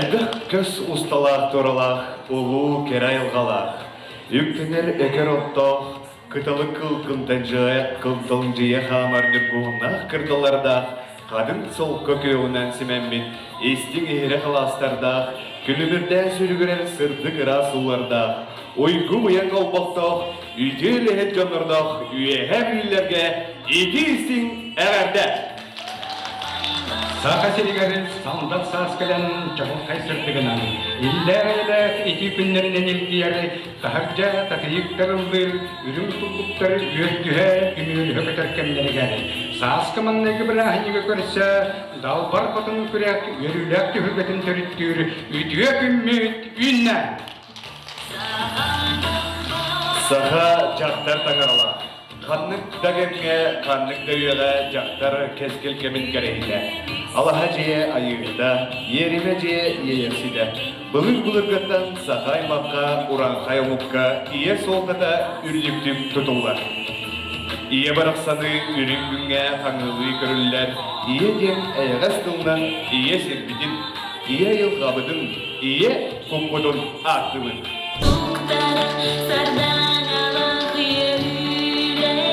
Элбэх көс усталаах-туоралаах, улуу кэрэ айылҕалаах, үктэнэр өкөр оттоох, кыталык кылгынтадьыйа кылталдьыйа хаамар ньургуһуннаах кырдаллардаах, хадын солко күөҕүнэн симэммит истиҥ иһирэх алаастардаах, күлүмүрдээн сүрүгүрэр сырдык ыраас уулардаах, уйгу-быйаҥ олбохтоох, үтүө үлэһит дьоннордоох Үөһээ Бүлүүлэргэ итии-истиҥ эҕэрдэ! Саха сиригэр сандал саас кэлэн чаҕылхай сырдыгынан, иллээх-эйэлээх итии күннэринэн илгийэр, таһырдьа татыйыктар ыллыыр, үрүҥ туллуктар үөрдүһэ, үмүөрүһэ көтөр кэмнэригэр сааскы маҥнайгы бырааһынньыгы көрсө Далбар Хотун күрэх үөрүүлээх түһүлгэтин төрүттүүр үтүө күммүт үүннэ! Саха дьахтар таҥаралаах. Ханнык да кэмҥэ, ханнык да үйэҕэ дьахтар кэскил кэмин кэрэһитэ. Алаһа дьиэ айыыһыта, иэримэ дьиэ иэйэхситэ. Былыр-былыргыттан саха аймахха, урааҥхай омукка ийэ суолтата үрдүктүк тутуллар. Ийэ барахсаны үрүҥ күҥҥэ хаҥылыы көрүллэр, ийэ диэн эйэҕэс тылынан ийэ сирбитин, ийэ айылҕабытын, ийэ куппутун ааттыыбын. Туктара сардаҥалаах үөрүүлэрэ,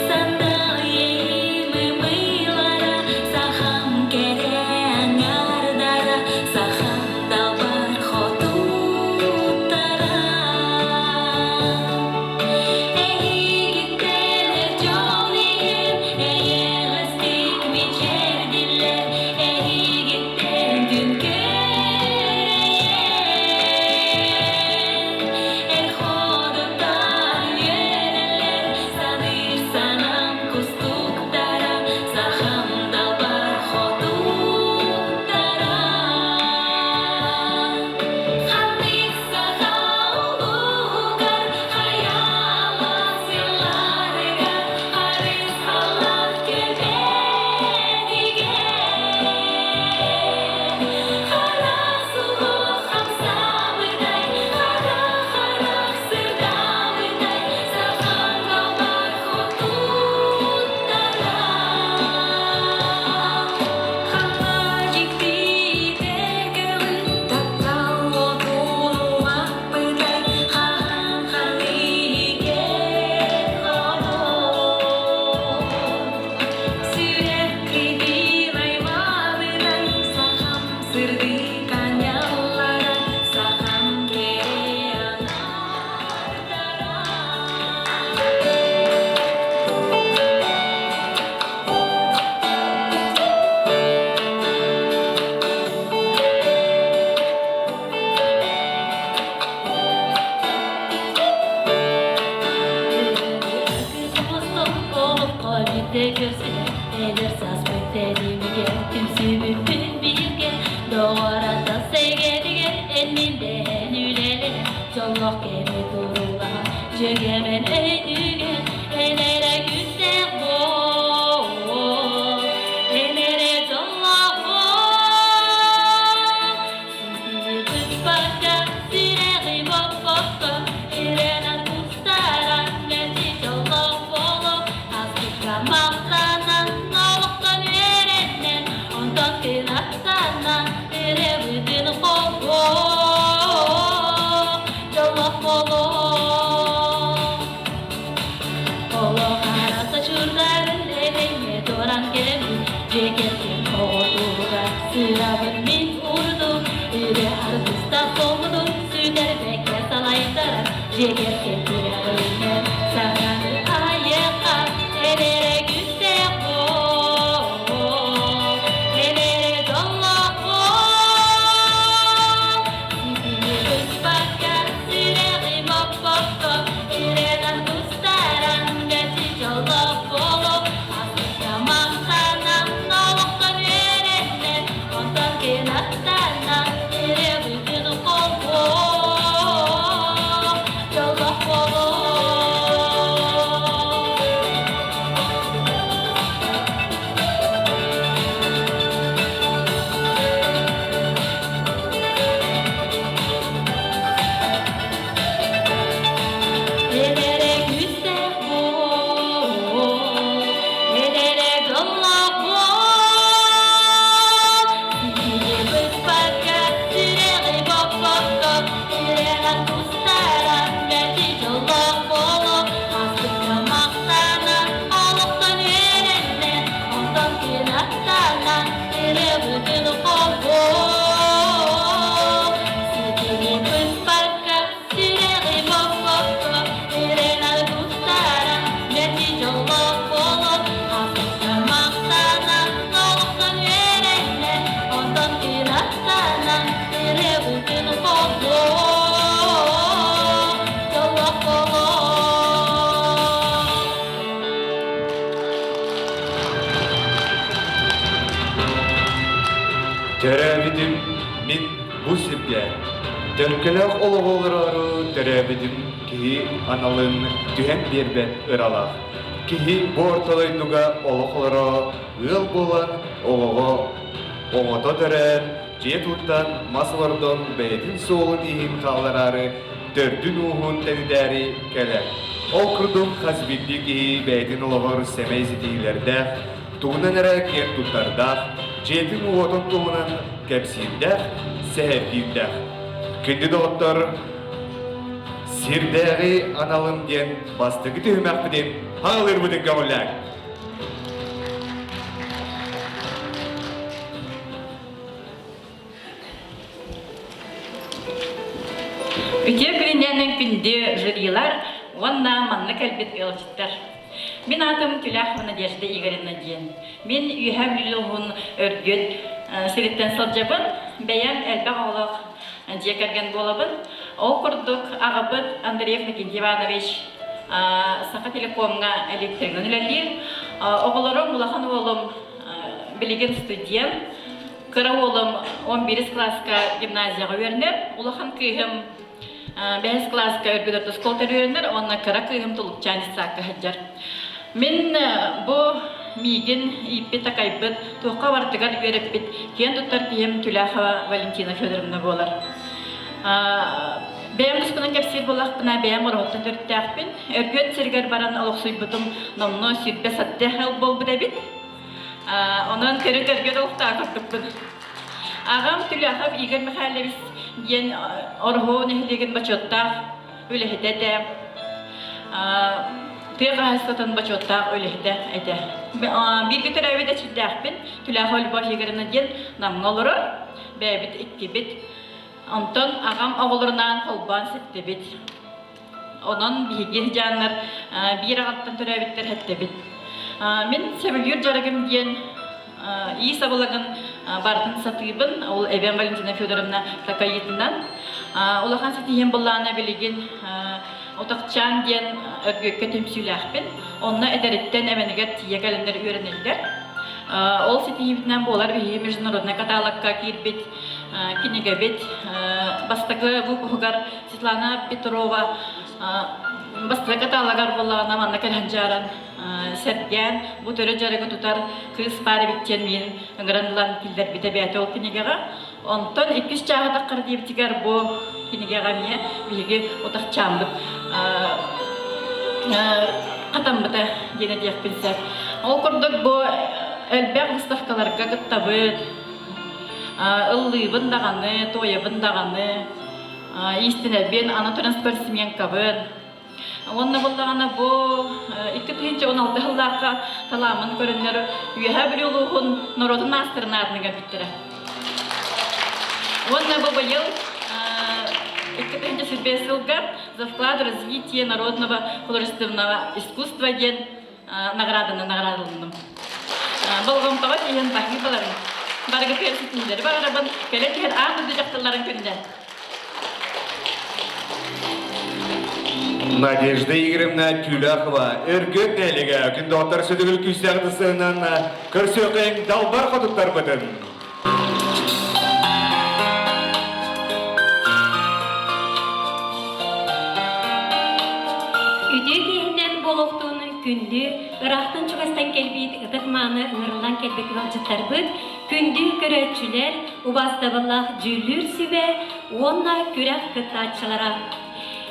сандал иэйиим ымыылара, сахам кэрэ аҥаардара, сахам далбар хотуттара. Эһигиттэн дьол иһин эйэҕэстик мичээрдиллэр, эһигиттэн күн күөрэйэн, эр ходуттар үөрэллэр, саныыр санаам кустуктара, сахам далбар хотуттара. Ханнык саха улууһугар хайаалаах сылларыгар харысхаллаах күбэтигэр хара суһуох хамсаабытай, хара харах сырдаабытай, сахам далбар хотуттара. Ханна дьиктитэ көҕүл таптал уотун умаппытай, хаһан ханныгын хонон. Сүрэхпитин аймаабытай, сахам сырдык аанньаллара, сахам кэрэ аҥаардара. Эдэр сааспыт тэтимигэр түмсүбүппүт бииргэ доҕор-атас эйгэтигэр эн-мин дэһэн үлэлэһэн дьоллоох кэми туруулаһан дьүөгэмэн өйдүүгүн эн эрэ күүстээх буол эн эрэ дьоллоох буол ситини быспакка сүрэҕи боппокко эрэнэн кустаран мэлдьи дьоллоох буолуо астыкка махтанан олохтон үөрэнэн онтон кынаттанан Эрэбитин холбоо, дьоллоох буолуо. Олох араса чурдарын этэҥҥэ туран кэлбит дьиэ кэргэн оҕотугар сырабын мин уурдум, үлэ аргыстаах буолбутун сүтэрбэккэ салайтаран дьиэ кэргэн тирэҕинэн саҥаны айыахха эдэрэ күүстээх буол, эдэрэ дьоллоох буол. Ситими быспакка, сүрэҕи боппокко, ирэнэн тустаран мэлдьи дьоллоох буолуо. Астыкка махтанан, олохтон үөрэнэн, онтон кынаттанан, эрэ бүтүн холбоо, дьоллоох буолуо. Төрөөбүтүм мин бу сиргэ, төлкөлөөх олоҕу олороору төрөөбүтүм киһи аналын түһэн биэрбэт ыралаах. Киһи бу орто дойдуга олох олоро, ыал буолан, оҕоҕо оҕото төрөөн, дьиэ туттан, мас олордон бэйэтин суолун иһин хааллараары, төрдүн-ууһун тэнитээри кэлэр. Ол курдук хас биирдии киһи бэйэтин олоҕор сэмэй ситиһиилэрдээх, тугунан эрэ киэн туттардаах, дьиэтин-уотун туһунан кэпсиирдээх, сэһэргиирдээх. Күндү доҕоттор, сирдээҕи аналым диэн бастакы түһүмэхпитин хаалыырбытын көҕүлээҥ. Үтүө күнүнэн күндү жюрилар уонна манна кэлбит ыалдьыттар. Мин аатым Түлэхова Надежда Игоревна диэн. Мин Үөһээ Бүлүү улууһун Өргүөт сириттэн сылдьабын. Бэйэм элбэх оҕолоох дьиэ кэргэн буолабын. Ол курдук аҕабыт Андреев Никитий Иванович Саха телекомҥа электригынан үлэлиир. Оҕолорум улахан уолум билигин студент. Кыра уолум 11 кылааска гимназияҕа үөрэнэр, улахан кыыһым бэһис кылааска Өргүт орто оскуолатыгар үөрэнэр уонна кыра кыыһым Тулукчаан детсадка сылдьар. Мин бу миигин ииппит-такайбыт, туохха барытыгар үөрэппит киэн туттар киһим Тюляхова Валентина Федоровна буолар. Бэйэм тускунан кэпсиир буоллахпына, бэйэм Ороһуттан төрүттээхпин. Өргүөт сиригэр баран олохсуйбутум номнуо 27 сыл буолбут эбит. Онон төрүт өргө олохтоох курдукпун. Аҕам Түлэхов Игорь Михайлович диэн Ороһу нэһилиэгин бочуоттаах үлэһитэ этэ. Тыа хаһаайыстыбатын бочуоттаах үлэһитэ этэ. Бииргэ төрөөбүт эчирдээхпин Түлэхов Любовь Игоревна диэн Намҥа олорор. Бэйэбит иккибит. Онтон аҕам оҕолорунаан холбоон ситтибит. Онон биһиги дьааннар биир аҕаттан төрөөбүттэр эттэбит. Мин сөбүлүүр дьарыгым диэн иис абылагын барытын сатыыбын. Ол эбэм Валентина Федоровна такайыытынан. Улахан ситиһиим былаана билигин Утахчаан диэн Өргүөккэ түмсүүлээхпин. Онно эдэриттэн эмэнигэр тиийэ кэлэннэр үөрэнэллэр. Ол ситиһиибитинэн буолар биһиги международнай каталогка киирбит кинигэбит бастакы выпуһугар Светлана Петрова бастакы каталогар буоллаҕына манна кэлэн дьааран сэргээн бу төрүт дьарыгы тутар кыыс баар эбит диэн миин ыҥыран ылан киллэрбитэ бэйэтэ ол кинигэҕэ. Онтон иккис чааһы таххар диэбитигэр бу кинигэҕэ эмиэ биһиги утахчааммыт хатаммыта диэн этиэхпин сөп. Ол курдук бу элбэх выставкаларга кыттабыт, ыллыыбын даҕаны, туойабын даҕаны, иистэнэбин, аны туран спортсменкабын. Уонна буоллаҕына бу 2016 сыллаахха талааммын көрөннөр Үөһээ Бүлүү улууһун норуотун маастарын аатыныгар бүттэрэ. Уонна бу быйыл 2025 сылга за вклад в развитие народного художественного искусства диэн награданы наҕараадаланным. Болҕомтоҕо тиийэн баһыыбаларын, барыгытыгар ситиһиилэри баҕарабын, кэлэн иһэр аан дойду дьахталларын күнүнэн. Надежда Игоревна Тюляхова Өргөт нэһилиэгэ күн доҕоттор сүдүгүл күүстээх тысыһынан көрсүөххэ далбар хотуттарбытын. Үтүө киһинэн буолуохтун күндү, ыраахтан-чугастан кэлбит ытык-мааны ыҥырыллан кэлбит ыалдьыттарбыт, күндү көрөөччүлэр, убаастабыллаах дьүүллүүр сүбэ уонна күрэх кыттааччылара.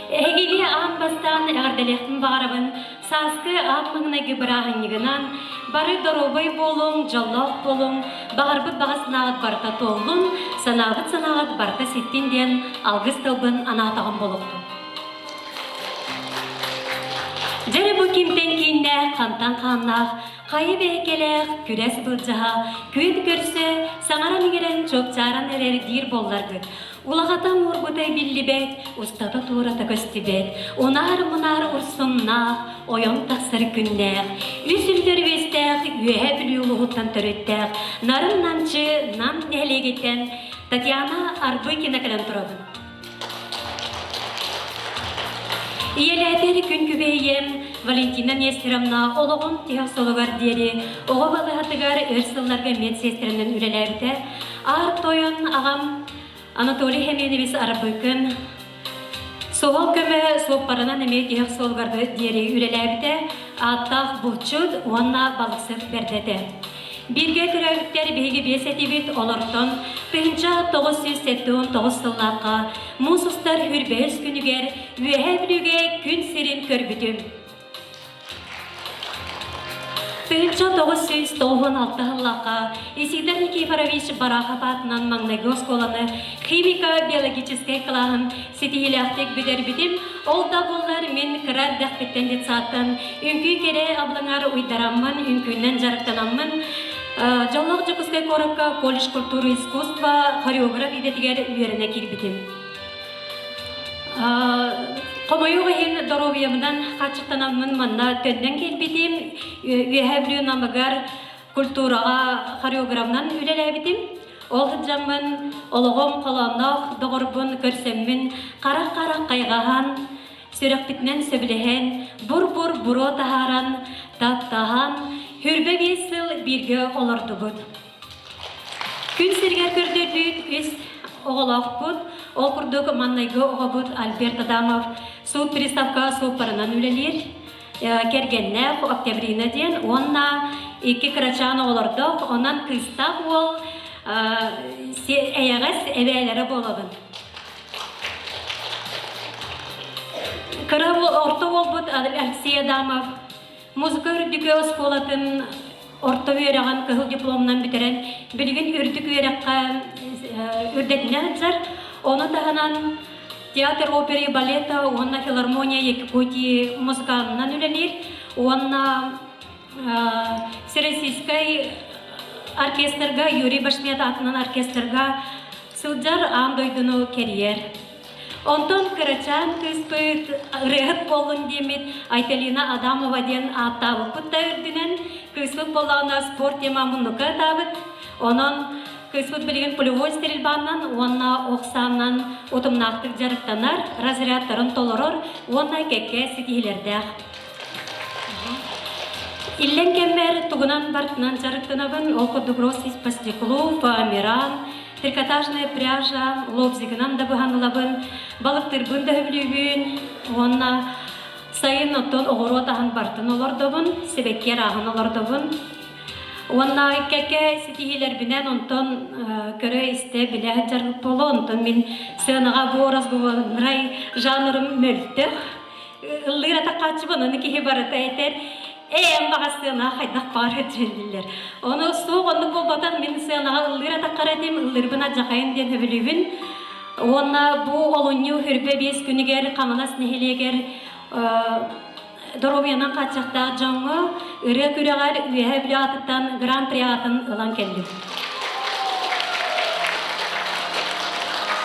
Эһигини аан бастаан эҕэрдэлиэхпин баҕарабын Сааскы аат маҥнайгы бырааһынньыгынан бары доруобай буолуҥ, дьоллоох буолуҥ, баҕарбыт баҕа санааҕыт барыта туоллун, санаабыт санааҕыт барыта ситтин диэн алгыс тылбын анаатаҕым буолуохтун. Дьэ бу кимтэн кииннээх, хантан хааннаах, хайа бэйэкэлээх, күрэс былдьаһа, күөн көрсө, саҥаран-иҥэрэн чуопчааран эрэр диир буолларгыт, Улаҕата уурбута биллибэт, устата-туората көстүбэт, унаар-мунаар урсуннаах, ойон тахсар күннээх, үс үллэр үөстээх Үөһээ Бүлүү улууһуттан төрүттээх Нарын-Намчы Нам нэһилиэгиттэн Татьяна Арбыкина кэлэн турабын. Ийэлээтэр күн күбэйиэм Валентина Нестеровна олоҕун тиһэх солугар диэри оҕо балыыһатыгар өр сылларга медсиэстэрэнэн үлэлээбитэ. Аар тойон аҕам Анатолий Хеменевич Арбыкын суһал көмө суоппарынан эмиэ тиһэх суолугар диэри үлэлээбитэ, ааттаах булчут уонна балыксыт бэрдэ этэ. Бииргэ төрөөбүттэр биһиги биэс этибит, олортон 1979 сыллаахха муус устар үрбэһис күнүгэр Үөһээ Бүлүүгэ күн сирин көрбүтүм. 1996 сыллаахха Исидор Никифорович Барахов аатынан маҥнайгы оскуоланы химико-биологическай кылааһын ситиһиилээхтик бүтэрбитим. Ол да буоллар мин кыра эрдэхпиттэн детсадтан үҥкүү кэрэ абылаҥар уйдараммын, үҥкүүнэн дьарыктанаммын Дьоллоох Дьокуускай куоракка колледж культуры и искусства хореограф идэтигэр үөрэнэ киирбитим. Хомойуох иһин доруобуйабынан хааччахтанаммын манна төннөн кэлбитим. Үөһээ Бүлүү Намыгар культураҕа хореографынан үлэлээбитим. Ол сылдьаммын олоҕум холоонноох доҕорбун көрсөммүн харах-харах хайҕаһан, сүрэхпитинэн сөбүлэһэн, бур-бур буруо таһааран, таптаһан, 25 сыл бииргэ олордубут. Күн сиригэр көрдөрбүт үс оҕолоохпут. Ол курдук маннайгы оҕобут Альберт Адамов суут приставка суоппарынан үлэлиир. Кэргэннээх Октябрина диэн уонна икки кырачаан оҕолордоох, онон кыыстаах уол эйэҕэс эбээлэрэ буолабын. Кыра орто уолбут Алексей Адамов Музыка үрдүкү оскуолатын орто үөрэҕин кыһыл дипломунан бүтэрэн, билигин үрдүк үөрэххэ үрдэтинэ сылдьар. Ону таһынан театр оперы и балета уонна филармония Якутии музыканынан үлэлиир уонна Всероссийскай оркестрга Юрий Башмет аатынан оркестрга сылдьар аан дойдуну кэрийэр. Онтон кырачаан кыыспыт ырыаһыт буоллун диэммит Айталина Адамова диэн ааттаабыппыт да үрдүнэн кыыспыт буоллаҕына спорт тема муннукка ытаабыт. Онон кыыспыт билигин полевой стрельбанан уонна ох саанан утумнаахтык дьарыктанар, разрядтарын толорор уонна кэккэ ситиһиилэрдээх. Иллэҥ кэммэр тугунан бартынан дьарыктанабын, ол курдук роспись по стеклу, фоамиран, трикотажная пряжа, лобзигынан да быһан ылабын, балыктырбын да сөбүлүүбүн уонна сайын оттон оҕуруот аһын бартын олордобун, сибэкки арааһын олордобун. Уонна кэккэ ситиһиилэрбинэн онтон көрө-истэ билэ сылдьарбыт буолуо, онтон мин сыанаҕа бу разговорнай жанрым мөлтөх. Ыллыыр атаххааччыбын, ону киһи барыта этэр, Ээ, баҕас сыанаҕа хайдах баҕар сылдьаллар. Ону суох оннук буолбатах, мин сыанаҕа ыллыыр атаххар этим, ыллыырбын алдьахайын диэн сөбүлүүбүн. Уонна бу олунньу хүрбэ биэс күнүгэр Хаҥалас нэһилиэгэр доруобуйанан хааччахтаах дьоҥҥо ырыа күрэҕэр Үөһээ Бүлүү аатыттан Гран-при аатын ылан кэллим.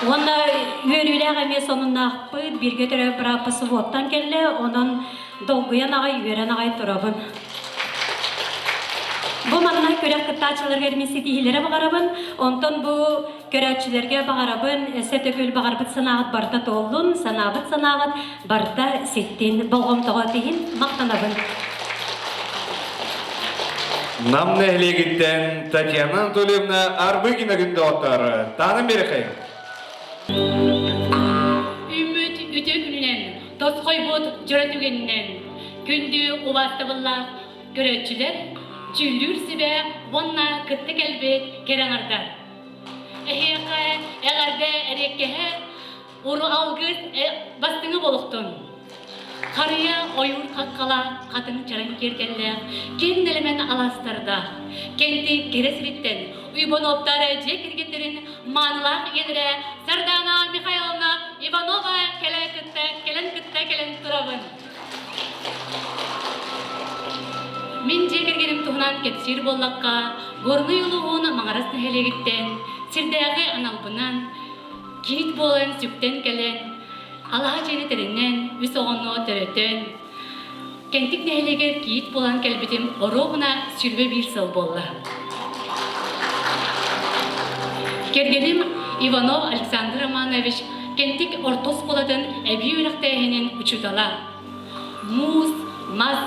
Уонна үөрүүлээх эмиэ сонуннаахпыт, бииргэ төрөөбүт бырааппыт субуоттан кэллэ, онон долгуйан аҕай, үөрэн аҕай турабын. Бу манна күрэх кыттааччыларыгар мин ситиһиилэри баҕарабын. Онтон бу көрөөччүлэргэ баҕарабын, өссө төгүл баҕарбыт санааҕыт барыта туоллун, санаабыт санааҕыт барыта ситтин, болҕомтоҕо тиһин, махтанабын. Нам нэһилиэгиттэн Татьяна Анатольевна Арбыгина күндэ Таанын берехей. Үммүт үтүө күнүнэн тосхойбут дьоро түгэнинэн күндү убаастабыллаах көрөөччүлэр, дьүүллүүр сүбэ уонна кытта кэлбит кэрэ аҥардар. Эһиэхэ эҕэрдэ эриэккэһэ уру алгыс бастыҥы болохтун. Харыйа ойуур хаххалаах, хатыҥ чараҥ киэргэллээх, киэҥ нэлэмэн алаастардаах, Кэнти кэрэ сириттэн Уйбонуоптар дьиэ кэргэттэрин маанылаах ийэлэрэ Сардаана Михайловна Иванова кэлэ кытта кэлэн кытта кэлэн турабын. Мин дьиэ кэргэним туһунан кэпсиир буоллахха, Горнай улууһун Маҥарас нэһилиэгиттэн сирдээҕи аналбынан киит буолан сүктэн кэлэн, алаһа дьиэни тэринэн, үс оҕону төрөтөн, Кэнтик нэһилиэгэр киит буолан кэлбитим оруобуна 21 сыл буолла. Кэргэним Иванов Александр Романович Кэнтик орто оскуолатын эбии үөрэхтээһинин учуутала. Муус, мас,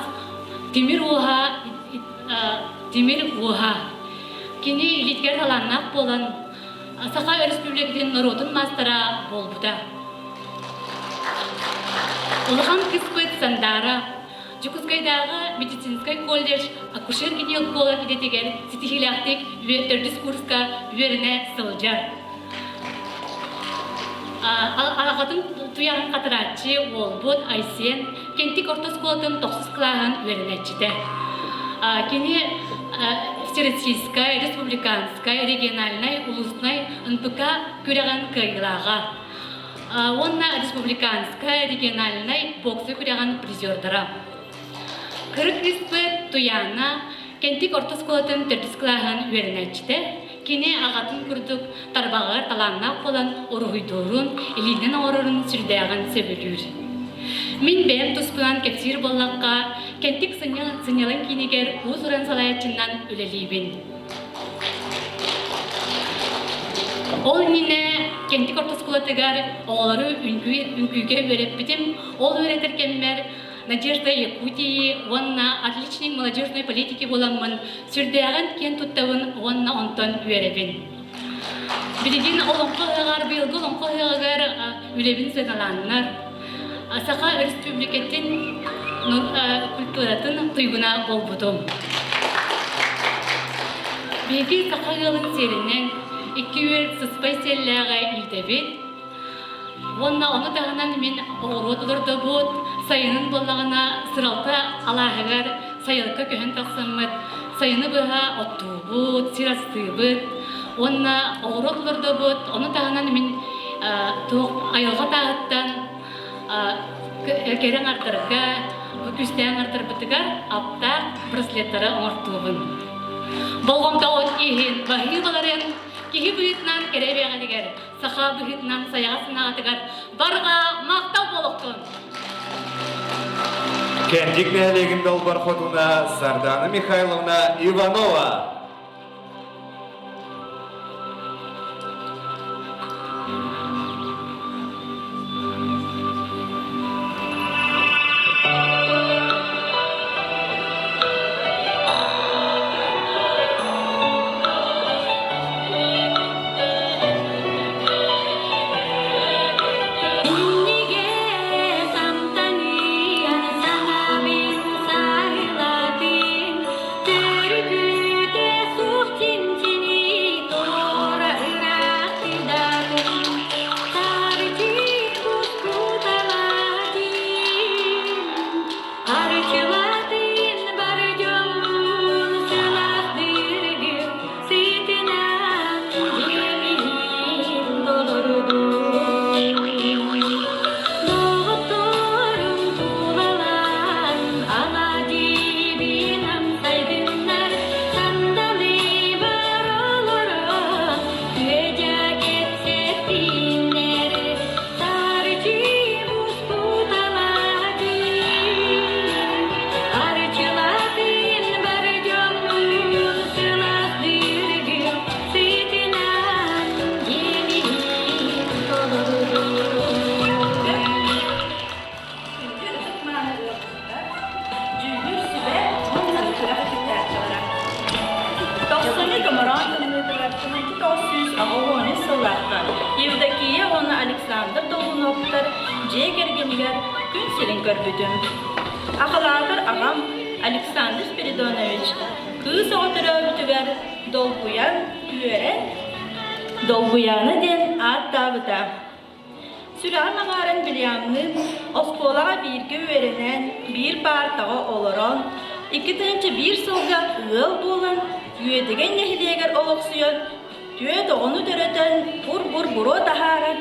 тимир уоһа, тимир уоһа. Кини илиитигэр талааннаах буолан, Саха Өрөспүүбүлүкэтин норуотун маастара буолбута. Улахан кыыспыт Сандаара Дьокуускайдааҕы медицинскэй колледж акушер-гинеколог идэтигэр ситиһиилээхтик төрдүс курска үөрэнэ сылдьар. Аҕатын туйаҕын хатарааччы уолбут Айсен Кэнтик орто оскуолатын тохсус кылааһын үөрэнээччитэ. Кини Всероссийскай, республиканскай, региональнай, улуснай НПК күрэҕин кыайыылааҕа уонна республиканскай, региональнай бокса күрэҕин призердара. Кыра кыыспыт Туяна Кэнтик орто оскуолатын төрдүс кылааһын үөрэнээччитэ. Кини аҕатын курдук тарбаҕар талааннаах буолан уруһуйдуурун, илиинэн оҥорорун сүрдээҕин сөбүлүүр. Мин бэйэм туспунан кэпсиир буоллахха, Кэнтик сынньалаҥ киинигэр уус-уран салайааччынан үлэлиибин. Ол иннинэ Кэнтик орто оскуолатыгар оҕолору үҥкүүгэ үөрэппитим. Ол үөрэтэр кэммэр Надежда Якутии уонна отличник молодежной политики буоламмын сүрдээҕин киэн туттабын уонна онтон үөрэбин. Билигин Олоҥхо ыһыаҕар, быйылгы Олоҥхо ыһыаҕыгар үлэбин сыаналааннар, Саха Өрөспүүбүлүкэтин культуратын туйгуна буолбутум. Биһиги саха ыалын сиэринэн икки үөр сыспай сиэллээҕи иитэбит. Уонна ону таһынан мин оҕуруот олордобут, сайынын буоллаҕына Сыралта алааһыгар сайылыкка көһөн тахсаммыт, сайыны быһа оттуубут, сир астыыбыт уонна оҕуруот олордобут. Ону таһынан мин туох айылҕа тааһыттан кэрэ аҥардарга, күүстээх аҥардарбытыгар аптаах браслеттары оҥортуубун. Болҕомтоҕут иһин баһыыбаларын киһи быһыытынан кэрэ эбэҕитигэр саха быһыытынан сайаҕас санаатыгар барҕа махтал буолуохтун! Кэнтик нэһилиэгин далбар хотуна Сардана Михайловна Иванова. Иннигэ самтаныйан санаабын саһылатын, төрүкүтэ суох чинчини туора ыраахтыдатын, тарчы кускуталатын, Арчылатын бар дьоммун сылаастыыргын сытынан дьиэбин толордум. Доҕотторум тулалаан алаадьыбын амсайдыннар, сандалы бар олорон күөдьэ кэпсэттиннэр. Арчы мускуталаатын, арчылатын бар дьоммун сылаастыыргын сытынан дьиэбин толордум. Күндү ытык-мааны ыалдьыттар, дьүүллүүр сүбэ уонна күрэх кыттааччылара. Тохсунньу томороон тымныытыгар 1993 сыллаахха Евдокия уонна Александр Долгуновтар дьиэ кэргэнигэр күн сирин көрбүтүм. Аҕалаатар аҕам Александр Спиридонович кыыс оҕо төрөөбүтүгэр долгуйан, үөрэн, Долгуйаана диэн ааттаабыта. Сүрэҕим аҥаарын Вильямныын оскуолаҕа бииргэ үөрэнэн, биир паартаҕа олорон, 2001 сылга ыал буолан, Үөдүгэй нэһилиэгэр олохсуйан, түөрт оҕону төрөтөн, бур-бур буруо таһааран,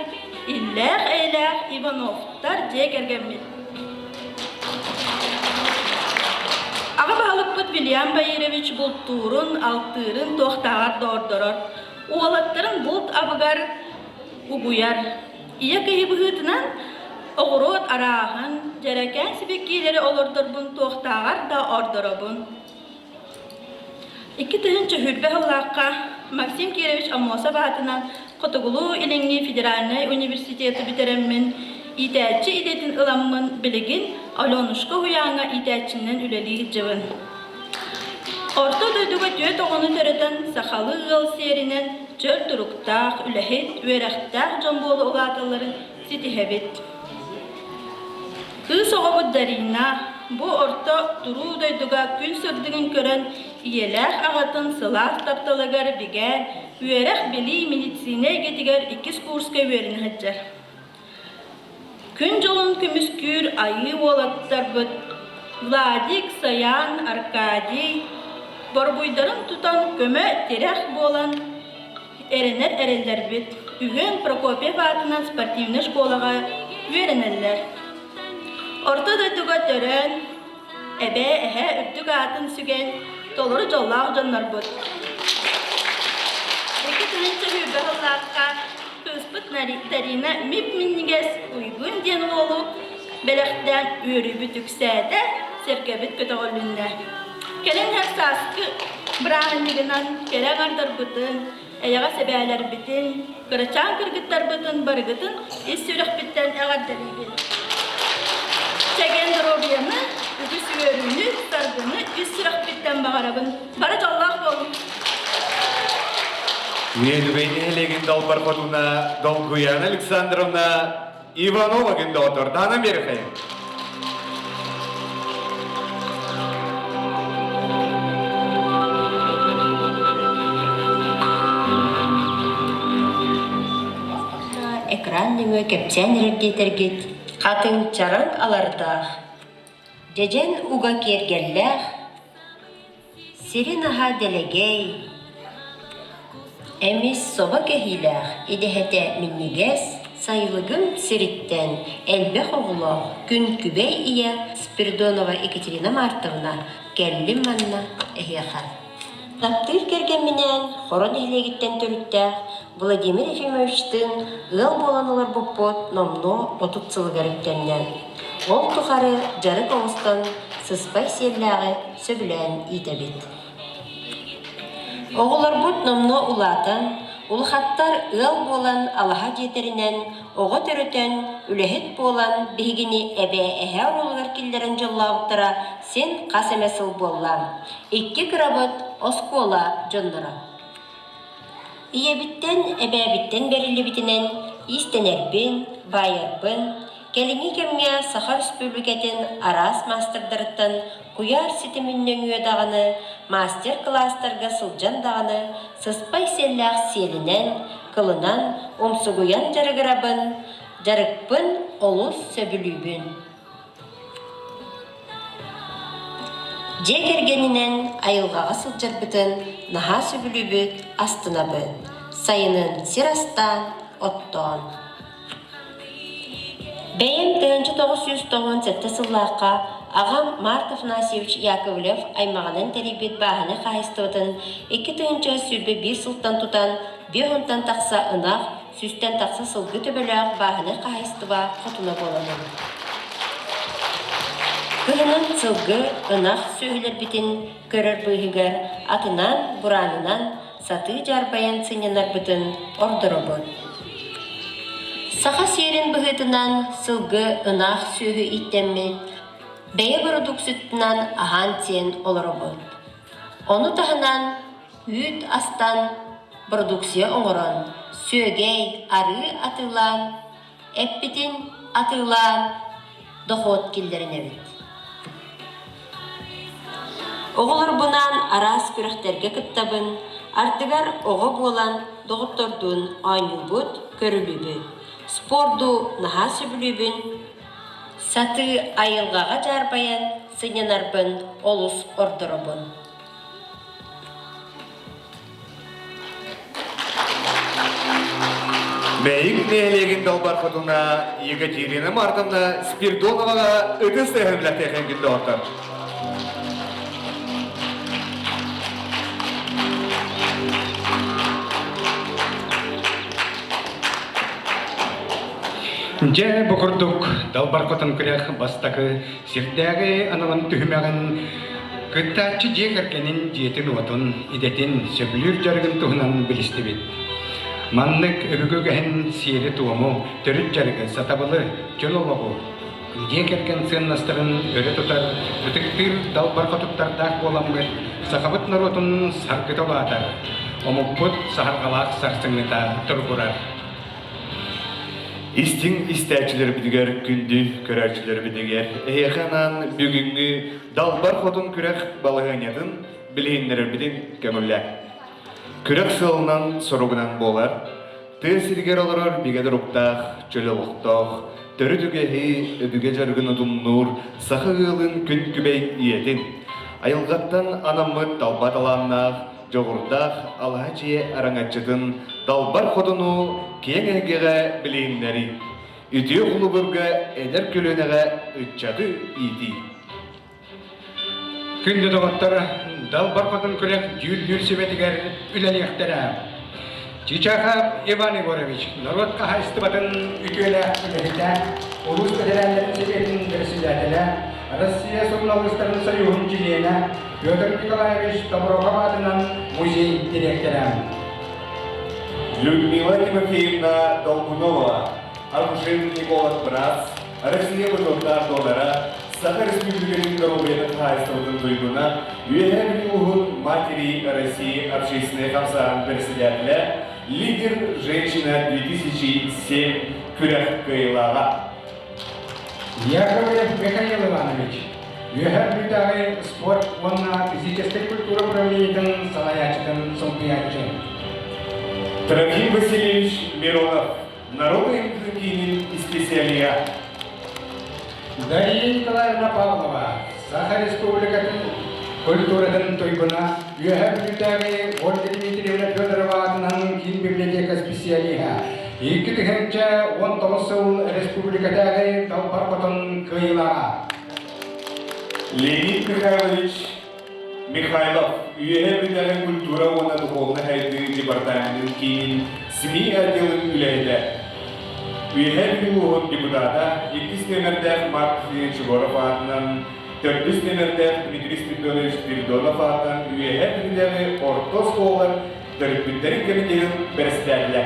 иллээх-эйэлээх Ивановтар дьиэ кэргэммит. Аҕа баһылыкпыт Вильям Баирович бултуурун, алтыырын туохтааҕар да ордорор. Уолаттарын булт абыгар угуйар. Ийэ киһи быһыытынан оҕуруот арааһын, дьэрэкээн сибэккилэри олордорбун туохтааҕар да ордоробун. 2020 сыллаахха Максим Кирович Аммосов аатынан Хотугулуу-Илиҥҥи федеральнай университеты бүтэрэммин, иитээччи идэтин ыламмын билигин Аленушка уһуйааҥҥа иитээччинэн үлэлии сылдьабын. Орто дойдуга түөрт оҕону төрөтөн, сахалыы ыал сиэринэн. чөл туруктаах, үлэһит, үөрэхтээх дьон буола улааталларын ситиһэбит. Кыыс оҕобут Дарина бу орто туруу дойдуга күн сырдыгын көрөн, ийэлээх аҕатын сылаас тапталыгар бигээн, үөрэх-билии медицина эйгэтигэр иккис курска үөрэнэ сылдьар. Күн дьолун көмүскүүр айыы уолаттарбыт Владик, Саян, Аркадий борбуйдарын тутан көмө-тирэх буолан эрэнэр эрэллэрбит үһүөн Прокопьев аатынан спортивнай школаҕа үөрэнэллэр. Орто дойдуга төрөөн, эбээ, эһээ үрдүк аатын сүгэн толору дьоллоох дьоннорбут. 2020 сыллаахха кыыспыт Дарина мип-минньигэс Уйгун диэн уолу бэлэхтээн үөрүүбүт үксээтэ, сэргэбит көтөҕүлүннэ. Кэлин иһэр сааскы бырааһынньыгынан кэрэ аҥардарбытын, эйэҕэс эбээлэрбитин, кырачаан кыргыттарбытын барыгытын ис сүрэхпиттэн эҕэрдэлиибин. Чэгиэн доруобуйаны, үгүс үөрүүнү, саргыны ис сүрэхпиттэн баҕарабын. Бары дьоллоох буолуҥ! Үөдүгэй нэһилиэгин далбар хотуна Долгуяна Александровна Иванова күндэ Даана Мерхайым. Экран нөҥүө кэпсээн эрэр диэтэргит хатыҥ чараҥ алардаах, дьэдьэн уга киэргэллээх, Сирин аһа дэлэгэй, эмис собо кэһиилээх идэһэтэ минньигэс, сайылыгым сириттэн элбэх оҕолоох күн күбэй ийэ Спиридонова Екатерина Мартовна кэллим манна эһиэхэ. Таптыыр кэргэмминээн Хоро нэһилиэгиттэн төрүттээх Владимир Ефимовичтыын ыал буолан олорбуппут номнуо 30 сылыгар үктэннэ. Ол тухары дьарык оҥостон сыспай сиэллээҕи сөбүлээн иитэбит. Оҕолорбут номнуо улаатан, улахаттар ыал буолан алаһа дьиэтэринэн оҕо төрөтөн, үлэһит буолан биһигини эбээ-эһээ оруолугар киллэрэн дьоллообуттара син хас эмэ сыл буолла. Икки кырабыт оскуола дьонноро. Ийэбиттэн, эбээбиттэн бэриллибитинэн иистэнэрбин, баайарбын, кэлиҥҥи кэмҥэ Саха Өрөспүүбүлүкэтин араас маастардарыттан куйаар ситимин нөҥүө даҕаны, мастер-кылаастарга сылдьан даҕаны сыспай сиэллээх сиэлинэн, кылынан умсугуйан дьарыгырабын, дьарыкпын олус сөбүлүүбүн. Дьиэ кэргэнинэн айылҕаҕа сылдьарбытын наһаа сөбүлүүбүт, астынабыт. Сайынын сир астаан, оттоон. Бэйэм 1997 сыллаахха аҕам Марк Афанасьевич Яковлев аймаҕынан тэрийбит бааһынай хаһаайыстыбатын 2021 сылтан тутан биэс уонтан тахса ынах, сүүстэн тахса сылгы төбөлөөх бааһынай хаһаайыстыба хотуна буолабын. Кыһынын сылгы, ынах сүөһүлэрбитин көрөр быыһыгар атынан, бураанынан сатыы дьаарбайан сынньанарбытын ордоробут. Саха сиэрин быһыытынан сылгы, ынах сүөһү ииттэммит, бэйэ бородууксутунан аһаан-сиэн олоробут. Ону таһынан үүт астан бородууксуйа оҥорон, сүөгэй, арыы атыылаан, эппитин атыылаан дохуот киллэринэбит. Оҕолорбунаан араас күрэхтэргэ кыттабын, ардыгар оҕо буолан доҕоттордуун оонньуубут, көрүлүүбүт. Спорду наһаа сөбүлүүбүн, сатыы айылҕаҕа дьаарбайан сынньанарбын олус ордоробун. Мэйик нэһилиэгин далбар хотуна Екатерина Мартовна Спирдоноваҕа ытыс тыаһын күндэ Дьэ, бу курдук Далбар Хотун күрэх бастакы сирдээҕи аналын түһүмэҕин Кыттааччы дьиэ кэргэнин дьиэтин-уотун, идэтин, сөбүлүүр дьарыгын туһунан билистибит. Маннык өбүгэ үгэһин сиэри-туому, төрүт дьарыгы, сатабылы, чөл олоҕу, дьиэ кэргэн сыаннастарын өрө тутар, ытыктыыр далбар хотуттардаах буоламмыт, сахабыт норуотун саргыта улаатар. омукпут саһарҕалаах сарсыҥҥыта туругурар. Истиҥ истээччилэрбитигэр, күндү көрөөччүлэрбитигэр эһиэхэ анаан бүгүҥҥү Далбар Хотун күрэх балаһыанньатын билиһиннэрэрбитин көҥүллээ. Күрэх сыалынан соругунан буолар, тыа сиригэр олорор бигэ туруктаах, чөл олохтоох, төрүт үгэһи, өбүгэ дьарыгын утумнуур саха ыалын күн күбэй ийэтин, айылҕаттан анаммыт талба талааннаах, дьоҕурдаах алаһа дьиэ араҥаччытын Далбар Хотуну киэҥ эйгэҕэ билиһиннэрии, үтүө холобурга эдэр көлүөнэҕэ ыччаты иитии. Күндү доҕоттор, Далбар Хотун күрэх дьүүллүүр сүбэтигэр үлэлиэхтэрэ. Чичахов Иван Егорович, норуот хаһаайыстыбатын үтүөлээх үлэһитэ, улуус бэтэрээннэрин сэбиэтин бэрэссэдээтэлэ, Россия суруналыыстарын союһун чилиэнэ, Петр Николаевич Тобуроков аатынан музей дириэктэрэ. Людмила Тимофеевна Долгунова, акушер-гинеколог быраас, Россия бочуоттаах донора, Саха Республикатын доруобуйатын хаһаайыстыбатын туйгуна, Үөһээ Бүлүү улууһун Матери России общественнай хамсааһын председателэ, лидер «Женщина 2007» күрэх кыайыылааҕа. Яковлев Михаил Иванович, Үөһээ Бүлүүтээҕи спорт уонна физическэй культура управлениетын салайааччытын солбуйааччы. Трофим Васильевич Миронов, Народнай киинин исписэлииһэ. Дария Николаевна Павлова, Саха Республикатын культуратын туйгуна, Үөһээ Бүлүүтээҕи Ольга Дмитриевна Федорова аатынан киин библиотека специалиһа, 2019 сыл республикатааҕы Далбар Хотун кыайыылааҕа. Леонид Михайлович Михайлов, Үөһээ Бүлүүтээҕи культура уонна духовнай сайдыы департаментын киинин СМИ отделын үлэһитэ, Үөһээ Бүлүү улууһун депутата, иккис нүөмэрдээх Марк Васильевич Егоров аатынан, төрдүс нүөмэрдээх Дмитрий Спиридонович Спиридонов аатынан Үөһээ Бүлүүтээҕи орто оскуолалар төрөппүттэрин кэмитиэтин бэрэссэдээтэлэ.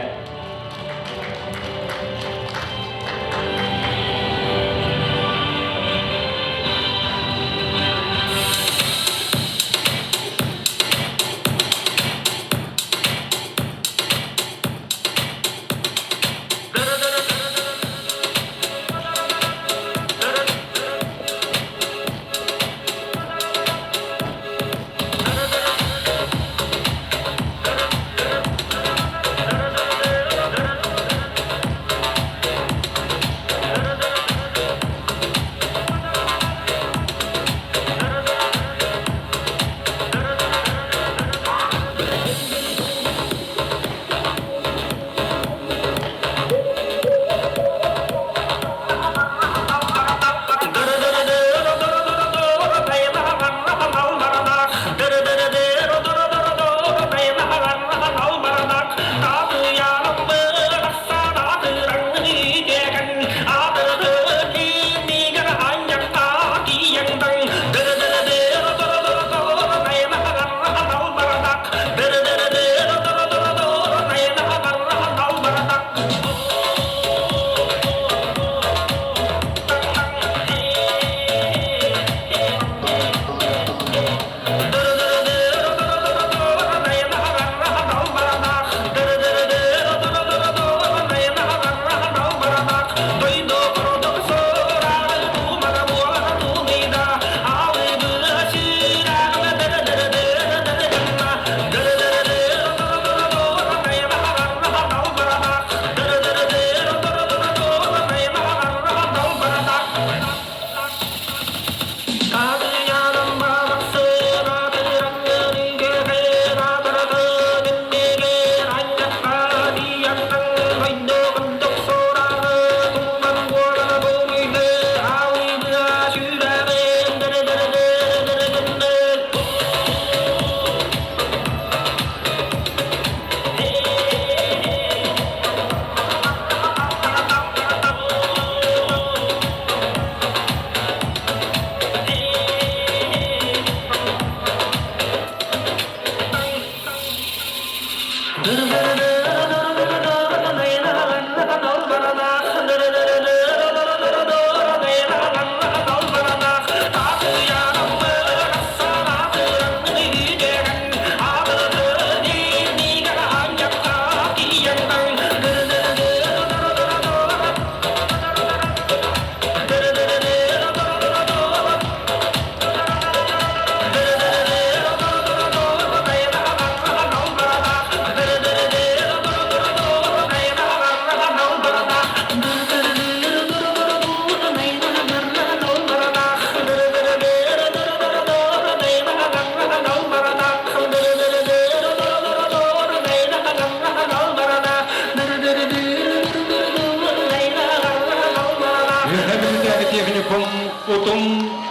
Техникум Утум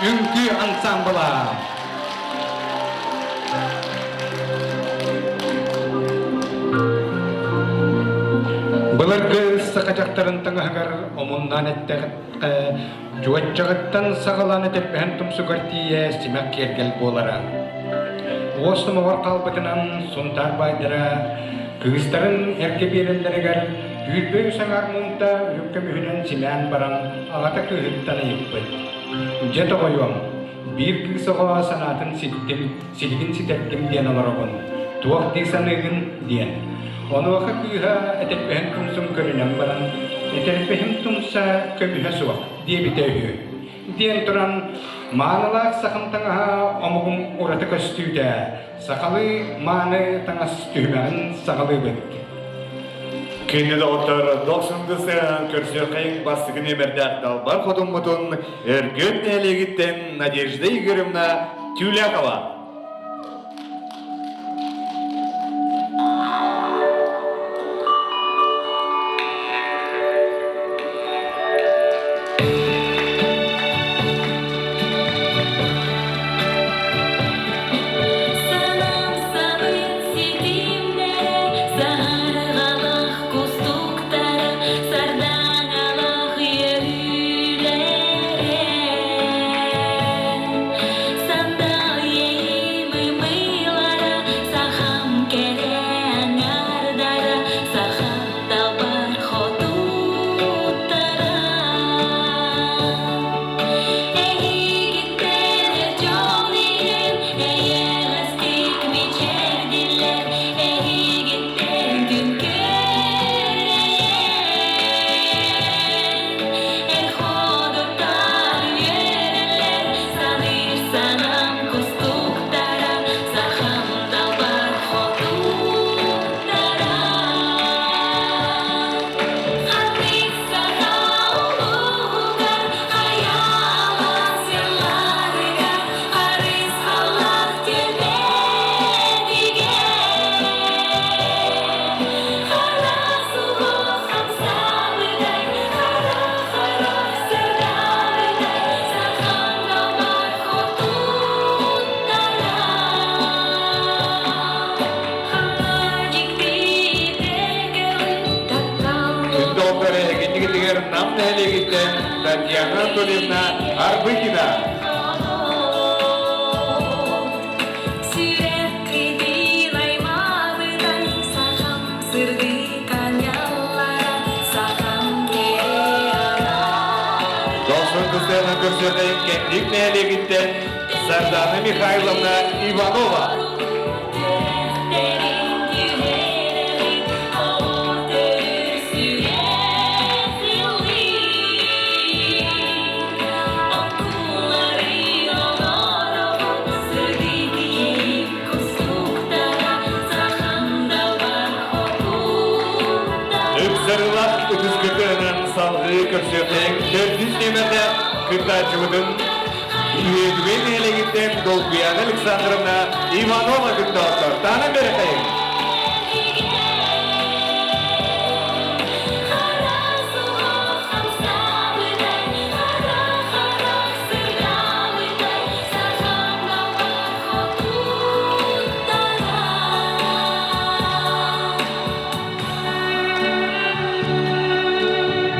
үҥкүү ансамбла. Былыргы саха дьахтарын таҥаһыгар омуннаан эттэххэ, чуоччаҕыттан саҕалаан этэрбэһэн тумсугар тиийэ симэх киэргэл буолара. Уос номоҕор хаалбытынан Сунтаар баайдара кыыстарын эргэ биэрэллэригэр түүрбэ үс аҥаар муунта үрүҥ көмүһүнэн симээн баран аҕата кыыһыттан ыйыппыт. Дьэ тоҕойуом, биир кыыс оҕо санаатын ситтим, силигин ситэрдим диэн олоробун. Туох дии саныыгын диэн. Онуоха кыыһа этэрбэһин тумсун көрүнэн баран, этэрбэһим тумса көмүһэ суох диэбитэ үһү. Диэн туран, маанылаах сахам таҥаһа омугум ураты көстүүтэ, сахалыы мааны таҥас түһүмэҕин саҕалыыбыт. Күндү доҕоттор, дохсун кыстыгынан көрсүөххэйиҥ бастакы нүөмэрдээх далбар хотуммутун Өргөн нэһилиэгиттэн Надежда Игоревна Тюлякова. Санам сабын ситимнэрэ, саһарҕалах кустуктара, сардаҥалах үөрүүлэрэ. Сандал иэйим ымыылара, сахам кэрэ аҥаардара, сахам далбар хотуттара. Эһигиттэн дьон иһин эйэҕэстик мичээрдилэр, эһигиттэн күн көрөйөн. Эр ходуттар үөрэллэр, саныыр санаам кустуктара, сахам далбар хотуттара. Ханнык саха улууһугар, хайаалаах сылларыгар, харысхаллаах түбэтигэр. Хара суох хамсаабытай, хара-хара сырдаабытай, сахам далбар хотуттара. Доктор эһигиннигитигэр Нам нэһилиэгиттэн Татьяна Анатольевна Арбыкина. Сүрэххитин аймаабытай, сахам сырдык анньаллара, сахам кэрэ Дохсун кыстыгынан көрсүөтэйин Кэнтик нэһилиэгиттэн Сардана Михайловна Иванова. Ыпсарылах ытыскытынан салгыы көрсүөхтээх төрдүс нүөмэрдээх кыттааччыбытын Үөдүгэй нэһилиэгиттэн Долгуяна Александровна Иванова кыттааттар. Таанан бэрэхэйин!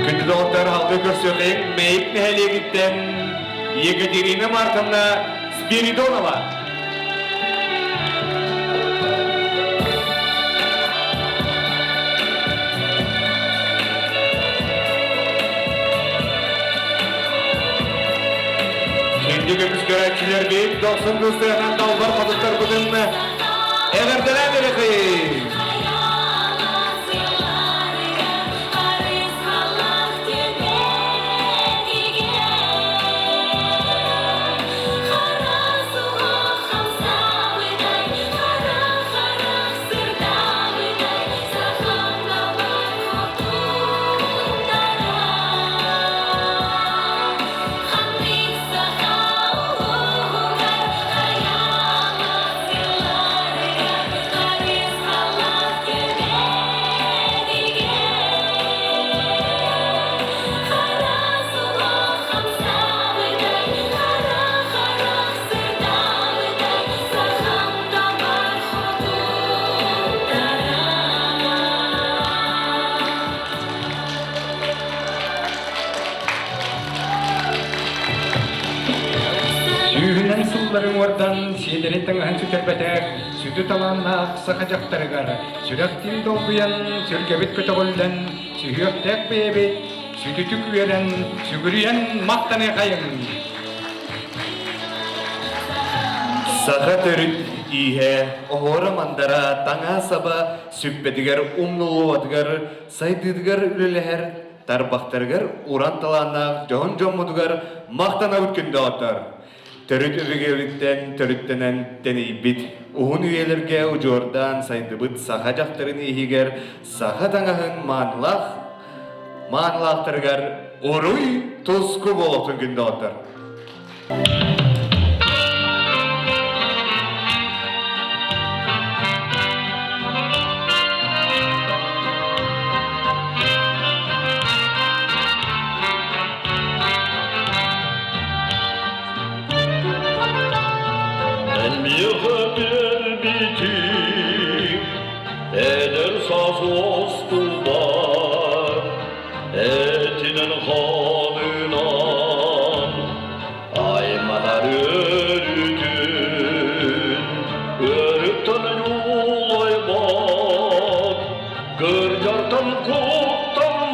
Күндү доҕоттор, алгыы көрсүөххэйиҥ Мэйик нэһилиэгиттэн Екатерина Мартовна Спиридонова. Күндү көмүс көрөөччүлэрбит, дохсун кыстыгынан далбар хотуттарбытын эҕэрдэлээн эрэхий! сыллары уҥуордан сиэдэрэй таҥаһын сүтэрбэтэх сүдү талааннаах саха дьахтарыгар сүрэхтиин долгуйан, сүргэбит көтөҕүллэн, сүһүөхтээх бэйэбит сүдүтүк үөрэн, сүгүрүйэн махтаныахайыҥ! Саха төрүт ииһэ, оһуора-мандара, таҥаһа-саба сүппэтигэр, умнуллубатыгар, сайдыытыгар үлэлэһэр, тарбахтарыгар уран талааннаах дьоһун дьоммутугар махтанабыт күндү Төрүт өбүгэбиттэн төрүттэнэн тэнийбит, уһун үйэлэргэ удьуордаан сайдыбыт саха дьахтарын иһигэр саха таҥаһын маанылаах маанылаахтарыгар уруй туску буолуохтун күндү доҕоттор! Эн миэхэ биэрбитиҥ эдэр саас уостубат, этинэн хаанынан айманар өрүтүн, өрүттэн ньуулайбат, кырдьартан куттаммат,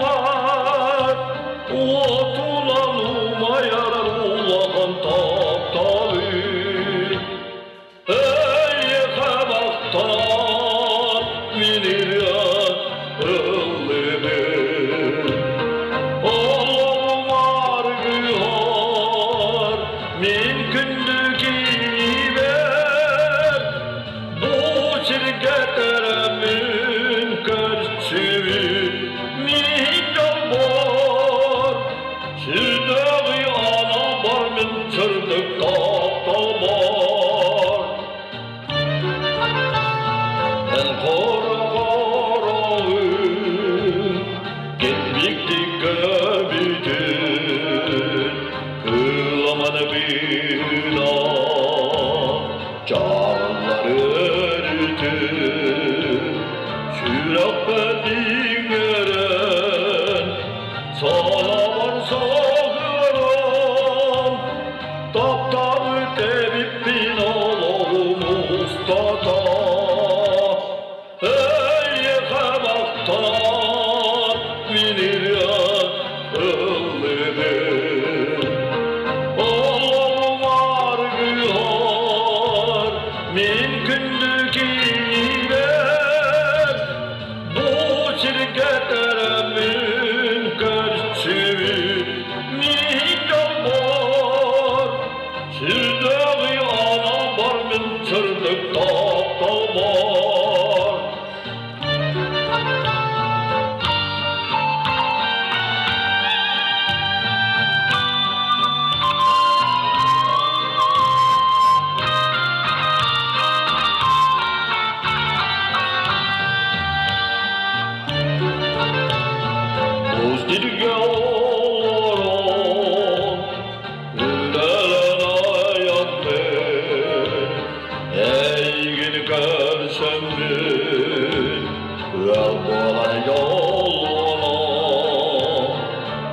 уотунан умайар улахан тапталы. Эйиэхэ махтанан мин ырыа ыллыыбын. Олоҕум аргыһар мин күндү киһибэр, бу сиргэ төрөммүн көрсүбүт мин дьолбор, сирдээҕи аналбар мин сырдык тапталбар. Эн хора-хороҕун кэлбиттик көбүтүн, кыламаны быына чааллар өрүтүн, сүрэхпэр иҥэрэн, санаабар саһыаран, таптаабыт эбиппин олоҕум устата. Эйиэхэ махтанан мин ырыа ыллыыбын. Олоҕум аргыһар мин күндү киһибэр, бу сиргэ төрөммүн көрсүбүт мин дьолбор, сирдээҕи аналбар мин сырдык тапталбар. Бу олорон Үлэлэн айаннын Эйигин көрсөммүн Ыал буолан дьоллоно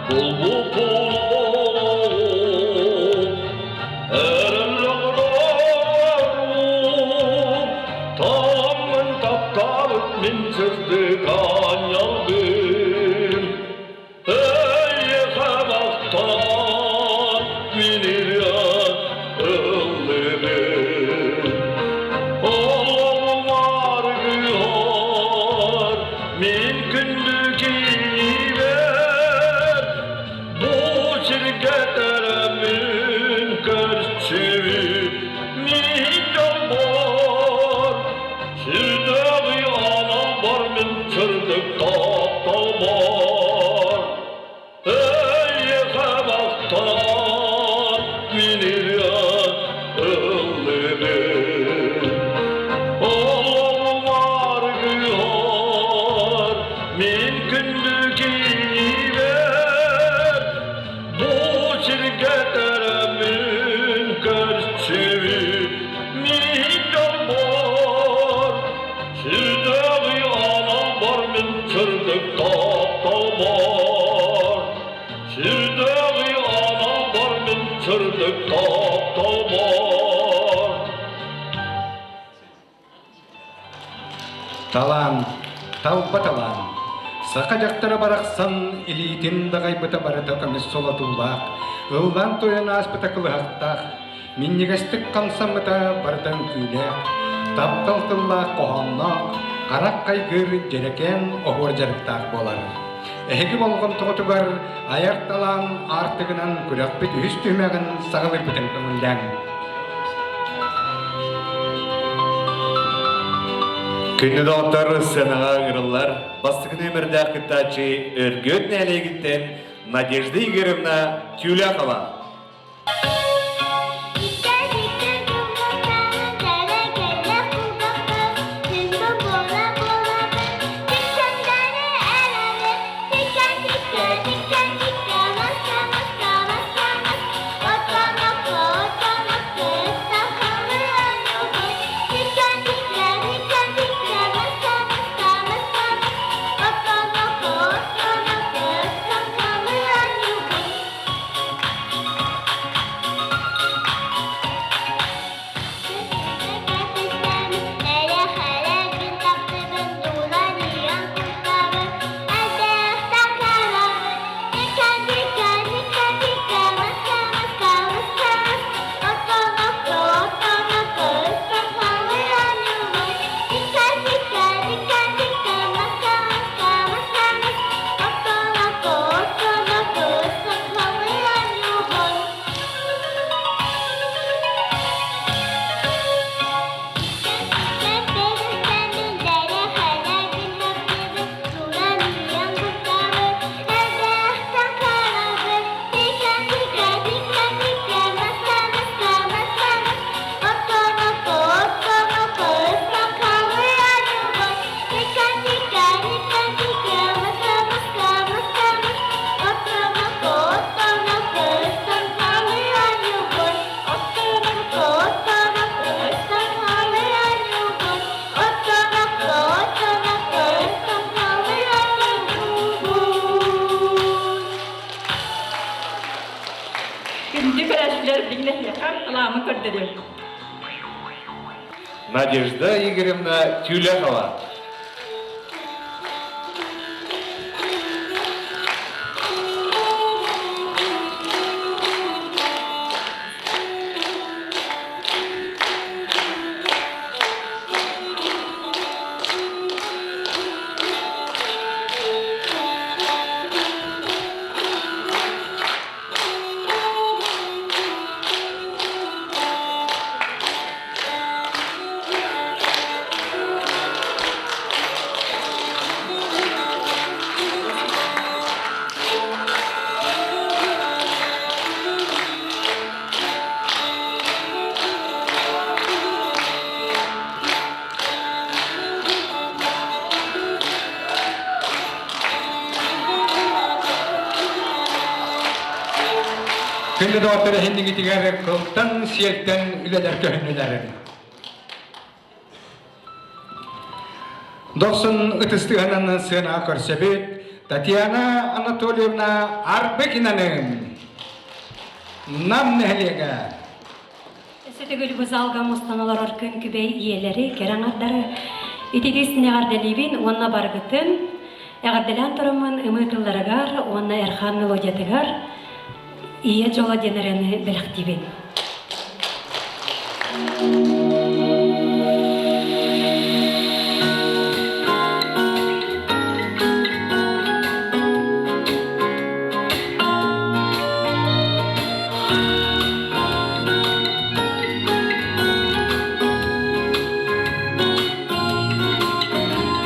Булбуппун олоҕум Эрэллэҕин Тааммын таптаабыт мин сырдык аанньалбын Эйиэхэ махтанан мин ырыа ыллыыбын. Олоҕум аргыһар мин күндү киһибэр, бу сиргэ төрөммүн көрсүбүт мин дьолбор, сирдээҕи аналбар мин сырдык тапталбар. Эйиэхэ махтанан мин ырыа ыллыыбын. Олоҕум аргыһар мин күндү киһибэр, бу сиргэ төрөммүн көрсүбүт мин дьолбор, сирдээҕи аналбар мин сырдык тапталбар. Сирдээҕи аналбар мин сырдык тапталбар. Талаан, талба талаан. Саха дьахтара барахсан илиитин даҕайбыта барыта көмүс солотуулаах, ыллаан тойон ааспыта кылыһахтаах, минньигэстик хамсаммыта барыта үҥкүүлээх, таптал тыллаах хоһоонноох, харах хайгыыр дьэрэкээн оһуор дьарыктаах буолар. Эһиги болҕомтоҕутугар айар талаан аартыгынан күрэхпит үһүс түһүмэҕин саҕалыырбытын көҥүллээҥ. Күндү доҕоттор, сценаҕа ыҥырыллар бастакы нүөмэрдээх кыттааччы Өргөт нэһилиэгиттэн Надежда Игоревна Тюляхова. Күндү көрөөччүлэр билигин эһиэхэ талааммын көрдөрүөм. Надежда Игоревна Тюляхова. Күндү доҕоттор эһиннигитигэр кылтан сиэлтэн үлэлэр көһүннүлэр. Дохсун ытыстыһанан сыана көрсөбүт Татьяна Анатольевна Арбекинаны Нам нэһилиэгэ. Өссө төгүл бу залга мустан олорор күн күбэй ийэлэри, кэрэ аҥардары ититис эҕэрдэлиибин уонна барыгытын эҕэрдэлээн тураммын ымыы тылларыгар уонна Эрхан мелодиятыгар Ийэ дьоло диэн ырыаны бэлэхтиибин.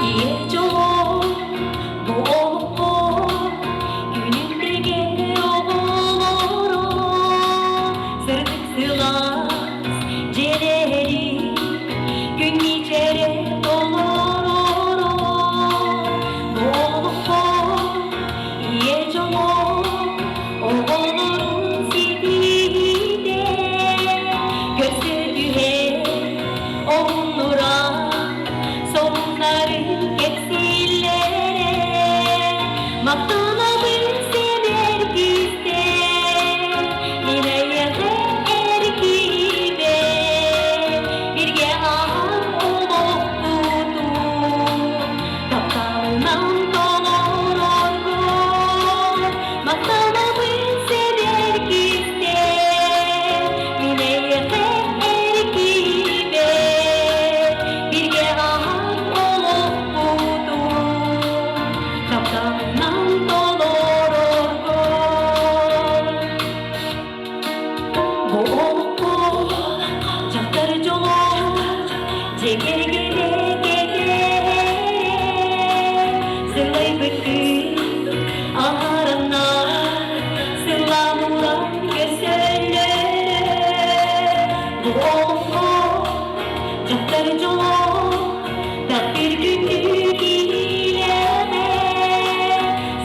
Ийэ дьоло бу олоххо күнүн оҕолоро сырдык сылаас дьиэлэри күн мичээрэ толороро бу олоххо ийэ дьоло оҕолорун ситиһиитэ көрсө түһэр Оннура соннары кэпсииллэрэ Махтанабын сэмэр кистэл Мин эйиэхэ эркиибэ Бииргэ ааһар олохпутун. Тапталынан толорорго Бу олоххо дьахтар дьоло дьиэ кэргэнэ кэтэр Сылайбыт күн аһараннар сылаамуран көсөллөр Бу олоххо дьахтар дьоло таптыыр күндү киһилээх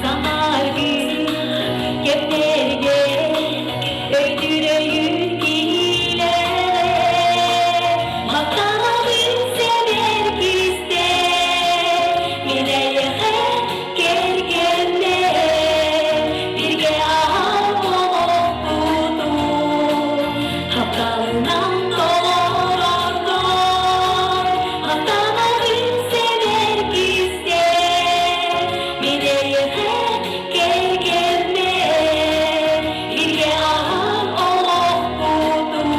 Санааргыы кэптэргэ өйдүүр өйүүр киһилээх Махтанабын сэмээр кистэл мин эйиэхэ кэргэммэр бииргэ аһар олохпутун Тапталынан толороргор махтанабын сэмээр кистэл мин эйиэхэ кэргэммэр бииргэ аһар олохпутун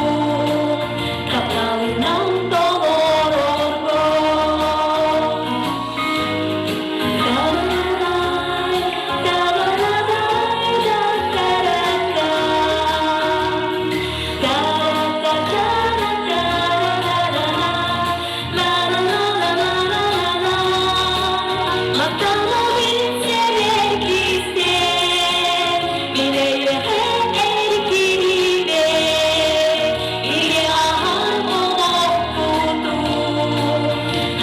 тапталынан толороргор.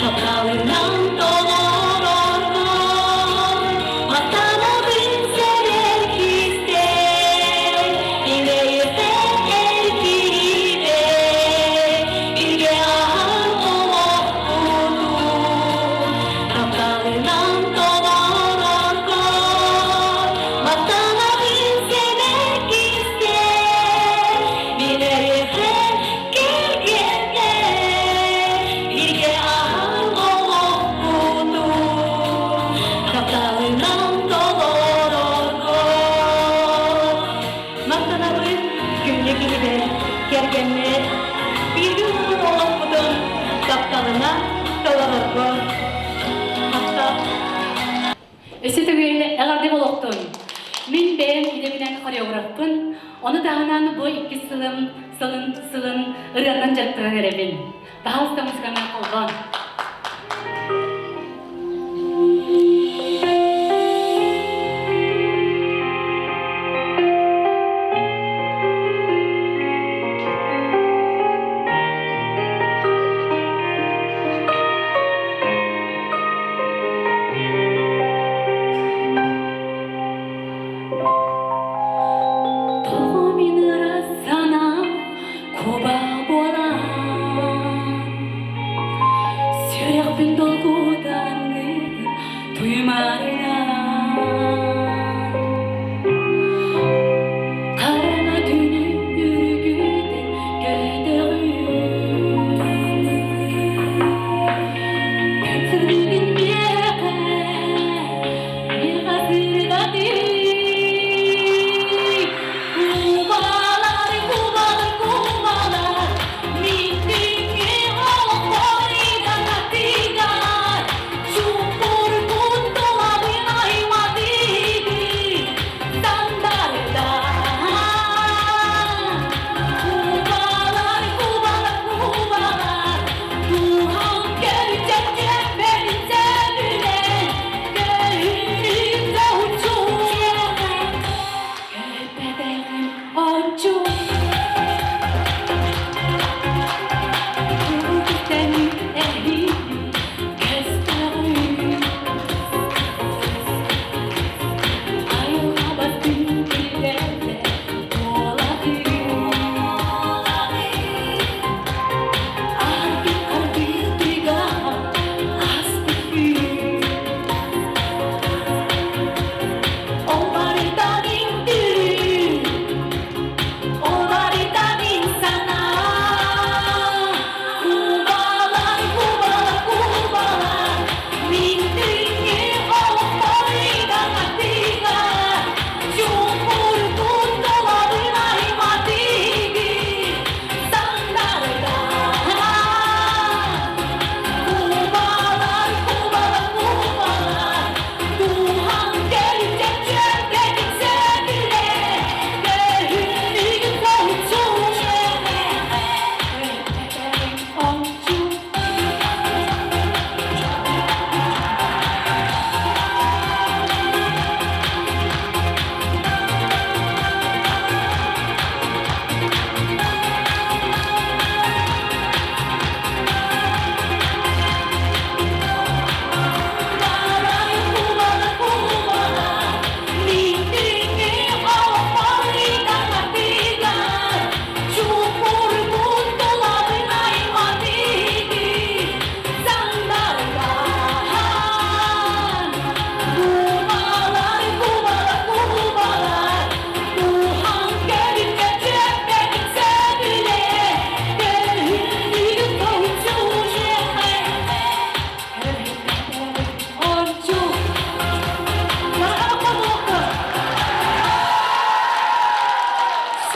Тапталынан толороргор Махтанабын сэрэр кистэл Илэйэхэ эр киһибэ Бииргэ аһар олохпутун Тапталынан толороргор Махтанабын сэмэр кистэл Билэйэхэ кэргэннэр Бииргэ аһар олохпутун Тапталынан толорорго Махтанабын күндү киһибэр, кэргэммэр, бииргэ уһун олохпутун тапталынан толорорго Махтал! Өссө төгүл эҕэрдэ буолуохтун! Мин бэйэм идэбинэн хореографпын, ону таһынан бу иккис сылым сылын сылын ырыанан дьарыктанан эрэбин. Пожалуйста, музыканан холбоон. Тоҕо мин ыра санаам куба буолан.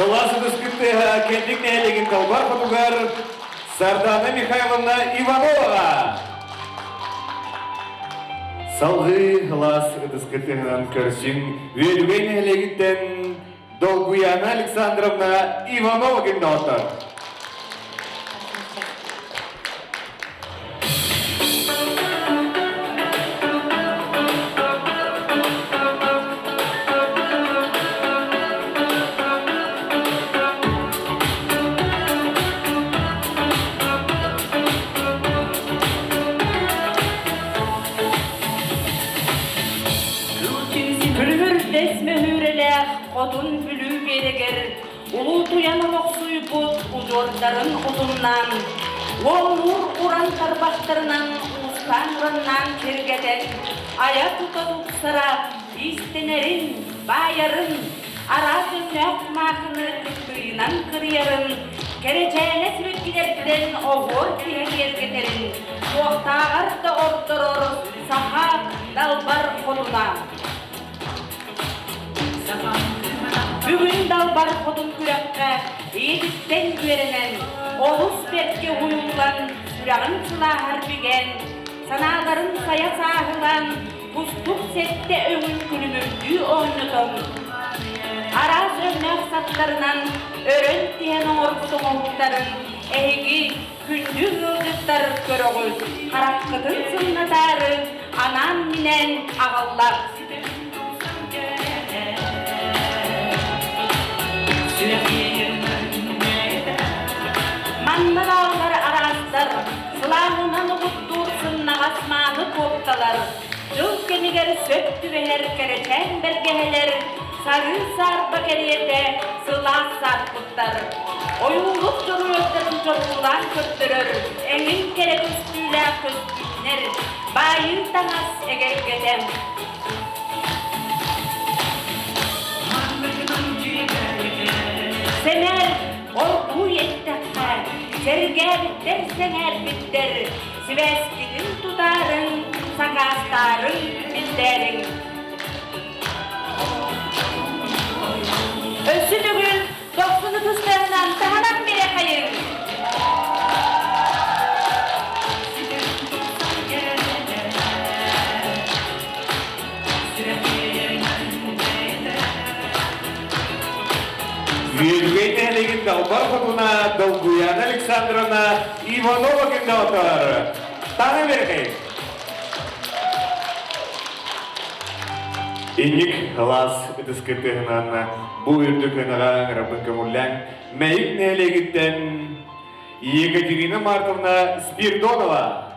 Сылаас ытыскыттыһа Кэнтик нэһилиэгин далбар хотугар Сардана Михайловна Ивановаҕа. Салгыы сылаас ытыскытыһынан көрсүҥ Үөдүгэй нэһилиэгиттэн Долгуяна Александровна Иванова гимназтар. Күлүмүрдэс мөһүүрэлээх Хотун Бүлүү биэрэгэр Улуутуйан олохсуйбут удьуордарын утумнаан, уоллуур уран тарбахтарынан уустаан-ураннаан киэргэтэн, айа-тута тупсара иистэнэрин, баайарын, араас өҥнөөх кумаахыны кыптыыйынан кырыйарын, кэрэчээнэ сибэккилэртэн оһуор тиһэ киэргэтэрин туохтааҕар да ордорор саха далбар хотуна. Бүгүн Далбар Хотун күрэххэ ийэтиттэн үөрэнэн, олус бэркэ уһуйуллан, сүрэҕин сылааһар бигэн, санааларын сайа сааһылаан, кустук сэттэ өҥүн күлүмүрдүү оонньотон, араас өҥнөөх саптарынан өрөн тиһэн оҥорбут оҥоһуктарын эһиги күндү ыалдьыттар көрөҕүт, хараххытын сымнатаары анаан-минээн аҕалла. Манна бааллар араастар, сылааһынан угуттуур сымнаҕас мааны куопталар, дьыл кэмигэр сөп түбэһэр кэрэчээн бэргэһэлэр, сарыы саарба кэриэтэ сылаас сааппыттар. Ойуулук дьоруойдарын чопчулаан көрдөрөр эҥин кэрэ көстүүлээх көстүүннэр, баайыы таҥас эгэлгэтэ. Сэмээр, оргууй эттэххэ, сэргээбиттэр сэҥээрбиттэр, сибээскитин тутаарыҥ, сакаастаарыҥ, биллээриҥ. Өссө төгүл дохсуну тустарынан таһынан биэрэхэйиҥ! Үөдүгэй нэһилиэгин далбар хотуна Долгуяна Александровна Иванова кимдоотор. Таҥа берхей. Инник ылаас ытыскытыһынан бу үрдүк ынаҕа ыҥырабын көҥүллээн Мэйик нэһилиэгиттэн Екатерина Мартовна Спирдонова.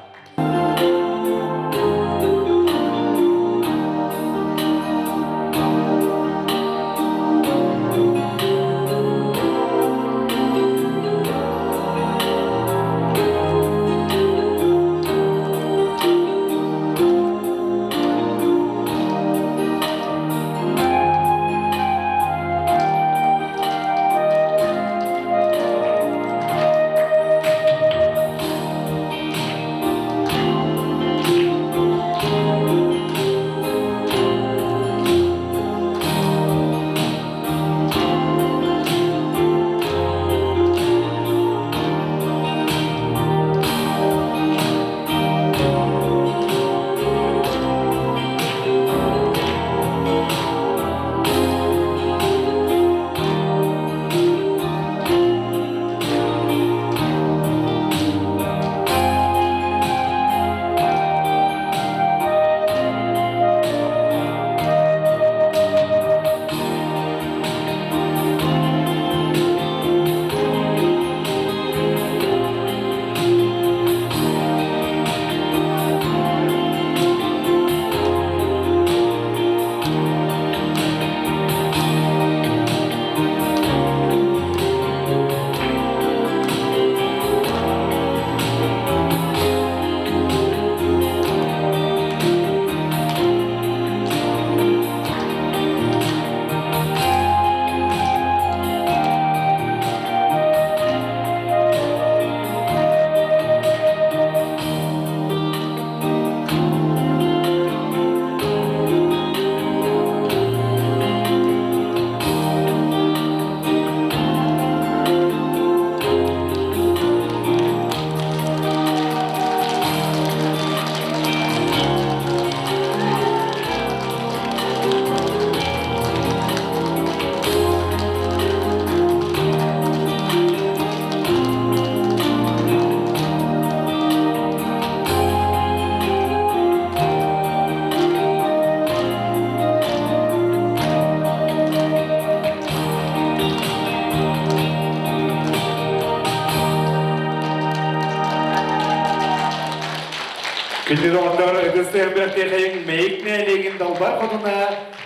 Күндү доҕоттор, ытыс тыаһын Мэйик нэһилиэгин далбар хотуна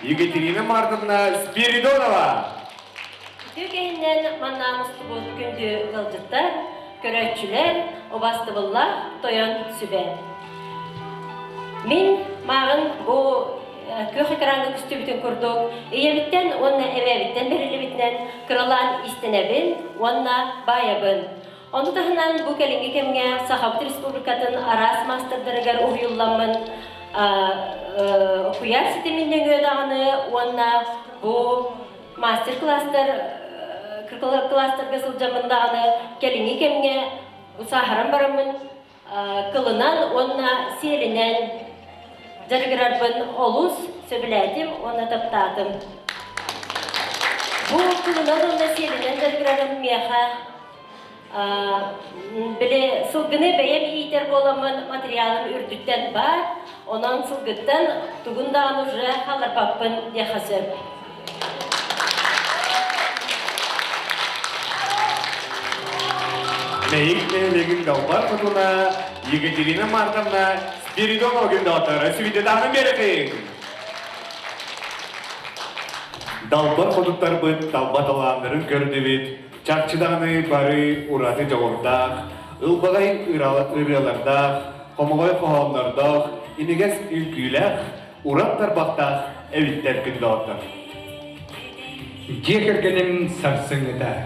Екатерина Мартовна Спиридонова. Үтүө кэһиннэн манна мустубут күндү ыалдьыттар, көрөөччүлэр, убаастабыллаах тойон сүбэ. Мин мааҕын бу күөх экраҥҥа көстүбүтүн курдук ийэбиттэн уонна эбээбиттэн бэриллибитинэн кыралаан иистэнэбин уонна баайабын. Ону таһынан бу кэлиҥҥи кэмҥэ Сахабыт Республикатын араас маастардарыгар уһуйулламмын куйаар ситимин нөҥүө даҕаны уонна бу мастер-класстар класстарга сылдьаммын даҕаны кэлиҥҥи кэмҥэ бу сааһыран бараммын кылынан уонна сиэлинэн дьарыгырарбын олус сөбүлээтим уонна таптаатым. Бу кылынан уонна сиэлинэн дьарыгырарым миэхэ били сылгыны бэйэм иитэр буоламмын материалым үрдүттэн баар, онон сылгыттан тугун даҕаны уже халларбаппын диэххэ сөп. Мэйик нэһилиэгин далбар хотуна Екатерина Мартовна Спиридонова күндалтара сүүйдэ биэрэхин. Далбар хотуттарбыт талба талааннарын көрдүбүт, чахчы даҕаны бары ураты дьоҕурдаах, ылбаҕай ырыалардаах, хомоҕой хоһооннордоох, имигэс үҥкүүлээх, уран тарбахтаах эбиттэр күндоҕоттор. Дьиэ кэргэним сарсыҥҥыта.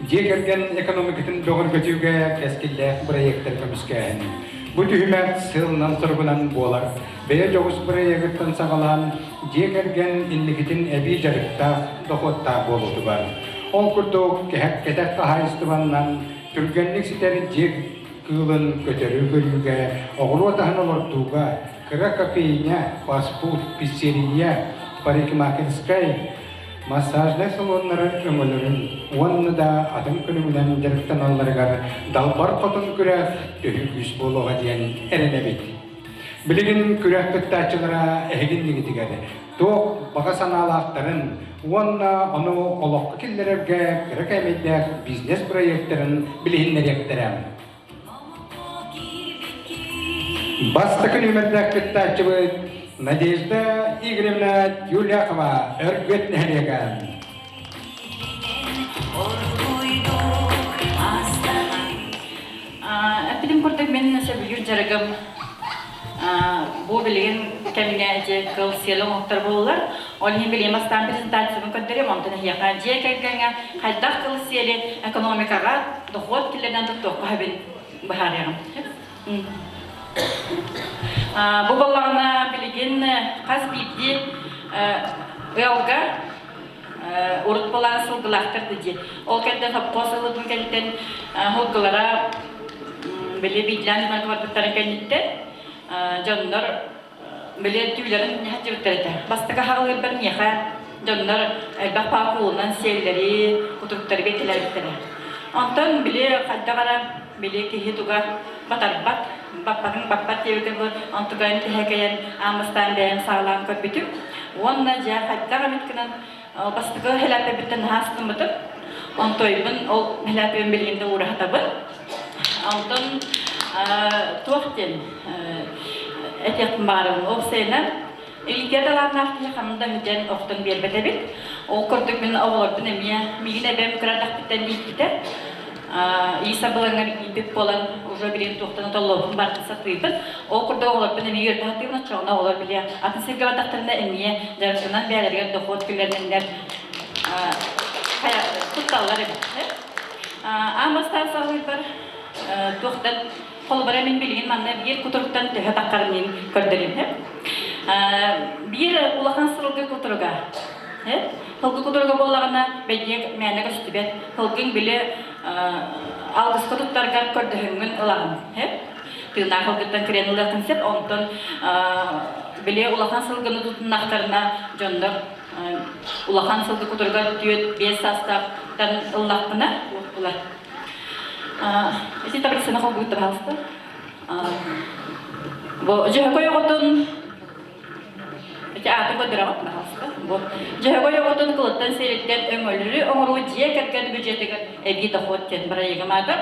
Дьиэ кэргэн экономикатын бөҕөргөтүүгэ кэскиллээх бырайыактары көмүскээһин. Бу түһүмэх сыалынан-соругунан буолар. Бэйэ дьоҕус бырайыагыттан саҕалаан дьиэ кэргэн инникитин эбии дьарыктаах, дохуоттаах буолуутугар. Ол курдук, кэтэх хаһаайыстыбаннан түргэнник ситэр дьиэ кыылын көтөрү көрүүгэ, оҕуруот аһын олордууга, кыра кофейня, фастфуд, пиццерия, парикмахерскай, массажнай салоннары өҥөлөрүн уонна да атын көрүҥүнэн дьарыктаналларыгар Далбар Хотун күрэх төһүү күүс буолуоҕа диэн эрэнэбит. Билигин күрэх кыттааччылара эһигиннигитигэр туох баҕа санаалаахтарын уонна ону олоххо киллэрэргэ кыра кээмэйдээх бизнес-проектарын билиһиннэриэхтэрэ. Бастакы нүөмэрдээх кыттааччыбыт Надежда Игоревна Тюляхова, Өргөт нэһилиэгэ. Эппитим курдук мин сөбүлүүр дьарыгым бу билигин кэмҥэ ити кыл сиэлэ оҥоһуктар буоллар. Ол иһин билигин бастаан презентациябын көрдөрүм, онтон эһиэхэ дьиэ кэргэҥҥэ хайдах кыл сиэли экономикаҕа дохуот киллэринэн туттуохха сөбүн быһаарыаҕым. Бу буоллаҕына билигин хас биирдии ыалга урут былаан сылгылаахтар да дии. Ол кэннэ сопхуос ылытын кэнниттэн сылгылара били биирдээн дьоннор барбыттарын кэнниттэн дьоннор били түүлэрин сылдьыбыттар этэ. Бастакы хаҕылыырбар миэхэ дьоннор элбэх паакуулунан сиэллэри, кутуруктары биэртэлээбиттэрэ. Онтон били хайдах эрэ били киһи туга батарбат, баппатын баппат диэбитим онтукайын тэһэ кэйэн аан бастаан бэйэм саҕалаан көрбүтүм. Уонна дьэ хайдах эмит гынан бастакы хэлээппэбиттэн наһаа астыммытым. Онтойбун ол хэлээппэбин билигин да уураһатабын. Онтон туох диэн этиэхпин баҕарабын. Уопсайынан илгэ талааннаах киһи ханна да үтэн охтон биэрбэт эбит. Ол курдук мин оҕолорбун эмиэ миигин эбэм кыра эрдэхпиттэн ииппитэ. Иис абылаҥар ииппит буолан уже билигин туохтан толлобун барытын сатыыбын. Ол курдук оҕолорбун эмиэ үөрдэ сатыыбын, оччоҕуна оҕолор били атын сиргэ бардахтарына эмиэ дьарыктанан бэйэлэригэр дохуот киллэринэннэр тутталлар эбит. Аан бастаан саҕалыырбар туохтан холобура мин билигин манна биир кутуруктан төһө таххарын көрдөрүм. Биир улахан сылгы кутуруга. Сылгы кутуруга буоллаҕына бэйдиэ мээнэ көстүбэт. Сылгыҥ били алгыска туттаргар көрдөһөҥҥүн ылаҕын. Тыыннаах сылгыттан кириэн ылыаххын сөп. Онтон били улахан сылгыны тутуннахтарына дьоннор улахан сылгы кутуругар 4-5 саастаахтан ыллахпына ылар. Ити таблицаны холбуйта пожалуйста. Бу Дьөһөгөй оҕотун ити аатын көрдөрөҕүт пожалуйста. Бу Дьөһөгөй оҕотун кылыттан сиэриттэн өҥөлөрү оҥоруу дьиэ кэргэн бюджетыгар эбии дохуот диэн бырайыагым аата.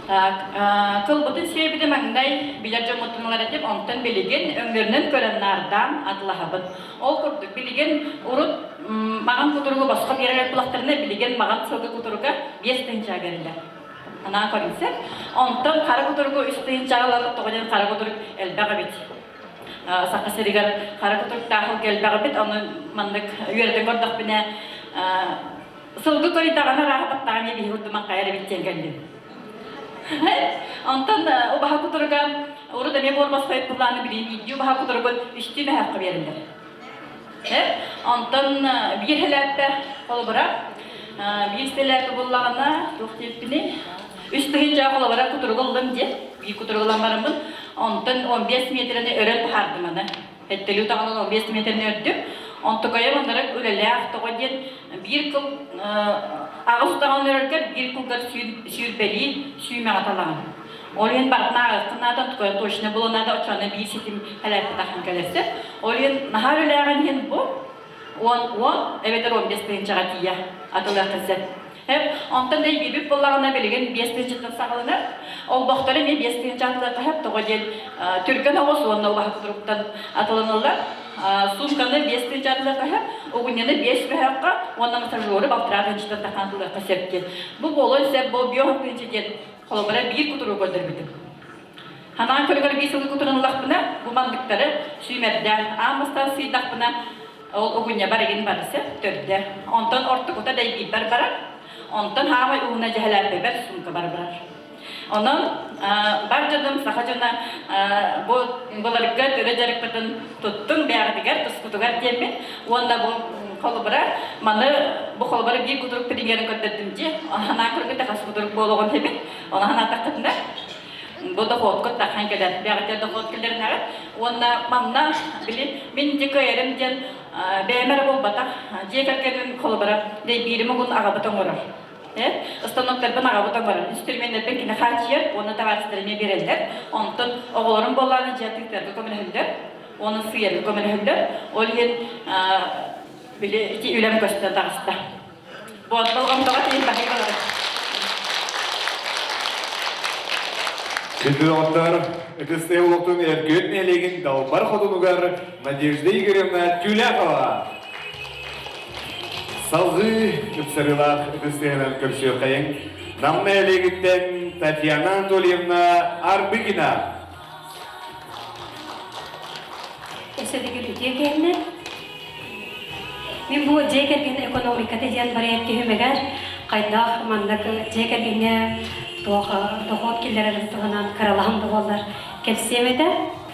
Так, кылбытын сиэбитэ маҥнай билэр дьоммуттан ылар этим, онтон билигин өҥнөрүнэн көрөн наардаан атылаһабыт. Ол курдук билигин урут маҕан кутуругу босхо биэрэр буоллахтарына, билигин маҕан сылгы кутуруга 5 тыһыынчаҕа бэриллэр. Анаан көрүҥсэ. Онтон хара кутуругу 3 тыһыынчаҕа ылар, тоҕо диэн хара кутурук элбэх эбит. Саха сиригэр хара кутуруктаах сылгы элбэх эбит, ону маннык үөрэтэн көрдөхпүнэ, сылгы көрүйдэҕинэ арааһа баттаҕа эмиэ биһи курдук маҥхайар эбит диэн кэллим. Онтон убаһа кутуруга урут эмиэ буорбасхайыт былааны билиин биирдии убаһа кутуругун үстүү мөһөөххө биэрэллэр. Онтон биир хэлээппэ холобура биир сэлээппэ буллаҕына туох диэппиний 3 тыһыынча холобура кутуругу ыллым диэ биир кутуругу ылан бараммын онтон 15 миэтэрэни өрөн таһаардым аны Эттэлүү таҕынан 15 миэтэрэни өрдүм. Онтукайым оннорок үлэлээх тоҕо диэн биир кыл аҕыс даҕаны өрөргөр биир кылгар сүүрбэлии сүүмэҕэ талаҕын. Ол иһин барытын ааҕыаххын наада, онтукайа точно буолуон наада, оччоҕуна биир ситим хэлээппэтаххын кэлэрсэ. Ол иһин наһаа үлэлээҕин иһин бу 10-10 эбэтэр 15 тыһыынчаҕа тиийэ атылыаххын сөп. Онтон да биирбит буоллаҕына билигин 5 тыһыынчаттан саҕаланар. Олбохтору эмиэ 5 тыһыынча атылыахха сөп. Тоҕо диэн түргэн оҕус уонна убаһа кутуруктан атыланаллар. Суумканы 5 тыһыынча атылыахха сөп. Угунньаны 5 мөһөөххө уонна массажеры 1,5 тыһыынчаттан тахсан атылыахха сөп диэн. Бу буолуон сөп, бу 5 тыһыынча диэн холобура биир кутуругу көрдөрбүтүм. Ханаан көрүгэр биир сылы кутурун ыллахпына, бу манныктары сүүмэрдээн, аан бастаан сыыйдахпына, Ол угунньабар игин барысы төрдө. Онтон ортокута дэйбиирбэр барар. Онтон хаамай уһуна дьэһэлээппэбэр суумкабар барар. Онон бар дьонум, саха дьоно бу былыргы төрө дьарыкпытын туттуҥ бэйэҕитигэр, тускутугар диэммин уонна бу холобура маны бу холобура биир кутурук примерин көрдөрдүм дии. Санаа көргүтэ хас кутурук буолуоҕун эбит. Ону санаатаххытына бу дохуоккут тахан кэлэр, бэҕэтэ дохуот кэлэринэҕит. Уонна манна били мин дьэ кыайарым диэн бэйэм эрэ буолбатах, дьиэ кэргэним холобура дэйбиирим угун аҕабыт оҥорор. Станоктарбын аҕабыт оҥорор, инструменнэрбин кини хааччыйар уонна табаарыстар эмиэ биэрэллэр. Онтон оҕолорум буоллаҕына дьиэ атыыттарга көмөлөһөллөр, уонна сыыйарга көмөлөһөллөр. Ол иһин били ити үлэм көстөн таҕыста. Вот, болҕомтоҕо тиийин баһый балары. Күндү ытыс олохтун Эргүөт нэһилиэгин далбар хотунугар Надежда Игоревна Тюляхова. Салгыы ыпсарыылаах ытыс тыаһынан көрсүөххэйиҥ. Нам нэһилиэгиттэн Татьяна Анатольевна Арбыкина. Өссө үтүө кэннэ Мин бу дьиэ кэргэн экономиката диэн проект түһүмэгэр хайдах маннык дьиэ кэргэҥҥэ туох дохуот киллэрэрин туһунан кыралаһан да буоллар кэпсиэм этэ.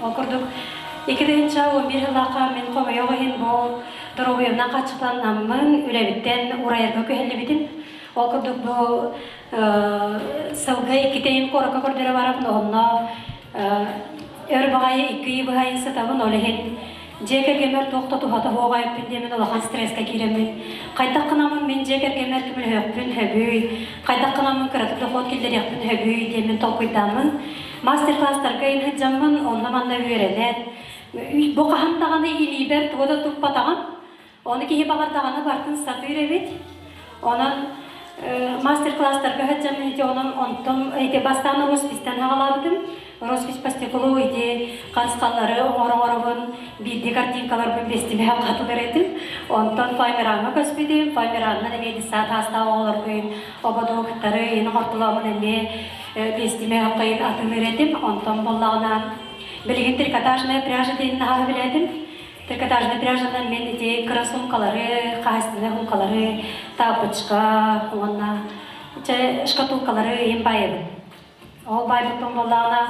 Ол курдук 2011 сыллаахха мин хомойуох иһин бу доруобуйабынан хааччахтанаммын үлэбиттэн уурайарга күһэллибитим. Ол курдук бу сылга иккитэ куоракка көрдөрө барабын, онно өр баҕайы икки ый быһайын сытабын, ол иһин дьиэ кэргэммэр туох да туһата суоҕа эппин диэмин улахан стресскэ киирэммин хайдах гынаммын мин дьиэ кэргэммэр көмөлөһүөхпүн сөбүй, хайдах гынаммын кыратык дохуот киллэриэхпин сөбүй диэммин толкуйдааммын мастер-класстарга ин сылдьаммын онно-манна үөрэнэн бу хаһан даҕаны илиибэр тугу да туппатаҕым. Ону киһи баҕардаҕына барытын сатыыр эбит. Онон мастер-класстарга сылдьаммын ити онон онтон ити бастаан роспистан аҕалаабытым. Роспись по стеклу ити харысхаллары оҥоро-оҥоробун биирдии картинкаларбын бэстибэһэ хатылар этим. Онтон фоамираҥҥа көспүтүм. Фоамираннан эмиэ десант аастаах оҕолоргун ободуоктары ин оҥортолоомун эмиэ бэстимэһэ атылыр этим. Онтон буоллаҕына билигин трикотажная пряжа диэн наһаа билээтим. Трикотажный пряжанан мен ити кыра суумкалары, хаһайыстыбаннай суумкалары, тапочка уонна чэ шкатулкалары иһин баайабын. Ол баайбыппын буоллаҕына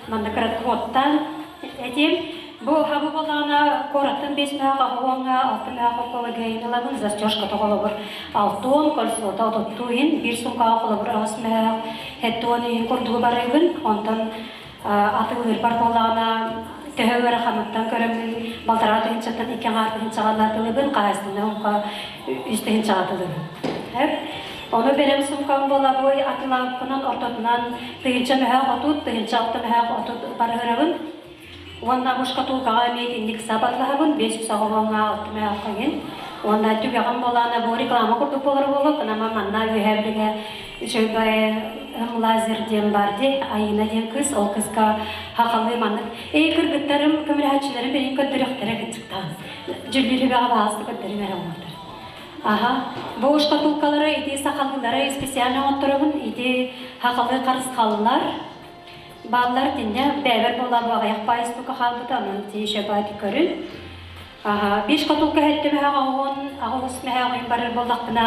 манна кыра куоттан этим. Бу хабы буоллаҕына куораттан 5 мөһөх аҕа 6 мөһөх окологейн ылабын, застежка холобур алтуон, кольцота отуттуу иһин, биир суумкаҕа холобур 8 мөһөх, 70 иһин курдугу барыыбын. Онтон атыылыырбар буоллаҕына төһө ыараханыттан көрөммүн 1,5 тыһыынчаттан 2,5 тыһыынчаҕа атыылыыбын, хаһаайыстыбаннай сумка 3 тыһыынчаҕа атыылыыбын. Ону бэлэм сумкам буолабый атыылаабыппынан ортотунан 1000 мөһөөх 30, 1006 мөһөөх 30 барыһырабын. Уонна бу шкатулкаҕа эмиэ итинник сап атылаһабын, 500 оҕолоҥҥа 6 мөһөөх иһин. Уонна түгэҕим буолаана бу реклама курдук буолар буолуо, кынама манна үөһээ билигэ үчүгэй. Лазер диэн баар дии, Айыына диэн кыыс, ол кыыска хахалыы маннык «Эй, кыргыттарым, көмөлөһөөччүлэрим билин көрдөрүөхтэрэ кырдьыктаах. Дьүллүүр үбэҕэ баҕаста көрдөрүм эрэ оҥордор». Аха, бу шкатулкалары ити сахалыылары специально оҥотторобун, ити хахалыы харысхаллар бааллар итиннэ бэйэбэр буолаа бу аҕыйах паайыс тука хаалбыта, онон ити еще баати көрүн. Биир шкатулка хэттэ мөһөөх оҕуһун, аҕыс мөһөөх ыйын барар буоллахпына,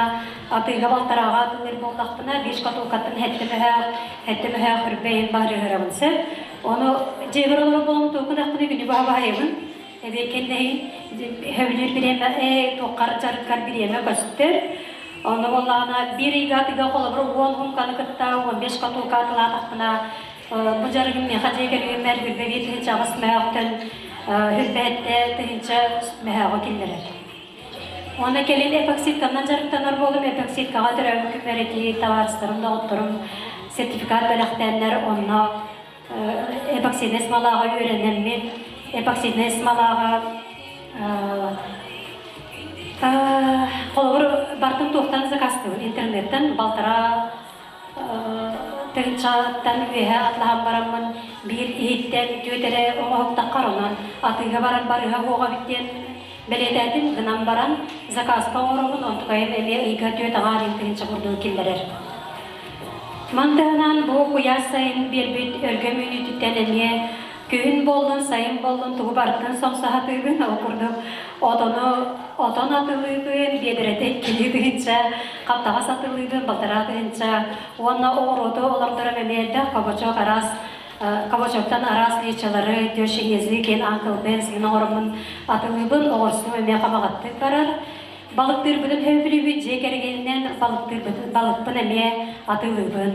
атыыга балтарааҕа атыылыыр буоллахпына, биир шкатулкаттан хэттэ мөһөөх, хэттэ мөһөөх үрбэйин барыһырабын сөп. Ону дьиэбэр олорор буолан туоххунахпына күнү быһа баһайабын. Эбиэккэннэһин сөбүлүүр бириэмэ, ээ, туоххар дьарыккар бириэмэ көстөр. Ону буоллаҕына биир ыйга атыыга холобур 10 хумканы кытта 15 шкатулка атылаатахпына, Бу дьарыгым миэхэ дьиэ кэргэммэр хүрбэ 58 мөһөөхтөн хүрбэһэттэ тыһыынча мөһөөҕү киллэрэр. Уонна кэлин эпоксидканан дьарыктанар буолум. Эпоксидкаҕа төрөөбүт күммэр ити табаарыстарым, доҕотторум сертификат бэлэхтээннэр онно эпоксиднай смолаҕа үөрэнэммин, эпоксиднай смолаҕа холобур бартын туохтан заказтыыбын интернеттэн балтараа тыһыынчаттан үөһэ атлаһан бараммын биир иһиттэн түөрт эрэ оҥоһуктаххар онон атыыга барар барыһа суоҕа эбит диэн бэлиэтээтим гынан баран заказка оҥоробун онтукайым эмиэ ыйга түөрт аҥаар тыһыынча курдугу киллэрэр. Мантыһынан бу куйаас сайын биэрбит өлгөм үүнүүтүттэн эмиэ Күһүн буоллун, сайын буоллун тугу барытын сомсоһатыыбын, ол курдук отону отон атылыыбын, биэдэрэтэ иккилии тыһыынча, хаптаҕас атылыыбын, балтараа тыһыынча уонна оҕуруоту олордором эмиэ элбэх кабачок араас кабачоктан араас лечалары, теща язык, Uncle Ben's гына оҥороммун атылыыбын, оҕурсум эмиэ хамаҕаттык барар. Балыктыырбытын сөбүлүүбүт, дьиэ кэргэнинэн балыктыырбытын, балыкпын эмиэ атыылыыбын.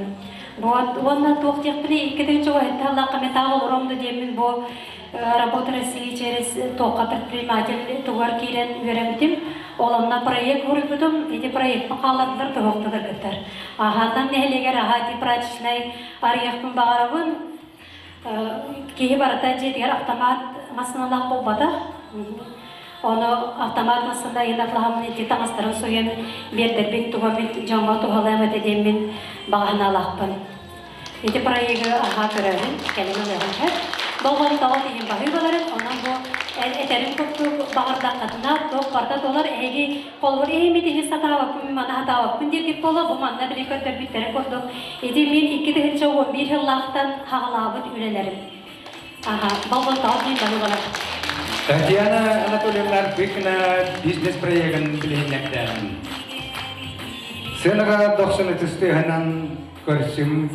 Вот, уонна туох диэхпиний, икки тыһыынча уһайта аллаахха металл олором да диэммин бу Работа России через туохха предприниматель тугар киирэн үөрэммитим. Ол онно проект суруйбутум, ити проекпын хааллардылар туһуохтатаргыттар. Аһаатан нэһилиэгэр аһа ити прачечнай арыйыахпын баҕарабын. Киһи барыта дьиэтигэр автомат массыыналаах буолбатах. Ону автомат массыына ыйын ити таҥастарын суйан биэрдэрбит туга мин дьоҥҥо туһалыам этэ диэммин баҕаһынаалаахпын. Ити проегы аһаа көрөбүн, кэлин ылыаҕым сөп. Болҕомтоҕут иһин баһыыбаларын, онон бу этэрим курдук баҕардаххытына туох барыта туолар эһиги холобур эһимит иһи сатаабаппын, маны сатаабаппын диэбит буолуо, бу манна били көрдөрбүттэрин курдук ити мин 2011 сыллаахтан хаҕалаабыт үлэлэрим. Аха, болҕомтоҕут иһин баһыыбалар. Татьяна Анатольевна Арбыкина бизнес-проегын билиһиннэрдэ. Сыанаҕа дохсун ытыс тыаһынан көрсүм.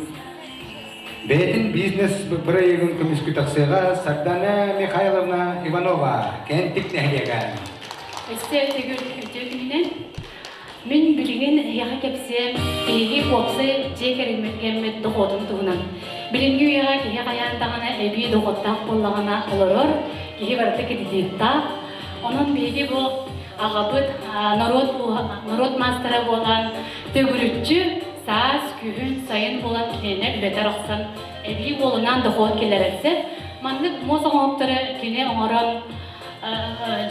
Бэйэтин бизнес-проегын көмүскүү тахсыаҕа Сардана Михайловна Иванова, Кэнтик нэһилиэгэ. Өссө төгүл үтүө күнүнэн. Мин билигин эһиэхэ кэпсиэм биһиги уопсай дьиэ кэргэммит дохуотун туһунан. Билиҥҥи үйэҕэ киһи хайаан даҕаны эбии дохуоттаах буоллаҕына олорор, киһи барыта кредиттаах. Онон биһиги бу аҕабыт норуот норуот маастара буолан төгүрүччү саас, күһүн, сайын буолан кинини үлэтэ арахсан эбии уолунаан дохуот киллэрэрсэ. Маннык муос оҥоһуктары кини оҥорон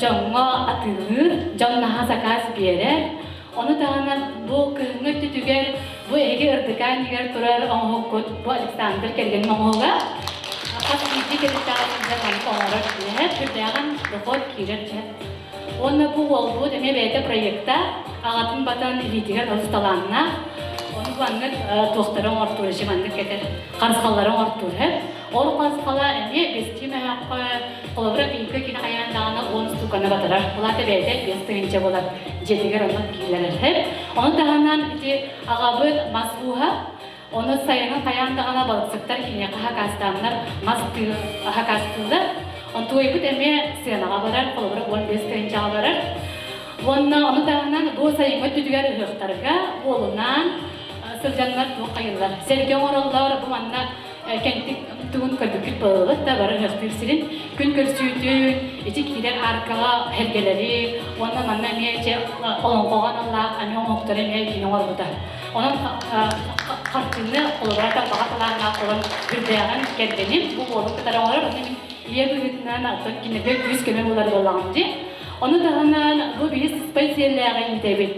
дьоҥҥо атыылыыр, дьон наһаа сакаас биэрэр. Ону таһынан бу кыһыҥҥы өттүтүгэр бу эһиги ырдыкаан иһигэр турар оҥоһуккут бу Александр кэргэнин оҥоһуга. Хас биирдии кэлиттээх сылдьан маннык оҥорор киһи сүрдээҕин дохуот киирэр дьэ. Уонна бу уолбут эмиэ бэйэтэ проекта аҕатын батан илиитигэр олус талааннаах. Ону маннык туохтары оҥортуур, маннык кэтэр харысхаллары оҥортуур. Ол харысхала эмиэ бэстии мөһөөххө Холобура, бииргэ кини хайаан даҕаны 10 стуканы батарар. Улаата бэйэтэ 5 тыһыынча буолар дьиэтигэр онно киирэр. Ону таһынан ити аҕабыт мас ууһа, ону сайынын хайаан даҕаны балыксыттар киниэхэ хакаастааннар мас хакаастыыллар. Онтуойбут эмиэ сыанаҕа барар, холобура 15 тыһыынчаҕа барар. Уонна ону таһынан бу сайыҥҥы өттүтүгэр ыһыахтарга уолунаан сылдьаннар туох хайыллар. Сэргэ оҥороллор, бу манна кэнтик тугун көрбүккүт буолаллар да бары ыһыахтыыр сирин күн көрсүүтүн ити киирэр аркаҕа эргэлэри уонна манна эмиэ ити олоҥхоҕо аналлаах эмиэ оҥоһуктары эмиэ кини оҥорбута. Онон хартыыны холобура тарбаҕа талааннаах буолан үрдээҕин кэргэним бу уолу кытары оҥорор ону мин ийэ быһыытынан оттон кинилэргэ күүс-көмө буолар буоллаҕым дии. Ону таһынан бу биһи сыспай сиэллээҕи иитэбит.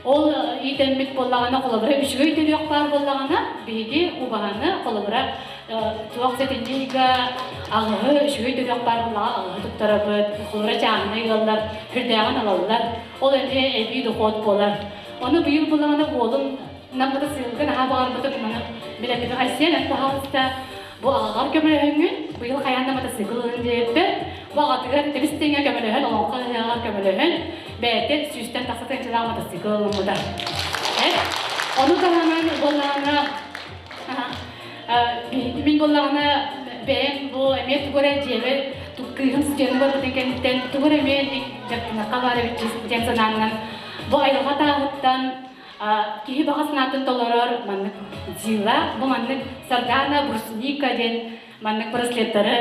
Ол иитэммит буоллаҕына, холобура, үчүгэй төрүөх баар буоллаҕына, биһиги убаһаны, холобура, туох сэтинньи ыйга аҕыһы үчүгэй төрүөх баар буоллаҕа аҕыһы туттарабыт, холобура, чааһынай ыаллар сүрдээҕин ылаллар. Ол эмиэ эбии дохуот буолар. Ону быйыл буоллаҕына уолум наммыта сыылга наһаа баҕарбытым, маны билэппитим. Айсен, эн пожалуйста, Бу аҕаҕар көмөлөһөҥҥүн, быйыл хайаан да мотоцикл ылын диэбиппэр, бу аҕатыгар тэбис тэҥҥэ көмөлөһөн, олоҥхо ыһыаҕар көмөлөһөн, бэйэтэ сүүстэн тахса тыһыынчалаах мотоцикл ылыммыта. Ону таһынан буоллаҕына, мин буоллаҕына бэйэм бу эмиэ тугу эрэ дьиэбэр кыыһым студены барбытын кэнниттэн тугу эрэ эмиэ дьарыктанахха баар эбит диэн санааннан бу айылҕа тааһыттан киһи баҕа санаатын толорор маннык дила, бу маннык Сардана брусника диэн маннык браслеттары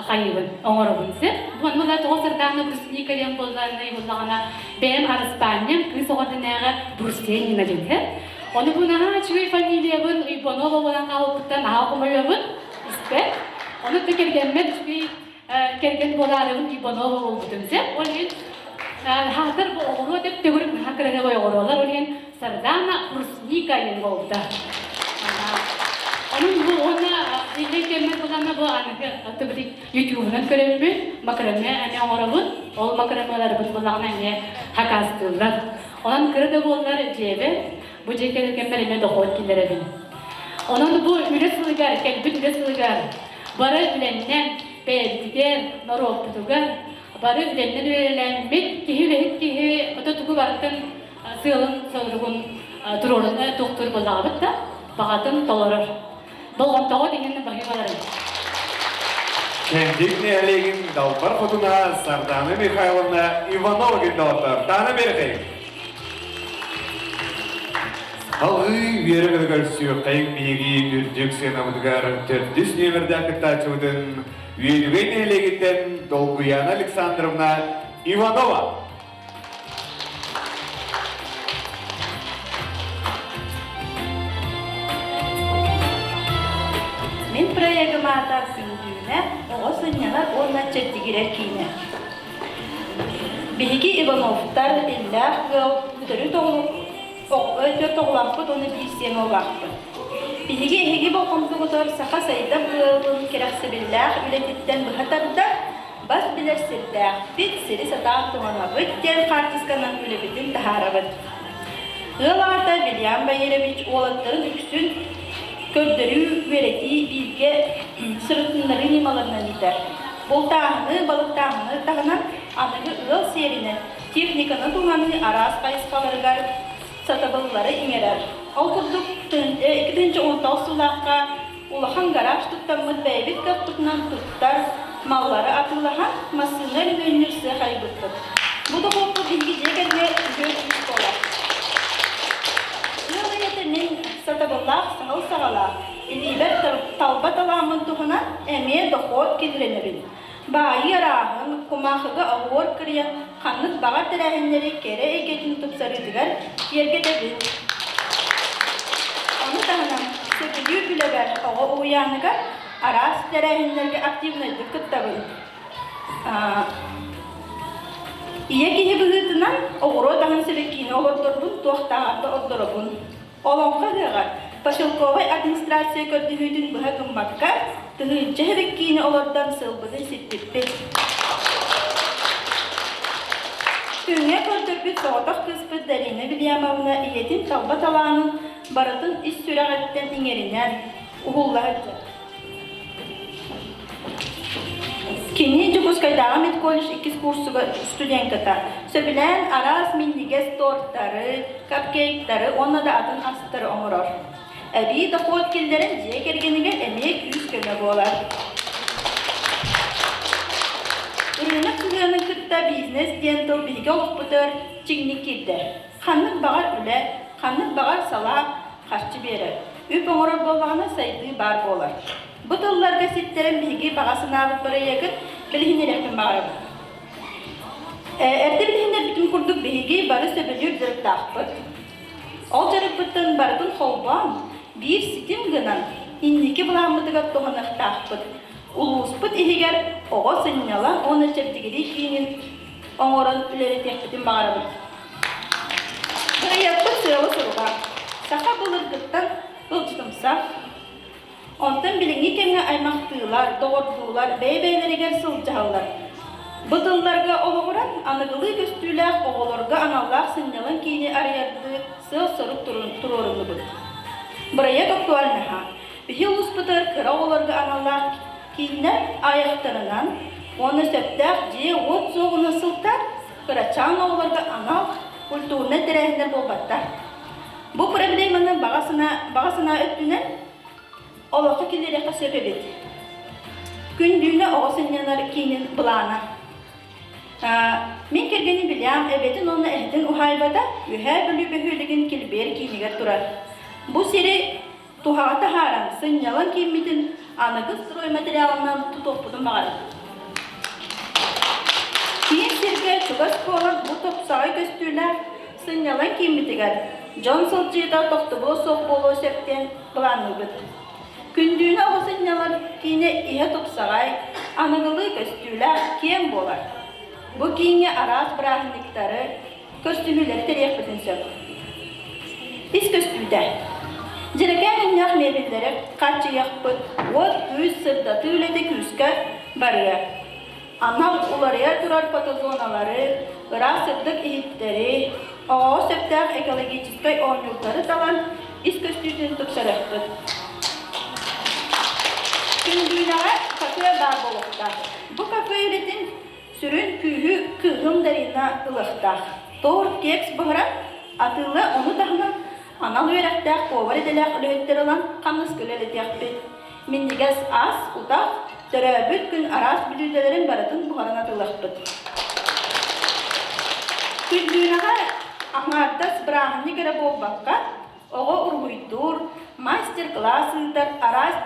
хайыыбын, оҥоробун сөп. Бу маннык да тоҕо Сардана брусника диэн буоллаҕына, бэйэм араспаанньам кыыс оҕо дэнээҕэ Брусенина диэн сөп. Ону бу наһаа үчүгэй фамилиябын Уйбанова буолан хаалбыттан наһаа хомойобун испэт. Ону да кэргэммэр үчүгэй кэргэн буолаарыбын Иванова буолбутум сөп. Ол иһин хаатыр бу оҕуруо деп төгүрүк наһаа кыраһыабай оҕуруолар. Ол иһин Сардана Брусника диэн буолбута. Онон бу уонна иллэҥ кэммэр буланна бу аныгы тыбытый ютубунан көрөммүн макраме эмиэ оҥоробун. Ол макрамеларбын булаҕына эмиэ хакаастыыллар. Онон кыра да буоллар дьиэбэр бу дьиэ кэргэммэр эмиэ дохуот киллэрэбин. Онон бу үлэ сылыгар, кэлбит үлэ сылыгар бары үлэннэн, бэйэбитигэр, норуоппутугар бары үлэннэн үлэлээммит, киһи үлэһит киһи ото тугу барытын сыалын соругун туруорун туохтуур буоллаҕыбыт да, баҕатын толорор. Болҕомтоҕо иһин баһыыбаларын. Кэнтик нэһилиэгин далбар хотуна Сардана Михайловна Иванова гендалаттар. Таана берхей. Салгыы үөрэ көрсүөххэйиҥ биһиги үрдүк сыанабытыгар төрдүс нүөмэрдээх кыттааччыбытын Үөдүгэй нэһилиэгиттэн Долгуяна Александровна Иванова. Мин проегым аата Күндүүнэ оҕо сынньанар уонна чэбдигирэр киинэ. Биһиги Ивановтар иллээх ыал төрүт төрт оҕолоохпут уонна биир сиэн уоллаахпыт. Биһиги эһиги болҕомтоҕутугар саха сайдам ыалын кэрэхсэбиллээх үлэтиттэн быһа тардар, бас билэр сирдээхпит, сири сатаан туһанабыт диэн хаартысканан үлэбитин таһаарабыт. Ыал аҕата Вильям Валерьевич уолаттарын үксүн көрдөрүү, үөрэтии бииргэ сырытыннарыы ньымаларынан иитэр. Бултааһыны, балыктааһыны таһынан аныгы ыал сиэринэн техниканы туһаныы араас хайысхаларыгар сатабыллары иҥэрэр. Ол курдук, 2019 сыллаахха улахан гараж туттаммыт бэйэбит кыахпытынан туттар маллары атыылаһан, массыына өрөмүөннүүр сыах айбыппыт. Бу дохуоппут биһиги дьиэ кэргэҥҥэ үтүө күүс буолар. Ыал ийэтэ мин сатабыллаах саһыл саҕалаах, илиибэр талба талааммын туһунан эмиэ дохуот киллэринэбин. Баайыы арааһын, кумаахыга оһуор кырыйан ханнык баҕар тэрээһиннэри кэрэ эйгэтин тупсарыытыгар киэргэтэбин. Ону таһынан, сөбүлүүр үлэбэр оҕо уһуйааныгар араас тэрээһиннэргэ активнайдык кыттабын. Ийэ киһи быһыытынан оҕуруот аһын сибэккиини олордорбун туохтааҕар да ордоробун. Олоҥхо ыһыаҕар поселковай администрация көрдөһүүтүн быһа гыммакка, тыһыынча сибэккиини олордон сылбытын сиппиппит. Күҥҥэ көрдөрбүт соҕотох кыыспыт Дарина Вильямовна ийэтин талба талаанын барытын ис сүрэҕиттэн иҥэринэн, уһулла сылдьар. Кини Дьокуускайдааҕы медколледж иккис курсугар студентката. Сөбүлээн араас минньигэс тортары, капкейктары уонна да атын астары оҥорор. Эбии дохуот киллэрэн дьиэ кэргэнигэр эмиэ күүс-көмө буолар. Ырыынак сыһыанын кытта бизнес диэн тыл биһиги олохпутугар чиҥник киирдэ. Ханнык баҕар үлэ, ханнык баҕар салаа харчы биэрэр. Үп оҥорор буоллаҕына сайдыы баар буолар. Бу тылларга ситтэрэн биһиги баҕа санаабыт бырайыагын билиһиннэриэхпин баҕарабын. Эрдэ билиһиннэрбитим курдук биһиги бары сөбүлүүр дьарыктаахпыт. Ол дьарыкпыттан барытын холбоон, биир ситим гынан инники былааммытыгар туһаныахтаахпыт. Улууспут иһигэр оҕо сынньалаҥ уонна чэбдигирии киинин оҥорон үлэлэтиэхпитин баҕарабыт. Бырайыакпыт сыала-соруга саха былыргыттан ыалдьытымсах, Онтон билиҥҥи кэмҥэ аймахтыылар, доҕордуулар бэйэ-бэйэлэригэр сылдьыһаллар. Бу тылларга олоҕуран, аныгылыы көстүүлээх оҕолорго аналлаах сынньалаҥ киини арыйардыы сыал-сорук туруоруннубут. Бырайыак актуальнаһа биһи улууспутугар кыра оҕолорго аналлаах кииннэр айахтарынан уонна сөптөөх дьиэ-уот суоҕунан сылтаан кырачаан оҕолорго анал культурнай тэрээһиннэр буолбаттар. Бу проблеманы баҕа санаа, баҕа санаа өттүнэн олоххо киллэриэххэ сөп эбит. Күндүүнэ оҕо сынньанар киинин былаана. Мин кэргэним Вильям эбэтин уонна эһэтин уһаайбата Үөһээ Бүлүү бөһүөлэгин Килбиэр киинигэр турар. Бу сири туһаҕа таһааран, сынньалаҥ кииммитин аныгы стройматериалынан тутуохпутун баҕарабыт. Киин сиргэ чугас буолан бу тупсаҕай көстүүлээх сынньалаҥ кииммитигэр дьон сылдьыыта тохтобула суох буолуо сөп диэн былаанныыбыт. Күндүүнэ оҕо сынньалаҥ киинэ иһэ тупсаҕай, аныгылыы көстүүлээх, киэҥ буолар. Бу кииҥҥэ араас бырааһынньыктары, Көрсүһүүлэри тэрийиэхпитин сөп. Ис көстүүтэ. Дьэрэкээн өҥнөөх миэбэллэри хааччыйыахпыт, уот-күүс, сырдатыы үлэтэ күүскэ барыа. Анал уларыйа турар фотозоналары, ыраас сырдык иһиттэри, оҕоҕо сөптөөх экологическай оонньуурдары талан ис көстүүтүн тупсарыахпыт. Күндүүнэҕэ кафе баар буолуохтаах. Бу кафе үлэтин Сүрүн күүһү кыыһым Дарина ылыахтаах. Торт, кекс буһаран, атыыла ону таһынан анал үөрэхтээх повар идэлээх үлэһиттэр ылан хамнаска үлэлэтиэхпит. Минньигэс ас, утах, төрөөбүт күн араас бүлүүдэлэрин барытын буһаран атыылыахпыт. Күндүүнэҕэ аҥаардас бырааһынньык эрэ буолбакка, Оҕо уруһуйдуур, мастер-класс ыытар, араас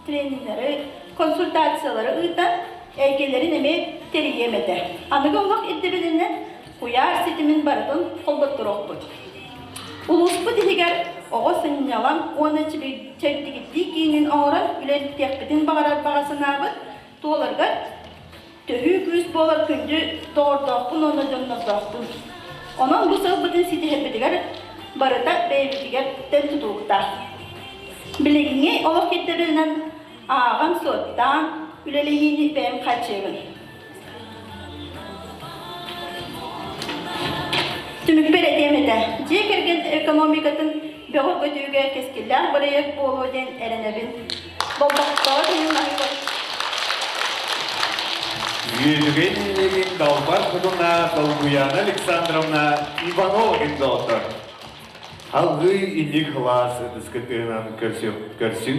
трениннэри, консультациялары ыытан, эйгэлэрин эмиэ тэрийиэм этэ. Аныгы олох ирдэбилинэн куйаар ситимин барытын холботторуохпут. Улууспут иһигэр оҕо сынньалаҥ уонна чэбдигирдии киинин оҥорон үлэлэтиэхпитин баҕарар баҕа санаабыт туоларыгар Төһүү күүс буолар күндү доҕордоохпун уонна дьоннордоохпун. Онон бу сылбытын ситиһэрбитигэр барыта бэйэбитигэр тэн тутулуктаах. Билиҥҥи олох ирдэбилинэн ааҕан-суоттаан үлэлэһиини бэйэм хааччыйабын. Түмүкпэр этиэм этэ, дьиэ кэргэн экономикатын бөҕөргөтүүгэ кэскиллээх бырайыак буолуо диэн эрэнэбин. Болҕомтоҕо иһин Үөдүгэй нэһилиэгин далбар хотуна Долгуяна Александровна Иванова доҕоттор. Алгыы инник кылаас ытыскытыынан көрсүҥ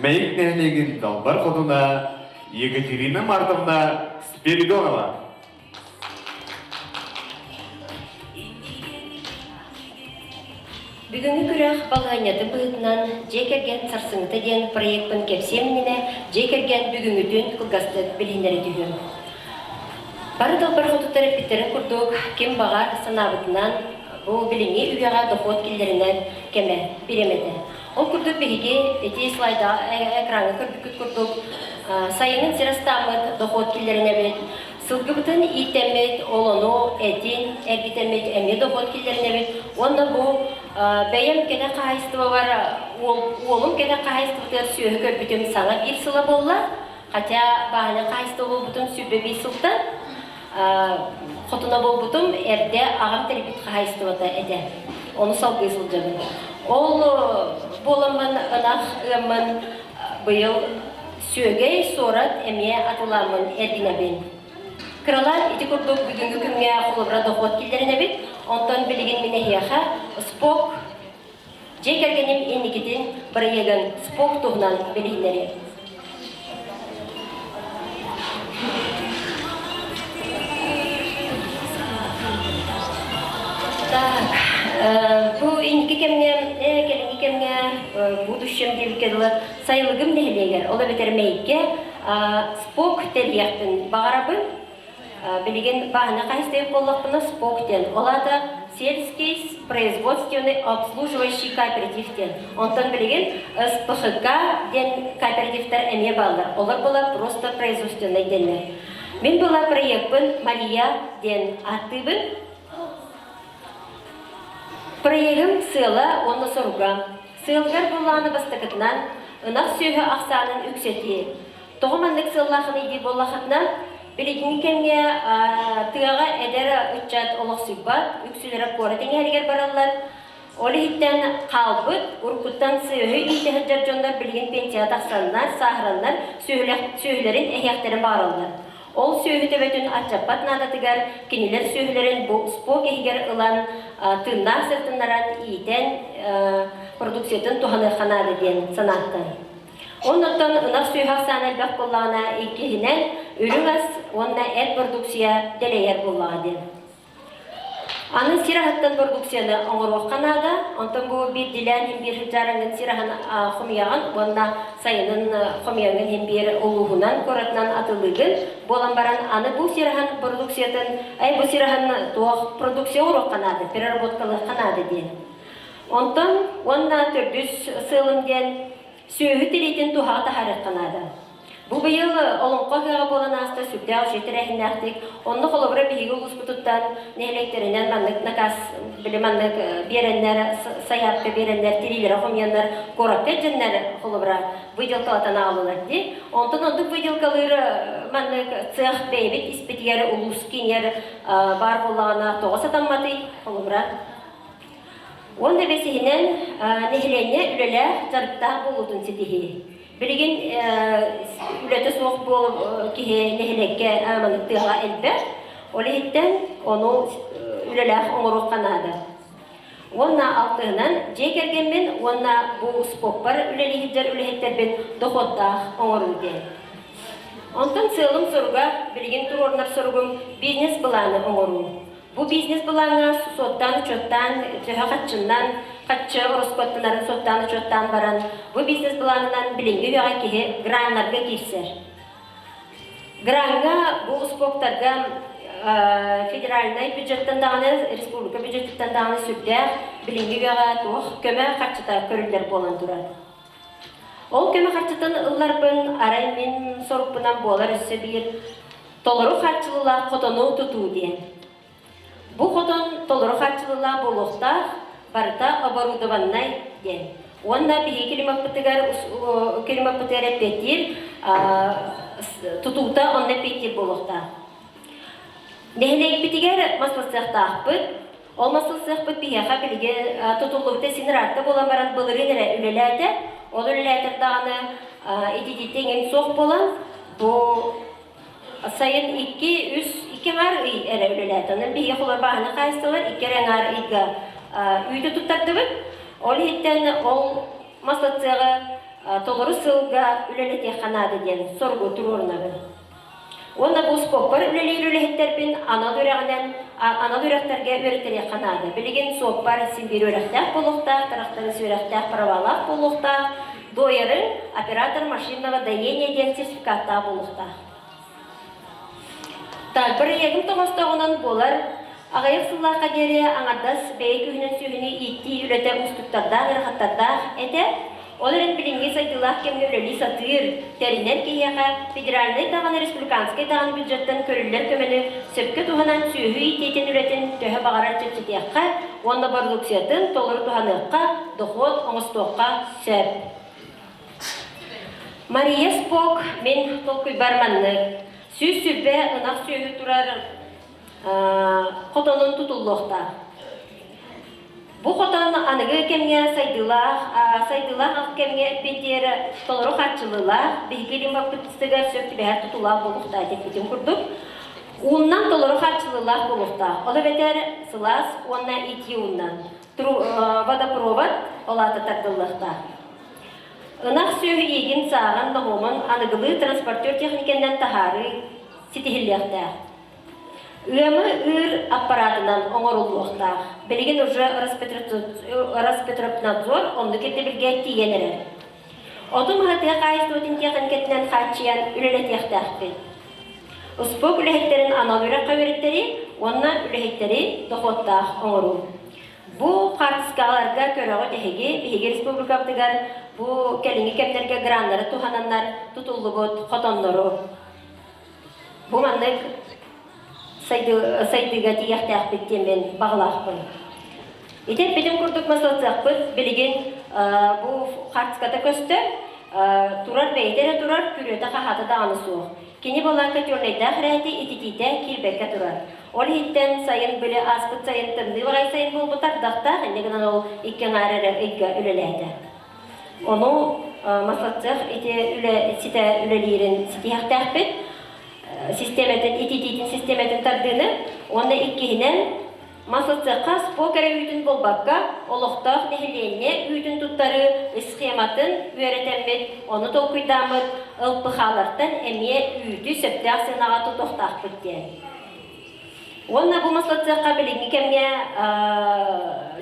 Мэйик нэһилиэгин далбар хотуна Екатерина Мартовна Спиридонова. Бүгүҥҥү күрэх балаһыанньатын быһыытынан Дьиэ кэргэн сарсыҥҥыта диэн проекпын кэпсиэм иннинэ дьиэ кэргэн бүгүҥҥүтүн кылгастык билиһиннэрэ түһүөм. Бары далбар хотуттар эппиттэрин курдук, ким баҕар санаабытынан бу билиҥҥи үйэҕэ дохуот киллэринэр кэмэ, бириэмэтэ. Ол курдук биһиги ити слайда экраҥҥа көрбүккүт курдук сайынын сир астааммыт дохуот киллэринэбит, Сылгыбытын иитэммит, ол ону этин эргитэммит эмиэ дохуот киллэринэбит. Уонна бу бэйэм кэтэх хаһаайыстыбабар уолум кэтэх хаһаайыстыбатыгар сүөһү көрбүтүм саҥа биир сыла буолла. Хотя бааһынай хаһаайыстыба буолбутум 25 сылтан хотуна буолбутум эрдэ аҕам тэрийбит хаһаайыстыбата этэ. Ону салгыы сылдьабын. Ол буоламмын ынах ыаммын быйыл Сүөгэй, суорат эмиэ атылааммын эргинэбин. Кыралаан ити курдук бүгүҥҥү күҥҥэ холобура дохуот киллэринэбит. Онтон билигин мин эһиэхэ СПОК дьиэ кэргэним инникитин бырайыагын СПОК туһунан билиһиннэриэм. Так, бу инники кэмҥэ, кэлиҥҥи кэмҥэ будущем диэбиккэ дылы Сайылыгым нэһилиэгэр, ол эбэтэр Мэйиккэ СПОК тэрийиэхпин баҕарабын. Билигин бааһына хаһыстыах буоллахпына СПОК диэн. Ол аата сельский производственный обслуживающий кооператив диэн. Онтон билигин СПХК диэн кооперативтар эмиэ бааллар. Олор була просто производственный диэннэр. Мин була проекпын Мария диэн ааттыыбын. Проегым сыала уонна соруга. Сыалгар былааны бастакытынан ынах сүөһү ахсаанын үксэтии. Тоҕо маннык сыаллаахыный диир буоллаххытына, билигиҥҥи кэмҥэ тыаҕа эдэр ыччат олохсуйбат, үксүлэрэ куорат эҥээригэр бараллар. Ол иһиттэн хаалбыт, уруккуттан сүөһү иитэ сылдьар дьоннор билигин пенсияҕа тахсаннар, сааһыраннар сүөһүлэрин эһиэхтэрин баҕараллар. Ол сүөһү төбөтүн аччаппат наадатыгар кинилэр сүөһүлэрин бу СПОК иһигэр ылан тыыннаах сыртыннаран иитэн продукциятын туһаныахха наада диэн санааттан. Оннуттан ынах сүөһү ахсаана элбэх буоллаҕына иккиһинэн үрүҥ ас уонна эт продукция дэлэйэр буоллаҕа диэн. Аны сир аһыттан продукцияны оҥоруохха наада. Онтон бу биирдиилээн иһин биир сылдьаарыҥҥын сир аһын хомуйаҕын уонна сайынын хомуйаҥҥын иһин биир улууһунан, куоратынан атылыыгын. Буолан баран аны бу сир аһын продукциятын, ай бу сир аһын туох продукция оҥоруохха наада, переработкалыахха наада диэн. Онтон уонна төрдүс сыалым диэн сүөһү тириитин туһаҕа таһаарыахха наада. Бу быйыл Олоҥхо ыһыаҕа буолан ааста сүрдээх үчүгэй тэрээһиннээхтик. Онно холобура биһиги улууспутуттан нэһилиэктэринэн маннык накаас били маннык биэрэннэр, сайаапка биэрэннэр, тириилэрэ хомуйаннар куоракка илдьэннэр холобура выделкалатан аҕаллылар дии. Онтон оннук выделкалыыр маннык цех бэйэбит испитигэр улуус киинигэр баар буоллаҕына тоҕо сатамматый холобура. Уонна бэсиһинэн нэһилиэнньэ үлэлээх, дьарыктаах буолуутун ситиһии. Билигин үлэтэ суох буол киһи нэһилиэккэ маннык тыаҕа элбэх. Ол иһиттэн ону үлэлээх оҥоруохха наада. Уонна алтыһынан дьиэ кэргэммин уонна бу споппар үлэлии сылдьар үлэһиттэрбин дохуоттаах оҥоруу диэн. Онтон сыалым-соруга, билигин туруорунар соругум бизнес-былааны оҥоруу. Бу бизнес-былааҥҥа суоттаан-учуоттаан, төһө хаччыннан, хаччы ороскуоттанарын суоттаан-учуоттаан баран, бу бизнес-былаанынан билиҥҥи үйэҕэ киһи граннарга киирсэр. Граҥҥа бу успуоктарга федеральнай бюджеттан даҕаны, республика бюджетыттан даҕаны сүрдээх билиҥҥи үйэҕэ туох көмө харчыта көрүллэр буолан турар. Ол көмө харчытын ылларбын арай мин сорукпунан буолар өссө биир толору хааччылыылаах хотону тутуу диэн. Бу хотон толору хааччылыылаах буолуохтаах, барыта оборудованнай диэн. Уонна биһиги климаппытыгар климаппытыгар эппиэттиир тутуута онно эппиэттиир буолуохтаах. Нэһилиэкпитигэр масласыахтаахпыт. Ол масласыахпыт биһиэхэ билигин тутуллубута син ыраатта буолан баран былырыын эрэ үлэлээтэ. Ол үлэлээтэр даҕаны ититиитэ иҥин суох буолан бу Сайын икки, үс, икки аҥаар ый эрэ үлэлээтэ. Онон биһиги холобур хаһаайыстыбалар икки эрэ аҥаар ыйга үүтү туттардыбыт. Ол иһиттэн ол маслоцеҕы толору сылга үлэлэтиэххэ наада диэн соругу туруорунабын. Уонна бу споппар үлэлиир үлэһиттэрбин анал үрэҕинэн анал үрэхтэргэ үөрэттэриэххэ наада. Билигин суоппар син биир үөрэхтээх буолуохтаах, тырахтарыс үөрэхтээх, правалаах буолуохтаах, дуойарын оператор машинного доения диэн сертификаттаах буолуохтаах. Так, бырайыагым тоҕостоҕунан буолар аҕыйах сыллаахха диэри аҥардас бэйэ күүһүнэн сүөһүнү ииттии үлэтэ уустуктардаах, ыарахаттардаах этэ. Ол эрэн билиҥҥи сайдыылаах кэмҥэ үлэлии сатыыр, тэринэр киһиэхэ федеральнай даҕаны, республиканскай даҕаны бюджеттан көрүллэр көмөнү сөпкө туһанан сүөһү иитиитин үлэтин төһө баҕарар чэпчэтиэххэ уонна бородууксуйатын толору туһаныахха, дохуот оҥостуохха сөп. Мария Спок мин толкуйбар маннык. 120 ынах сүөһү турар хотонун тутуллуохтаах. Бу хотон аныгы кэмҥэ сайдыылаах, сайдыылаах кэмҥэ эппиэттиир толору хааччыллыылаах, биһиги лимбаппытыгар сөп түбэһэр тутулаах буолуохтаах диэппитин курдук, ууннан толору хааччыллыылаах буолуохтаах. Ол эбэтэр сылаас уонна итии ууннан. Водопровод ол аата тардыллыахтаах. Ынах сүөһү иигин-сааҕын, ноһуомун аныгылыы транспортер техникэннэн таһаарыы ситиһиллиэхтээх. Ыамы ыыр аппаратынан оҥоруллуохтаах. Билигин уже Роспотребнадзор оннук ирдэбилгэ тиийэн эрэр. Оту маһы тыа хаһаайыстыбатын тиэхиньикэтинэн хааччыйан үлэлэтиэхтээхпит. Успуок үлэһиттэрин анал үөрэххэ үөрэттэри уонна үлэһиттэри дохуоттаах оҥоруу. Бу хаартыскаларга көрөҕүт эһиги, биһиги республикабытыгар бу кэлиҥҥи кэмнэргэ граннары туһананнар тутуллубут хотоннору. Бу маннык сайдыыга тиийиэхтээхпит диэн мин баҕалаахпын. Ити эппитим курдук маслацыахпыт билигин бу хаартыската көстөр, турар бэйэтэ эрэ турар, күрүөтэ-хаһаата даҕаны суох. Кини балаакка чернайдаах ирээти ититиитэ киирбэккэ турар. Ол иһиттэн сайын били ааспыт сайын тымныы баҕайы сайын буолбут ардахтаах, инньэ гынан ол икки аҥаар эрэ ыйга үлэлээтэ. Ону маслацех ити үлэ ситэ үлэлиирин ситиһиэхтээхпит. Систиэмэтин, ититиитин систиэмэтин тардыыны уонна иккиһинэн Маслацехха спорт эрэ үүтүн буолбакка, олохтоох нэһилиэнньэ үүтүн туттарыы схематын үөрэтэммит, ону толкуйдааммыт ЛПХ-лартан эмиэ үүтү сөптөөх сыанаҕа тутуохтаахпыт диэн. Уонна бу маслацехха билиҥҥи кэмҥэ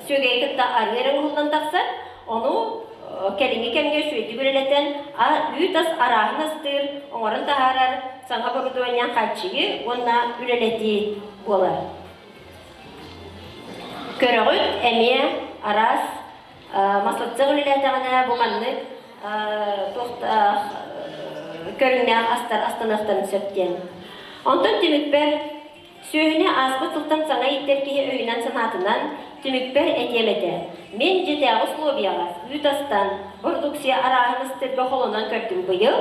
сүөгэйи кытта арыы эрэ уһуллан тахсар, ону кэлиҥҥи кэмҥэ үчүгэйдик үлэлэтэн, үүт ас арааһын астыыр, оҥорон таһаарар саҥа оборудование хааччыйыы уонна үлэлэтии буолар. Көрөҕүт, эмиэ араас маслацех үлэлээтэҕинэ бу маннык туохтаах көрүҥнээх астар астаныахтарын сөп диэн. Онтон түмүкпэр сүөһүнү ааспыт сылтан саҥа ииттэр киһи өйүнэн-санаатынан түмүкпэр этиэм этэ. Мин дьиэтээҕи условияҕа үүт астан, бородууксуйа арааһын ыстыырга холонон көрдүм быйыл.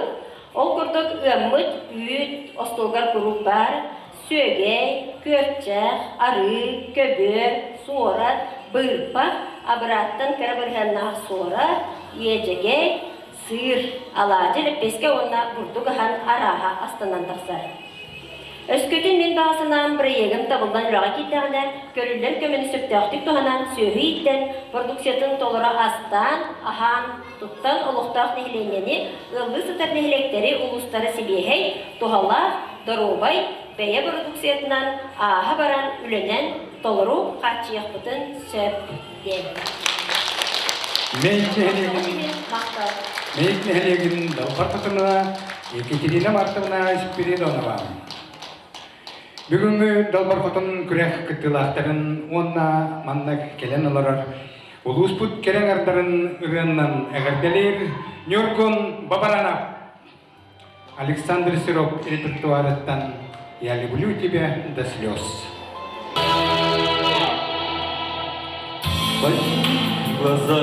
Ол курдук ыаммыт үүт остуолгар куруук баар, сүөгэй, күөрчэх, арыы, көбүөр, суорат, быырпах, абырааттан кыра бырыһыаннаах суорат, иэдьэгэй, сыыр, алаадьы, лэппиэскэ уонна бурдук аһан арааһа астанан тахсар. Өскөтүн мин баҕа санаам бырайыагым табыллан үлэҕэ киирдэҕинэ, көрүллэр көмөнү сөптөөхтүк туһанан сүөһү ииттэн, продукциятын толоро астаан, аһаан, туттан олохтоох нэһилиэнньэни, ыаллыы сытар нэһилиэктэри, улуустары сибиэһэй, туһалаах, доруобай бэйэ бородууксуйатынан ааһа баран үлэнэн толору хааччыйыахпытын сөп диэн. Мэйик нэһилиэгин Мэйик нэһилиэгин Далбар Хотунуна Екатерина Мартовна Спиридонова. Бүгүҥҥү Далбар Хотун күрэх кыттыылаахтарын уонна манна кэлэн олорор улууспут кэрэ аҥардарын ырыаннан эҕэрдэлиир Ньургун Бабаранов. Александр Серов репертуарыттан «Я люблю тебя до слез». Подними глаза,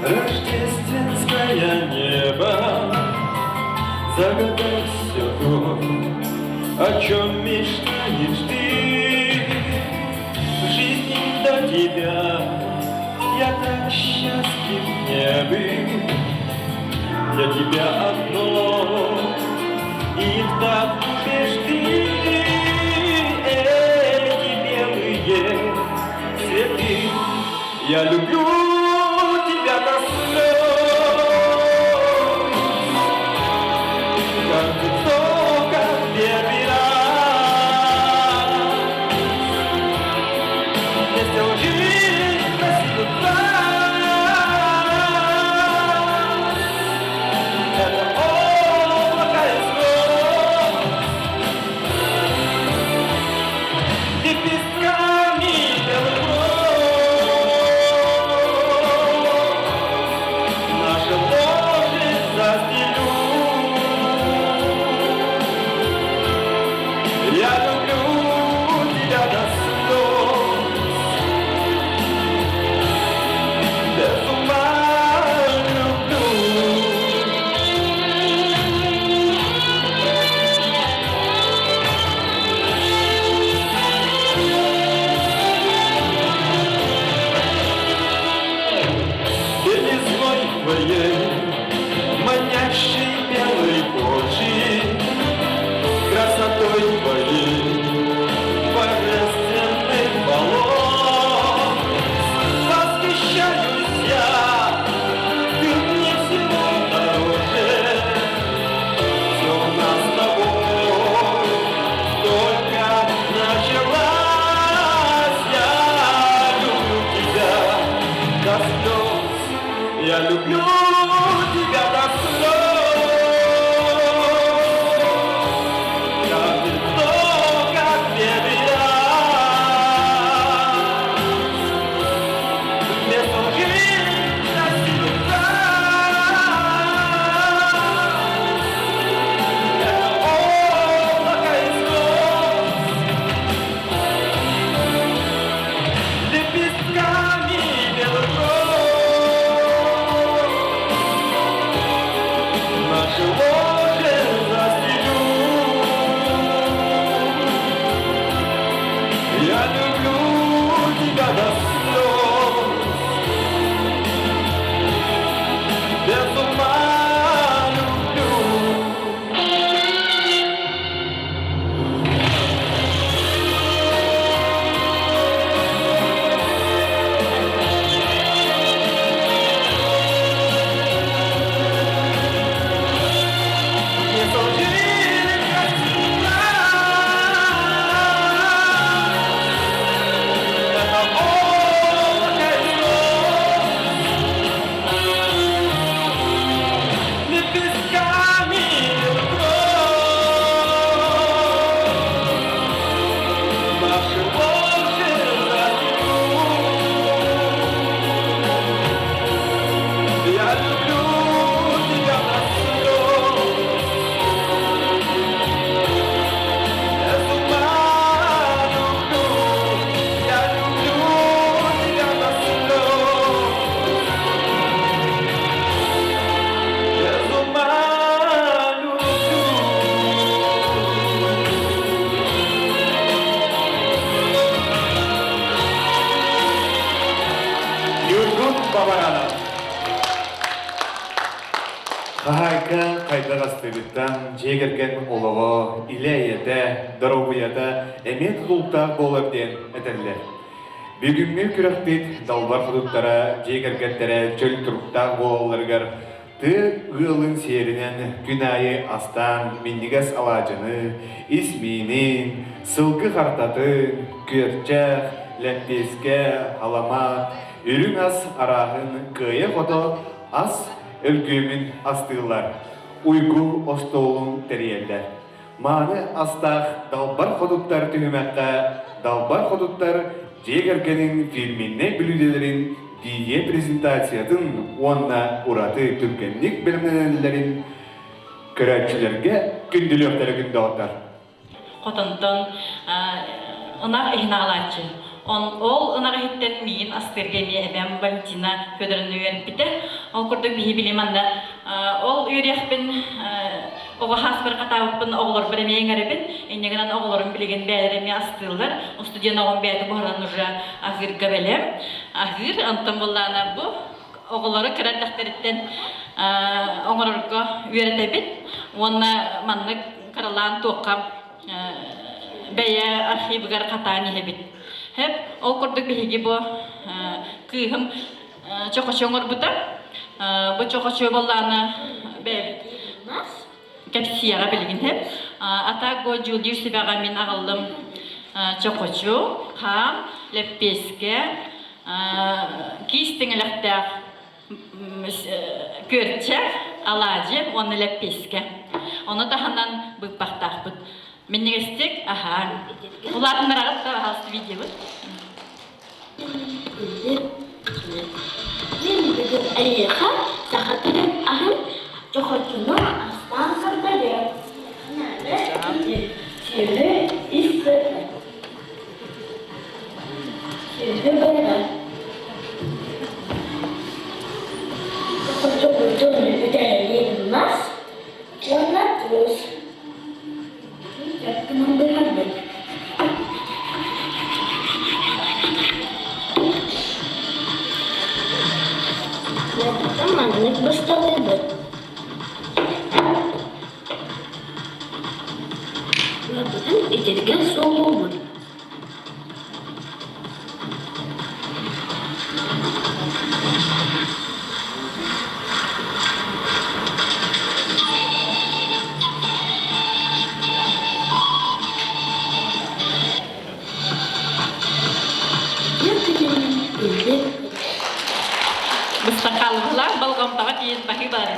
рождественское небо, Загадай все то, о чем мечтаешь ты. В жизни до тебя я так счастлив не был. Для тебя одно, и так любишь ты эти белые цветы. Я люблю тебя до слез, как жестоко первый раз. Вместе учились красивый Это облако из гроз, лепестками белых роз. Бабаранов. Хаһаайка хайдах астыырыттан дьиэ кэргэн олоҕо, илэ-эйэтэ, доруобуйата эмиэ тутулуктаах буолар диэн этэллэр. Бүгүҥҥү күрэхпит далбар хотуттара дьиэ кэргэттэрэ чөл туруктаах буолалларыгар Тыа ыалын сиэринэн күн аайы астаан минньигэс алаадьыны, ис миинин, сылгы хартатын, күөрчэх, лэппиэскэ, аламаат, үрүҥ ас арааһын кыайа-хото ас өлгүөмүн астыыллар, уйгу остуолун тэрийэллэр. Мааны астаах Далбар хотуттар түһүмэххэ Далбар хотуттар дьиэ кэргэнин фирменнэй бүлүүдэлэрин видео-презентациятын уонна ураты түргэнник бэлэмнэнэллэрин көрөөччүлэргэ күндүлүөхтэрэ күндү Хотонтон ынах иһин аҕалааччы. Ол ынах иһиттэн миигин астыырга эмиэ эбэм Валентина Федоровна үөрэппитэ. Ол курдук биһи били манна ол үөрүйэхпин оҕо хааспар хатаабыппын оҕолорбор эмиэ иҥэрэбин. Инньэ гынан оҕолорум билигин бэйэлэрэ эмиэ астыыллар. Устудьуон оҕом бэйэтэ буһаран уже аһыырга бэлэм. Аһыыр, онтон буоллаҕына бу оҕолору кыра эрдэхтэриттэн оҥорорго үөрэтэбит. Уонна маннык кыралаан туохха бэйэ архивыгар хатаан иһэбит. Хэп, ол курдук биһиги бу кыыһым чохочу оҥорбута. Бу чохочу буоллаана бэйэбит кэпсиэҕэ билигин хэп. Атак бу дьүүллүүр сүбэҕэ мин аҕаллым чохочу, хаам, лэппиэскэ, киис тиҥилэхтээх күөрчэх, алаадьы уонна лэппиэскэ. Ону таһынан быыппахтаахпыт. Минньигэстик аһаан. Улаатыннараҕыт да аһаҕас видеобыт. Мин бүгүн эйиэхэ саха тылын аһын чохочуну астаан көрдөрүөм. Сүөһү ис сыата. Сүөһү быара. Чохочубутун үтэһэлиир мас уонна туус. Дьарыктанан быһарбыт. Лаппытын маннык бысталыыбыт. Лаппытын итиргэн суолуубут. Быстахаллаах болҕомтоҕо тиийэн баһыы баар.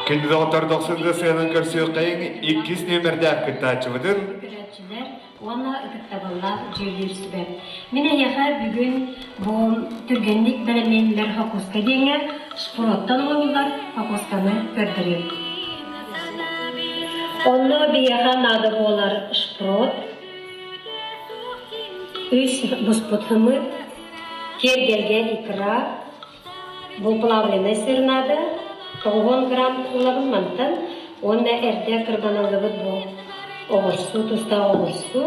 Күндү доҕоттор дохсунга сыанан көрсүөххэйиҥ иккис нүөмэрдээх кыттааччыбытын көрөөччүлэр уонна ытыктабыллаах дьүүллүүр сүбэ. Мин эйиэхэ бүгүн бу түргэнник бэлэмнэниллэр хокуска диэҥҥэ шпроттан оҥоһуллар хокусканы көрдөрүөм. Онно биһиэхэ наада буолар шпрот, үс буспут хымыт, киэргэлгэ икра, бу плавленый сыр наада, 90 грамм ылабын мантан уонна эрдэ кырбаныллыбыт бу оҕурсу, тустаах оҕурсу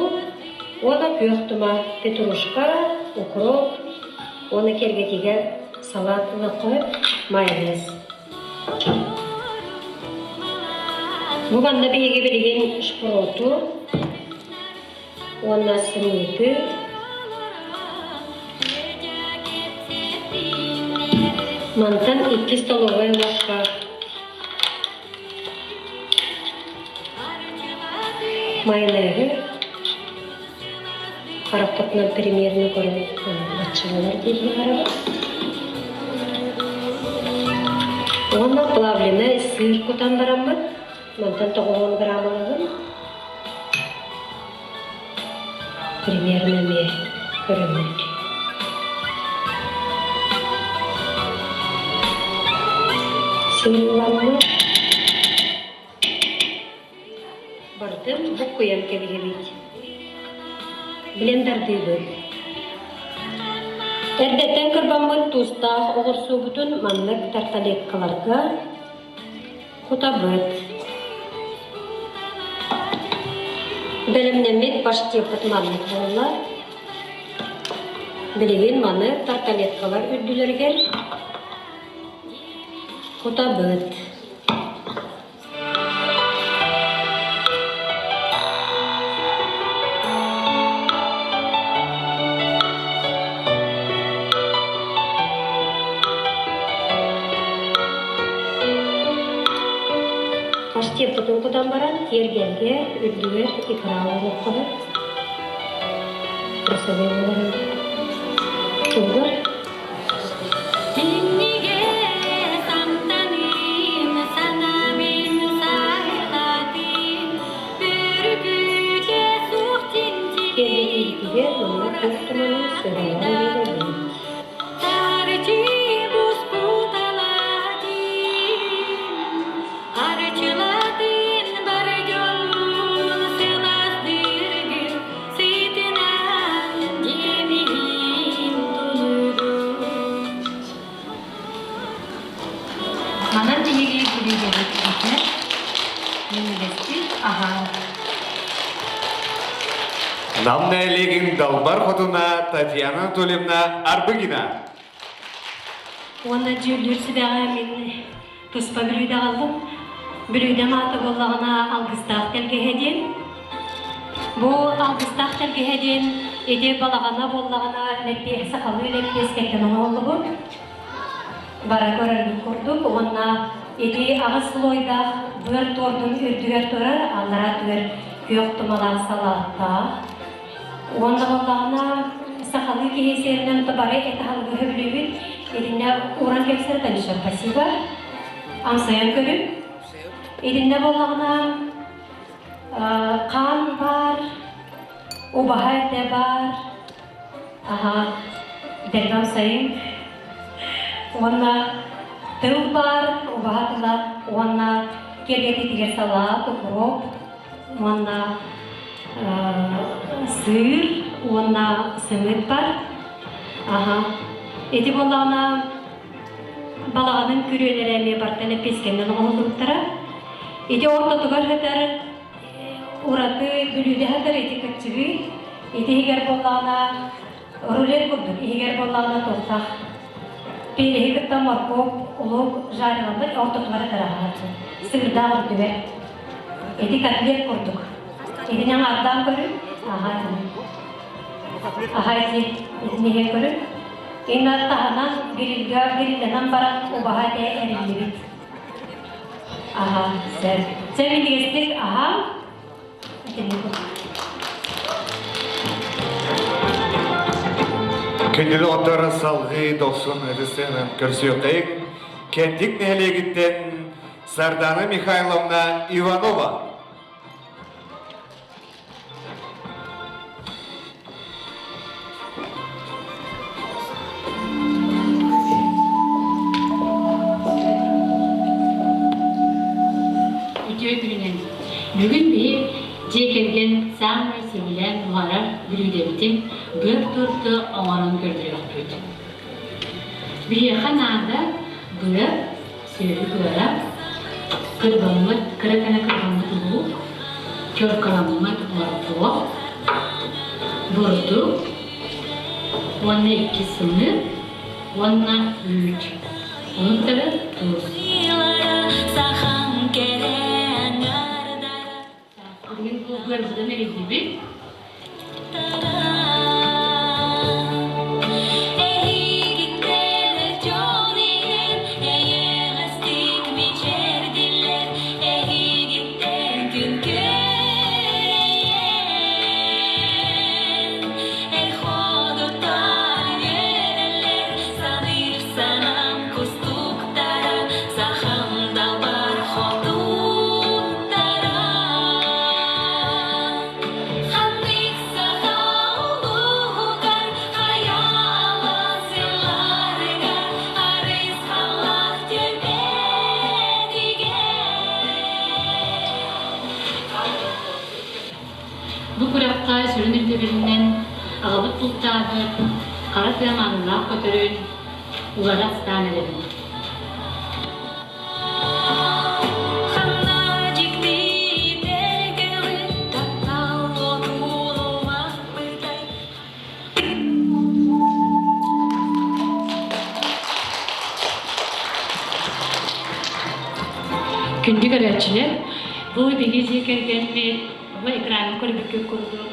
уонна күөх тума, петрушка, укроп уонна киэргэтиигэ салат ылыахха майонез. Бу манна биһиги билигин шпроту уонна сымыыты мантан икки столовай ложка майонеһы харахпытынан примерно көрөн баччаланар диэн быһаарабыт. Уонна плавленый сыр кутан бараммыт, мантан 90 грамм ылабын. Примерно эмиэ көрөммүт. Сыр ыламмыт. Бардым буккуйан кэбиһэбит. Блендердыыбыт. Эрдэттэн кырбаммыт туустаах оҕурсуубутун маннык тарталеткаларга кутабыт. Бэлэмнэммит паштеппыт маннык буолла. Билигин маны тарталеткалар үрдүлэригэр кутабыт. Паштеппытын кутан баран тиэргэнгэ үрдүгэр икра оҥоруохха Красивый буолар. Тугар Минньигэс амтаным санаабын сайылатын Бөрүкүтэ суох Киэргэтиитигэр манна туох туманын сыһыаран биэрэбит. Тарчы буспут алаадьын Арчылатын бар дьоммун сылаастыыргын Сытынан дьиэбиһин тулугун Манан биһиги бүлүүдэбит бүтэр, минньигэстик аһаан. Нам нэһилиэгин далбар хотуна Татьяна Анатольевна Арбыгина. Уонна дьүүллүүр сүбэҕэ мин туспа бүлүүдэ аҕаллым. Бүлүүдэм аата буоллаҕына Алгыстаах тэлгэһэ диэн. Бу Алгыстаах тэлгэһэ диэн ити балаҕана буоллаҕына лэппиэс сахалыы лэппиэскэттэн оҥоһуллубут. Бара көрөргүт курдук уонна ити аҕыс слойдаах быар туордун үрдүгэр турар, аллараа өттүгэр күөх тумалаах салааттаах. Уонна буоллаҕына сахалыы киһи сиэринэн бары эт аһылыгы сөбүлүүбүт. Итиннэ ууран кэпсэр Танюша, спасибо. Амсайан көрүҥ. Итиннэ буоллаҕына хаан баар, убаһа этэ баар, аха, дэлби амсайыҥ. Уонна тыл баар, убаһа тыла уонна киэргэтиитигэр салаат, укроп уонна сыыр уонна сымыыт бар. Аха. Ити буоллаҕына балаҕанын күрүөлэрэ эмиэ барыта лэппиэскэннэн оҥоһуллубуттара. Ити ортотугар сытар ураты бүлүүдэ сытар ити кыччыгый. Ити иһигэр буоллаҕына рулет курдук иһигэр буоллаҕына туохтаах переһи кытта моркуоп, лук жареламмыт ортотугар ытараһааччы. Сыырдаах үрдүгэр. Ити котлет курдук. Итини аҥаардаан көрүҥ. Аха итини. Аха ити итини иһэн көрүҥ. Инна таһынан грильга гриллэнэн баран убаһа этэ эриллибит. Аха, сэр. Сэр минньигэстик аһаа. Күндүл оттор салгыы дохсун ытысынан көрсүөххэйик. Кэнтик нэһилиэгиттэн Сардана Михайловна Иванова. Үтүө күнүнэн! Бүгүн биһи дьиэ кэргэн саамай сөбүлээн буһарар бүлүүдэбитин быар туорду оҥорон көрдөрүөхпүт. Биһиэхэ наада быар, сүөһү быара, кырбаммыт, кыра гына кырбаммыт луук, теркаламмыт моркуоп, бурдук уонна икки сымыыт уонна үүт. Ону кытары туус. Сахам кэрэ аҥардара Билигин бу быарбытын эрийдибит. Эһигиттэн дьон иһин эйэҕэстик мичээрдиллэр эһигиттэн күн күөрэйэн эр ходуттар үөрэллэр саныыр санаам кустуктара сахам далбар хотуттара Ханнык саха улууһугар хайа алаас сылларыгар харысхаллаах түбэтигэр Бу күрэххэ сүрүн ирдэбилинэн аҕабыт бултаабыт. Хара тыа маанылаах көтөрүн улара астаан эрэбин. Ханна дьикти тэргэҕи таптал отун умаппытай Күндү көрөөччүлэр, бу биһиги дьиэ кэргэммит бу экраҥҥа көрбүккүт курдук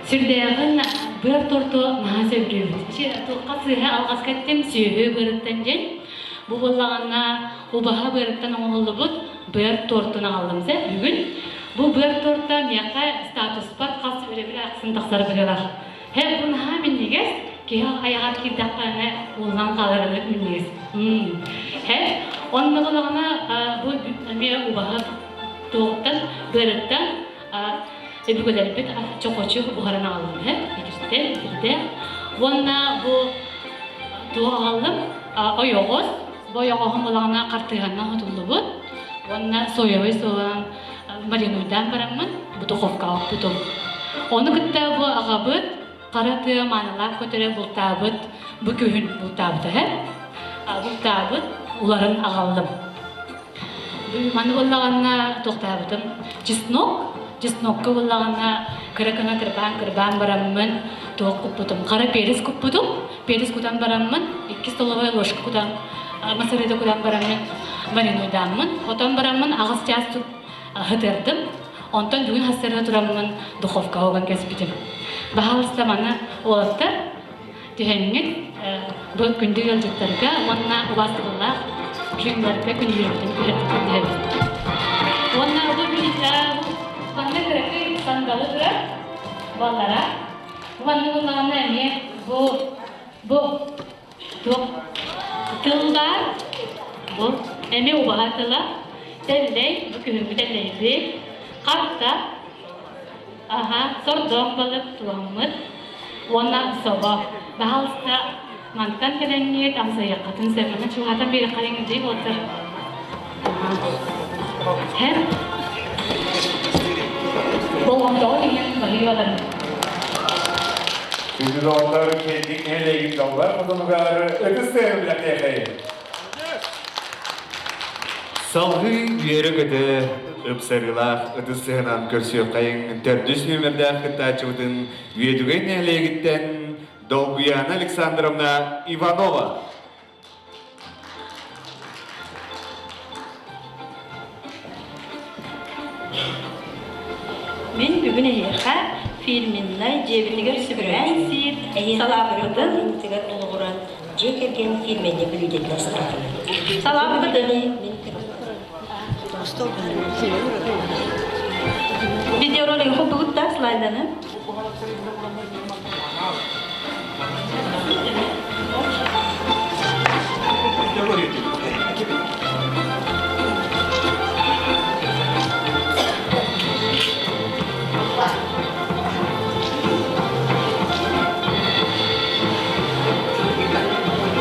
сүрдээҕин быар торто наһаа сөбүлүүбүт. Туохха сыыһа алҕаска эттим сүөһү быарыттан диэн. Бу буоллаҕына убаһа быарыттан оҥоһуллубут быар тортун аҕаллым сэ бүгүн. Бу быар торта миэхэ статуспар хас өрөбүл ахсын тахсар быһыылаах. Һэ, бу наһаа минньигэс, киһи айаҕар киирдэххинэ ууллан хаалар минньигэс. Һэ, онно буоллаҕына бу эмиэ убаһа туоҕуттан, быарыттан өбүгэлэрбит чохочу буһаран аҕаллым һэ, итиртэн, итирдээх. Уонна бу туох аҕаллым? Ойоҕос. Бу ойоҕоһум буоллаҕына хартыыһаннан хотуллубут. Уонна соевай соуһунан маринуйдаан бараммын бу духовкаҕа укпутум. Ону кытта бу аҕабыт хара тыа маанылаах көтөрө бултаабыт бу күһүн бултаабыта һэ. Бултаабыт уларын аҕаллым. Маны буоллаҕына туохтаабытым чеснок, чеснокка буоллаҕына кыра-кына кырбаан-кырбаан бараммын туох куппутум, хара перец куппутум. Перец кутан бараммын, икки столовая ложка кутан, масырыыта кутан бараммын маринуйдааммын, отон бараммын аҕыс чаас хытырдым. Онтон бүгүн хастарына тураммын духовкаҕа уган кэспитим. Баһаалыста маны уолаттар түһэҥҥит бу күндү ыалдьыттарга уонна убаастабыллаах жюриларга күндүлүбүтүн түһэбит. Уонна бу манна кыракый сандалы турар баллара. Бу манна буоллаҕына эмиэ бу бу туох тыл баар бу эмиэ убаһа тыла тэллэй бу күһүҥҥү тэллэйбит харта Аһа, сордоох балык туламмыт уонна собо. Баһаалыста, мантан кэлэҥҥит амсайыаххытын сөп. Манна чугаһатан биэрэххэ дии буолтар. Һэм болҕомтоҕо иһин баһыйаларын. Күндү доҕоттор, кэлдик нэһилиэгин далбар хотонугар ытыс тыаһын билэхтиэхэйин. Салгыы үөрэ-көтө ыпсарыылаах ытыс сыһынан көрсүөххэйиҥ төрдүс нүөмэрдээх кыттааччыбытын Үөдүгэй нэһилиэгиттэн Долгуяна Александровна Иванова. Мин бүгүн эһиэхэ фирменнай дьиэбитигэр сүбэлээн сиир салааппытын олоҕуран Дьиэ кэргэн фирменнэй бүлүүдэтин астаатылар. Салааппытын Видеоролик курдугут да слайданы.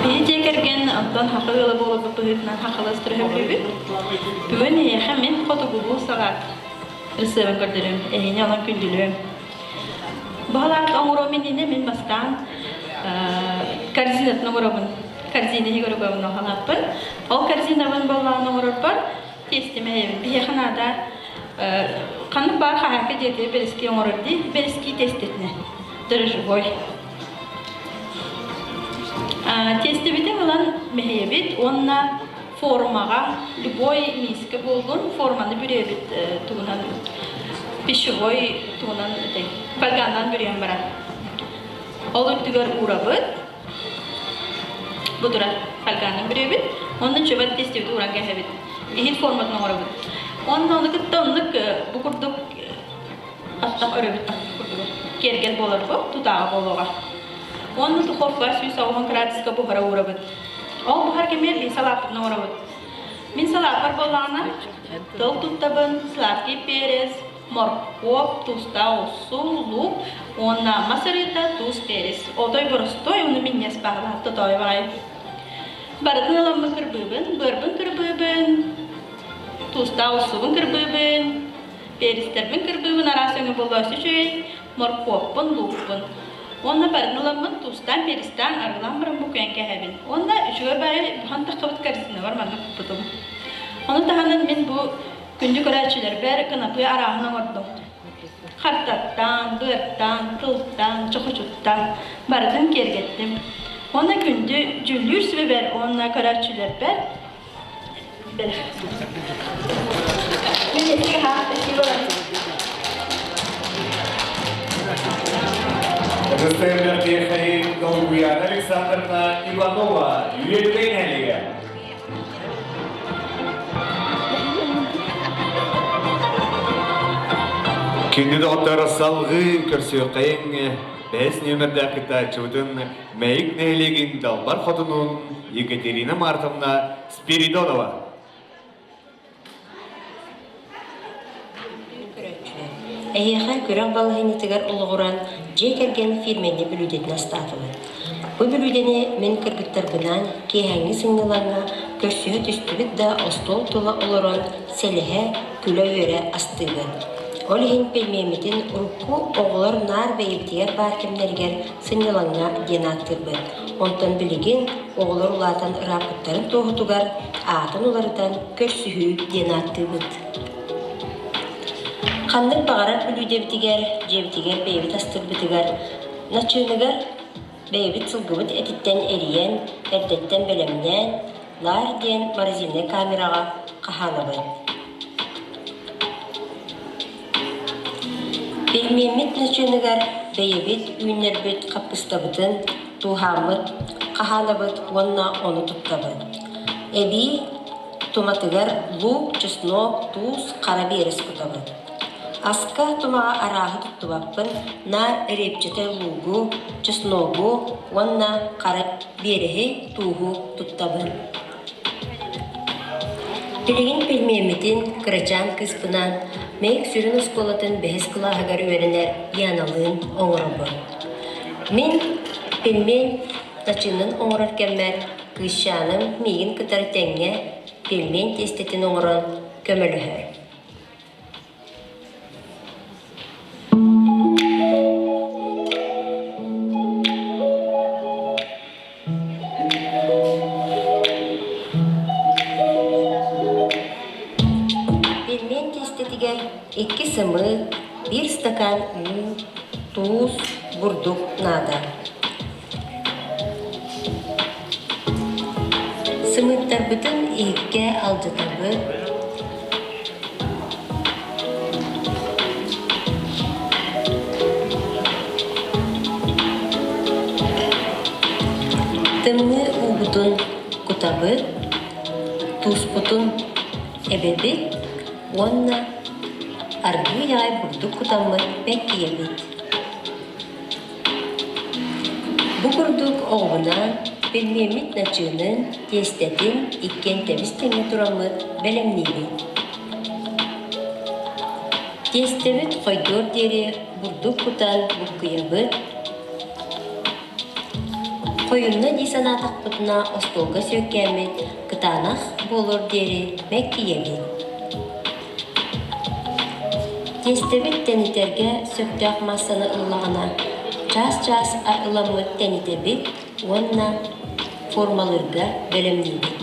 Биһи дьиэ кэргэн онтон саха ыала буоларбыт быһыытынан сахалыы төрөһөбүлүүбүт. Бүгүн эһиэхэ мин хотугулуу салаат ырысыабын көрдөрүм, эһини онон күндүлүөм. Бу салаат оҥоруом иннинэ мин бастаан корзинатын оҥоробун. Корзина иһигэр угабын ол салааппын. Ол корзинабын боллоон оҥорорбор тиэстимэ биһиэхэ наада ханнык баар хаһааҥка дьиэтигэр бэрэски оҥорор дии бэрэски тиэстэтинэ дрожжевой тиэстэбитин ылан мэһийэбит уонна формаҕа любой миискэ буоллун форманы бүрүөбүт тугунан пищевой тугунан фольганан бүрүйэн баран ол үрдүгэр уурабыт Бу турар фольганан бүрүөбүт. Онно чөбөт тестибит ууран кэһэбит. Иһит форматын оҥоробут. Уонна ону кытта оннук бу курдук аттах өрөбүт курдук киэргэл буолар бу тутааҕа буолуоҕа. Уонна духовка 180 градуска буһара уурабыт. Ол буһар кэмигэр мин салааппытын оҥоробут. Мин салааппар буоллаҕына тыл туттабын, сладкий перец, моркуоп, туустаах оҕурсу, луук уонна мас арыыта, туус, перец. Отой боростуой уонна минньиэс баҕалаах тотоойу баҕайы. Барытын ыламмын кырбыыбын, быарбын кырбыыбын, туустаах оҕурсубун кырбыыбын, перецтэрбин кырбыыбын араас өҥө буоллаҕа үчүгэй, моркуоппун, луукпун. Уонна барытын ыламмын туустаан, перистаан, арыылаан баран букуйан кээһэбин. Уонна үчүгэй баайы буһан таххыбыт корзинабар маннык куппутум. Ону таһынан мин бу күндү көрөөччүлэрбэр канапе арааһын оҥордум. Хартаттан, быартан, тылтан, чохочуттан барытын киэргэттим. Уонна күндү дьүүллүүр сүбэбэр уонна көрөөччүлэрбэр бэлэх. Мин эсигэ хаах Ытыстыыр Долгуяна Александровна Иванова Үөдүгэй нэһилиэгэ. Күндү доҕоттор салгыы көрсүөххэйиҥ бэһис нүөмэрдээх кыттааччыбытын Мэйик нэһилиэгин Далбар Хотунун Екатерина Мартовна Спиридонова. Эһиэхэ күрэх балаһыанньатыгар олоҕуран дьиэ кэргэн фирменнэй бүлүүдэтин астаатыбыт. Бу бүлүүдэни мин кыргыттарбынаан киэһээҥҥи сынньалаҥҥа көрсүһэ түстүбүт да остуол тула олорон сэлэһэ, күлэ-үөрэ астыыбыт. Ол иһин пельмеммитин урукку оҕолор наар бэйэбитигэр баар кэмнэригэр сынньалаҥҥа диэн ааттыырбыт. Онтон билигин оҕолор улаатан ырааппыттарын туоһутугар аатын уларытан көрсүһүү диэн ааттыыбыт. Ханнык баҕарар бүлүүдэбитигэр, дьиэбитигэр бэйэбит астыырбытыгар, начыыныгар бэйэбит сылгыбыт этиттэн эрийэн, эрдэттэн бэлэмнээн, лаар диэн морозильнай камераҕа хаһаанабыт. Пельмеммит начыыныгар бэйэбит үүннэрбит хаппыстабытын тууһааммыт, хаһаанабыт уонна ону туттабыт. Эбии туматыгар луук, чеснок, туус, хара биэрэс кутабыт. Аска тумаҕа арааһы туттубаппын, наар репчатэ луугу, чесногу уонна хара биэрэһи, тууһу туттабын. Билигин пельмеммитин кырачаан кыыспынаан Мэйик сүрүн оскуолатын бэһис кылааһыгар үөрэнэр Яналыын оҥоробун. Мин пельмень начыынын оҥорор кэммэр кыысчааным миигин кытары тэҥҥэ пельмень тиэстэтин оҥорон көмөлөһөр. Пельмень тиэстэтигэр икки сымыыт, биир стакан уу, туус, бурдук наада. Сымыыттарбытын иһиккэ алдьатабыт, Тымныы уубутун кутабыт, тууспутун эбэбит уонна аргыый аҕай бурдук кутаммыт бэккийэбит. Бу курдук оҕобунаан пельмеммит начыынын, тиэстэтин иккиэн тэбис-тэҥҥэ тураммыт бэлэмниибит. Тиэстэбит хойдуор диэри бурдук кутан буккуйабыт. Хойунна дии санаатахпытына остуолга сүөккээммит кытаанах буолуор диэри мэккийэбит. Тиэстэбит тэнитэргэ сөптөөх маассаны ыллаҕына, чаас-чаас ыламмыт тэнитэбит уонна формалыырга бэлэмниибит.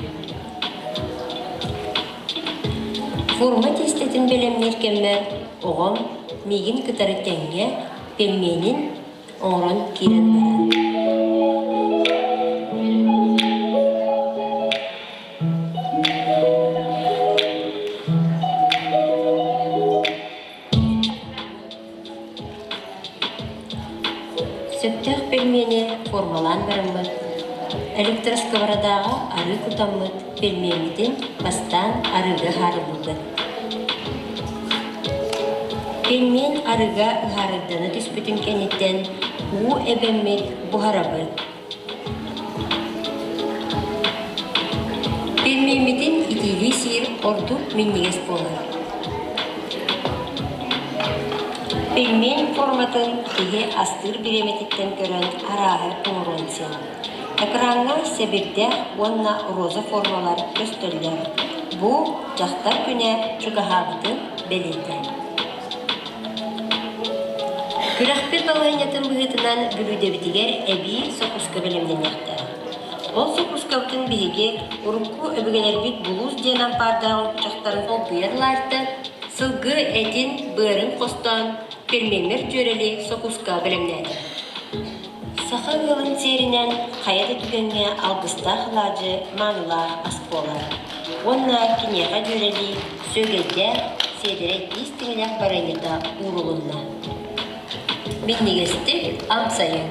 Форма тиэстэтин бэлэмниир кэммэр оҕом миигин кытары тэҥҥэ пельменин оҥорон киирэн барар. Сөптөөх пельмени формалаан бараммыт, электросковородаҕа арыы кутаммыт пельмеммитин бастаан арыыга ыһаарылыыбыт. Пельмень арыыга ыһаарыйдана түспүтүн кэнниттэн уу эбэммит буһарабыт. Пельмеммитин итиилии сиир ордук минньигэс буолар. Пельмень форматын киһи астыыр бириэмэтиттэн көрөн арааһы оҥоруон син. Экраҥҥа сэбирдэх уонна роза формалар көстөллөр. Бу дьахтар күнэ чугаһаабытын бэлиэтэ. Күрэхпит балаһыанньатын быһыытынан бүлүүдэбитигэр эбии сокуска бэлэмнэниэхтээх. Ол сокускабытын биһиги урукку өбүгэлэрбит булуус диэн ампаардаах оҥкучахтарын солбуйар лаартан сылгы этин, быарын хостоон пельменнэр дьүөрэлии сокуска бэлэмнээтэ. Саха ыалын сиэринэн хайа да түгэҥҥэ алгыстаах алаадьы маанылаах ас буолар уонна киниэхэ дьүөрэлии сүөгэйдээх, сиэдэрэй тиис тиҥилэх барыанньата уурулунна. Минньигэстик амсайыҥ!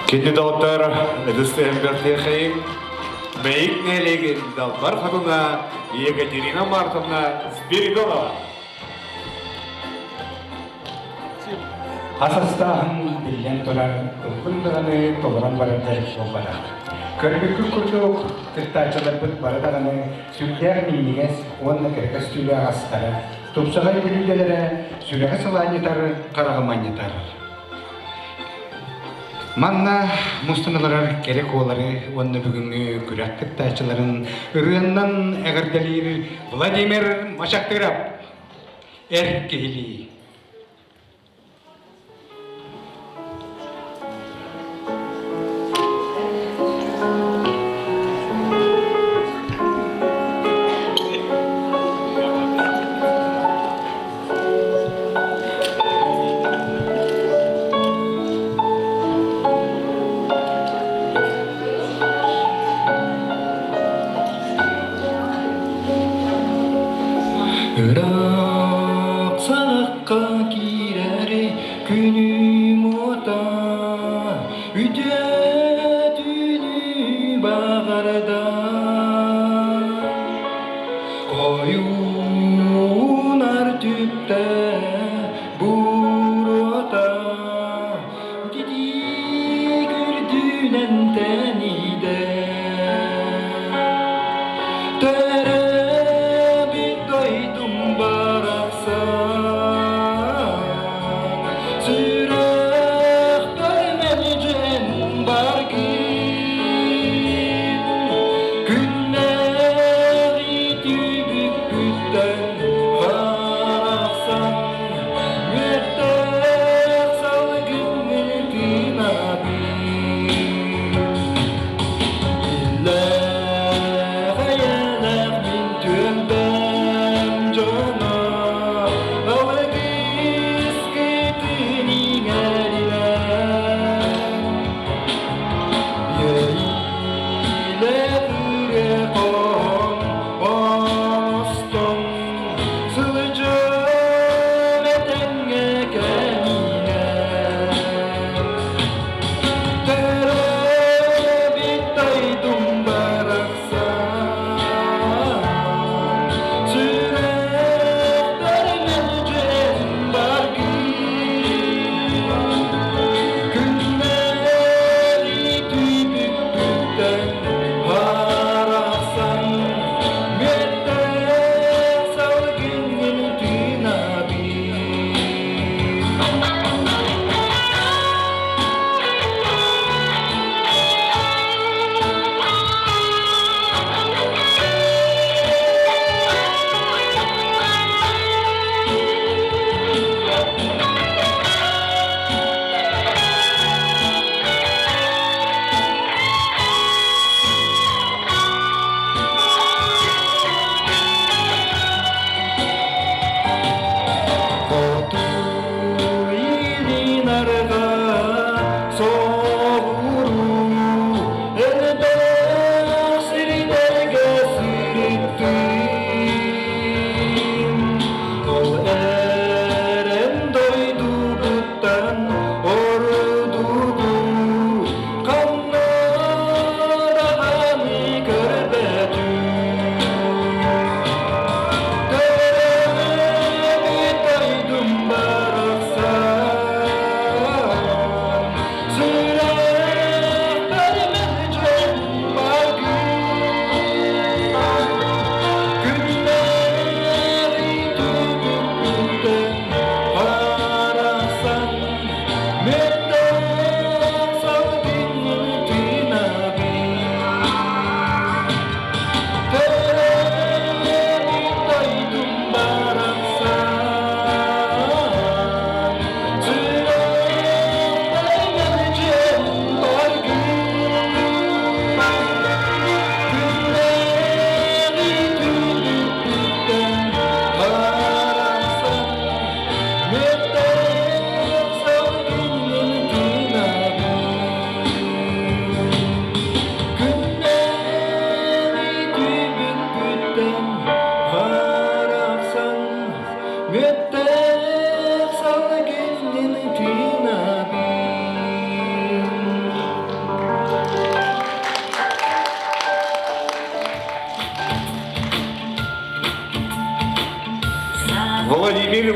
Кини доҕоттор ытыс тыһын Мэйик нэһилиэгин далбар хотуна Екатерина Мартовна Спиридонова. Ас астааһын биллэн турар, ылбын даҕаны толорон барар дьарык буолбатах. Көрбүккүт курдук, кыттааччыларбыт бары даҕаны сүрдээх минньигэс уонна кэрэ көстүүлээх астара, тупсаҕай бүлүүдэлэрэ сүрэҕи сылаанньытар, хараҕы манньытар. Манна мустан олорор кэрэ куолары уонна бүгүҥҥү күрэх кыттааччыларын ырыаннан эҕэрдэлиир Владимир Мачахтыров эр киһилии. Ыраах саҕахха киирээри күнүм уота үтүө түүнү баҕарда Ойуунар түптэ буруота титиик үрдүнэн тэниидэ Төрөөбүт дойдум барахсан сүрэхпэр мэлдьи эн.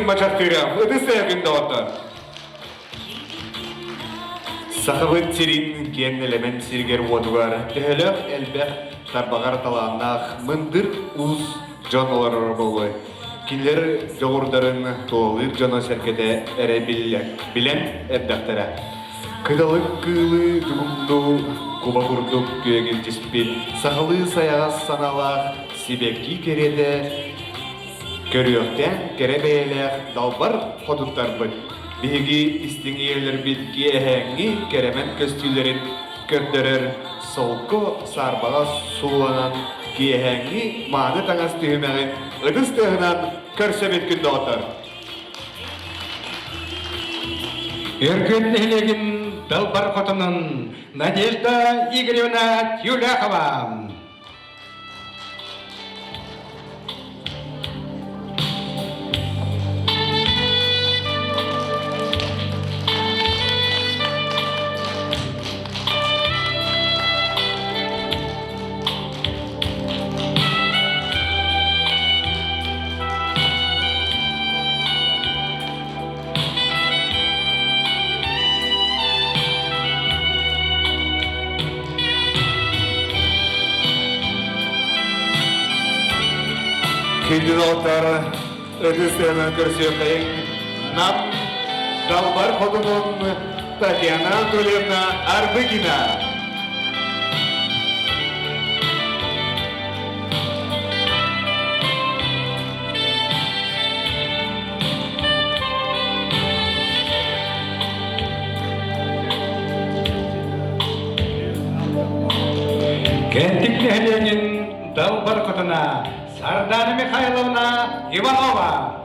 Айсен Мачахтыров, ытыс тыаһын доҕоттор. Сахабыт сирин киэҥ нэлэмэн сиригэр-уотугар төһөлөөх элбэх тарбаҕар талааннаах мындыр уус дьон олороро буолуой? Кинилэр дьоҕурдарын туолалыыр дьоно-сэргэтэ эрэ билэн эрдэхтэрэ. Кыталык кыылы дугумнуу куба курдук күөгүлдьүспүт сахалыы сайаҕас санаалаах сибэкки кэриэтэ Көрүөхтээх кэрэ бэйэлээх далбар хотуттарбыт, биһиги истиҥ ийэлэрбит киэһээҥҥи кэрэмэн көстүүлэрин көрдөрөр солко саарбаҕа сууланан киэһээҥҥи мааны таҥас түһүмэҕин ытыс тыаһынан көрсөбүт күн доҕоттор! Өргүөт нэһилиэгин далбар хотунун Надежда Игоревна Тюляхова. Күндү доҕоттор, ытыс тыаһынан көрсүөххэйиҥ Нам Далбар Хотунун Татьяна Анатольевна Арбыкина. Кэнтик нэһилиэгин далбар хотуна Сардана Михайловна Иванова.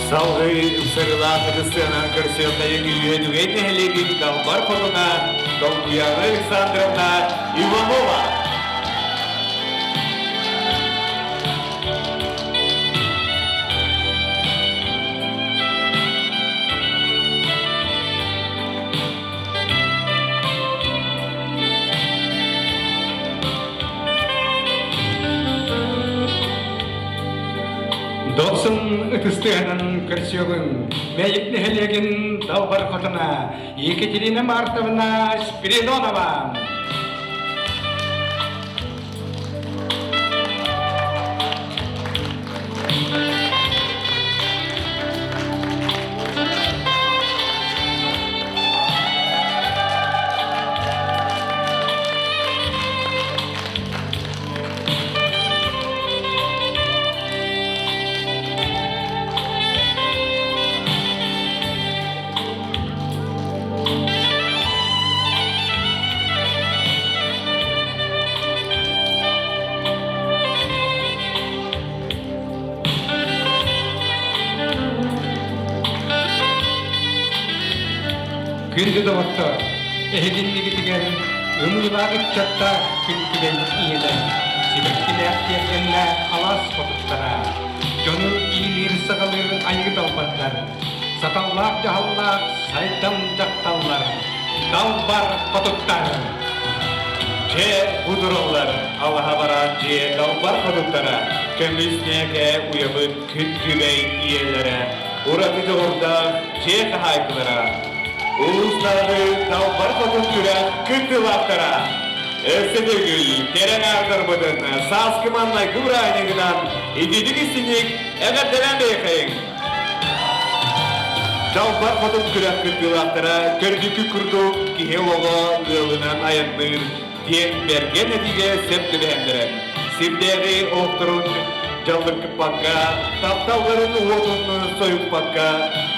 Салгыы ыксарыылаах ытыстыанан көрсүөххэйиҥ Үөдүгэй нэһилиэгин Далбар хотуна Долгуяна Александровна Иванова. Дохсун ытыстыһынан көрсүөҕүҥ Мэйик нэһилиэгин далбар хотуна Екатерина Мартовна Спиридонова. Күндү доҕоттор, эһигиннигитигэр ымыылаах ыччаттаах күн күбэй ийэлэр, сибэккилээх тиэргэннээх алаас хотуттара, дьону иилиир-саҕалыыр айыы далбардар, саталлаах дьаһаллаах сайдам дьахталлар, далбар хотуттар! Дьэ, бу тураллар алаһа бараан дьиэ далбар хотуттара, көмүс ньээкэ уйабыт күн күбэй ийэлэрэ, ураты дьоҕурдаах дьиэ хаһаайкалара, улуустааҕы далбар хотун күрэх кыттыылаахтара. Өссө төгүл кэрэ аҥаардарбытын сааскы маҥнайгы бырааһынньыгынан ититик истиҥник эҕэрдэлээн бэйэхэйиҥ! Далбар хотун күрэх кыттыылаахтара көрдүкү курдук киһи олоҕо ыалынан айанныыр диэн бэргэн этиигэ сөп түбэһэннэрэ сирдээҕи олохторун дьаллыкпакка, тапталларын уотун сойуппакка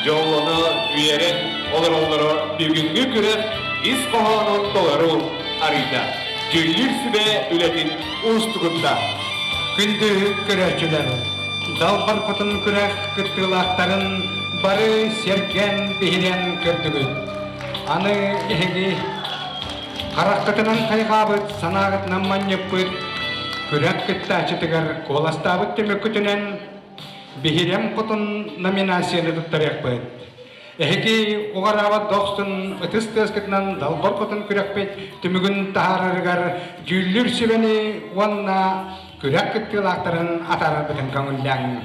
дьоллоно үөрэн олороллоро бүгүҥҥү күрэх ис хоһоонун толору арыйда. Дьүүллүүр сүбэ үлэтин уустугутта. Күндү көрөөччүлэр, Далбар Хотун күрэх кыттыылаахтарын бары сэргээн биһирээн көрдүгүт. Аны эһиги хараххытынан хайҕаабыт, санааҕытынан манньыппыт күрэх кыттааччытыгар куоластаабыт түмүккүтүнэн Биһирэм Хотун номинацияны туттарыахпыт. Эһиги уҕараабат дохсун ытыс тыаскытынан далбар хотун күрэхпит түмүгүн таһаарарыгар дьүүллүүр сүбэни уонна күрэх кыттыылаахтарын атаарарбытын көҥүллээҥ.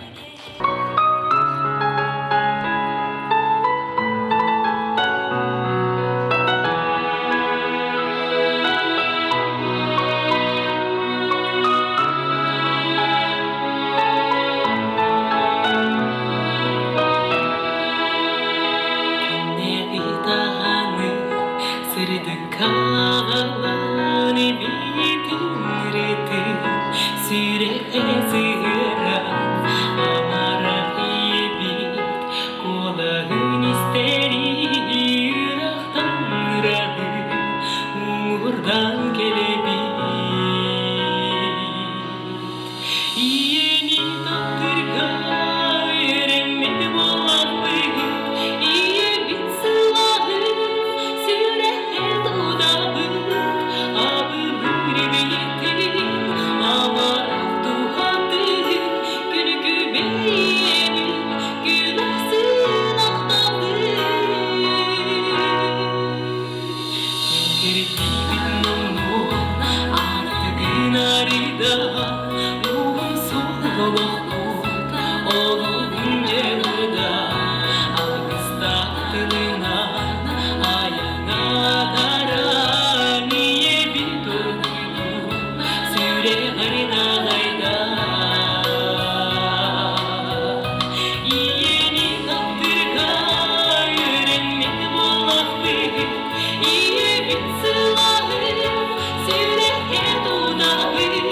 Күннээҕи сырдыкка аҕалан эбиитин ырытын сүрэххэ сыһыаран амарах ийэбит куолаһын истэри ырахтан ыраҕы уҥуордан кэлэбит Ийэни таптырга эрэммит буоллахпыт, ийэбит сылааһын сүрэххэ тутабыт, абылыыр эбиитин амарах туһатын, күлүкүбэ ийэбит күн ахсын ахтабыт. Киртийбит номнуо аартыгын арыйда, уһун суол олохпут олугун дьылыда, алгыстаах тылынан айаҥа-таран ийэбит оргуйдуу сүрэҕэр даҕайда. Ийэни таптырга үөрэммит буоллахпыт, Ийэбит сылааһын сүрэххэ тутабыт,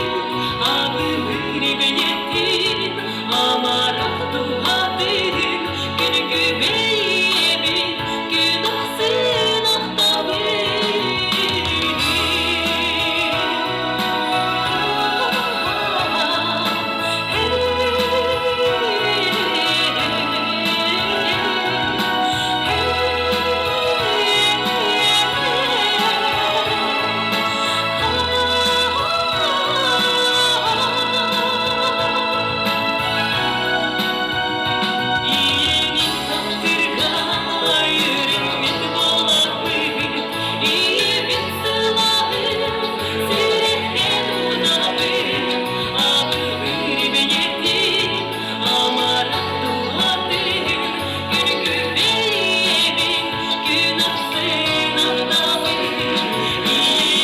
абылыыр бэйэтин амарах туһатын, күн-күбэй ийэбит күн ахсын ахтабыт. Ийэни таптырга үөрэммит буоларбыт, ийэбит сылааһын сүрэххэ тутабыт, абылыыр бэйэтин амарах дууһатын, күн-күбэй күн ахсын ахтабыт, ийэни таптырга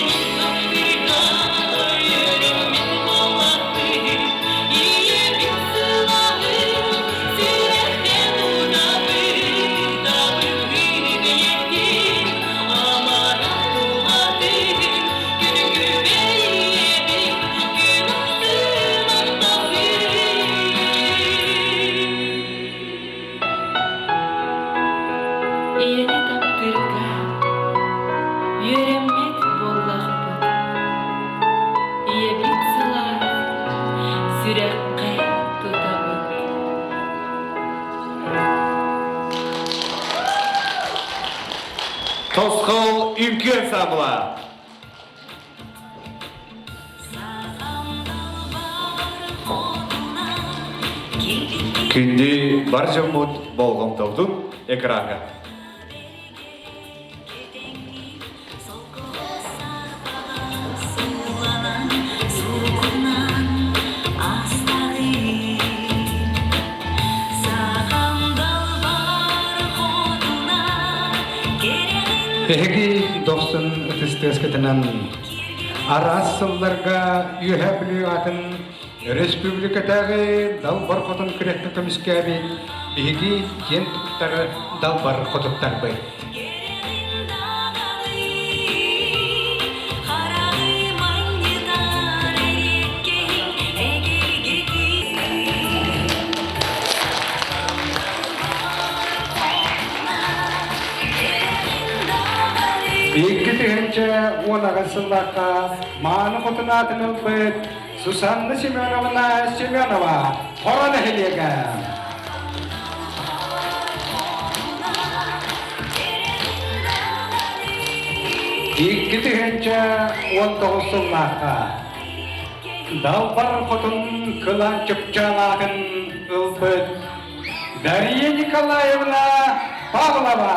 үөрэммит буоларбыт, ийэбит сылааһын сүрэххэ тутабыт, абылыыр бэйэтин амарах дууһатын, күн-күбэй күн ахсын ахтабыт. Ийэни таптыырга үөрэммит буоллахпыт, ийэбит сылаас сүрэххэ тутабыт. Тосхол үҥкүү ансаамбыла. Күндү бар дьоммут болҕомтобутун экраҥҥа. Эһиги дохсун ытыс тыаскытынан араас сылларга Үөһээ Бүлүү аатын өрөспүүбүлүкэтээҕи Далбар Хотун күрэххэ көмүскээбит биһиги киэн туттар Далбар Хотуттарбыт. 2018 сыллаахха Мааны Хотун аатын ылбыт. Сусанна Семеновна Семенова, Хоро нэһилиэгэ. 2019 сыллаахха Далбар Хотун кылаан чыпчаалаатын ылбыт Дария Николаевна Павлова.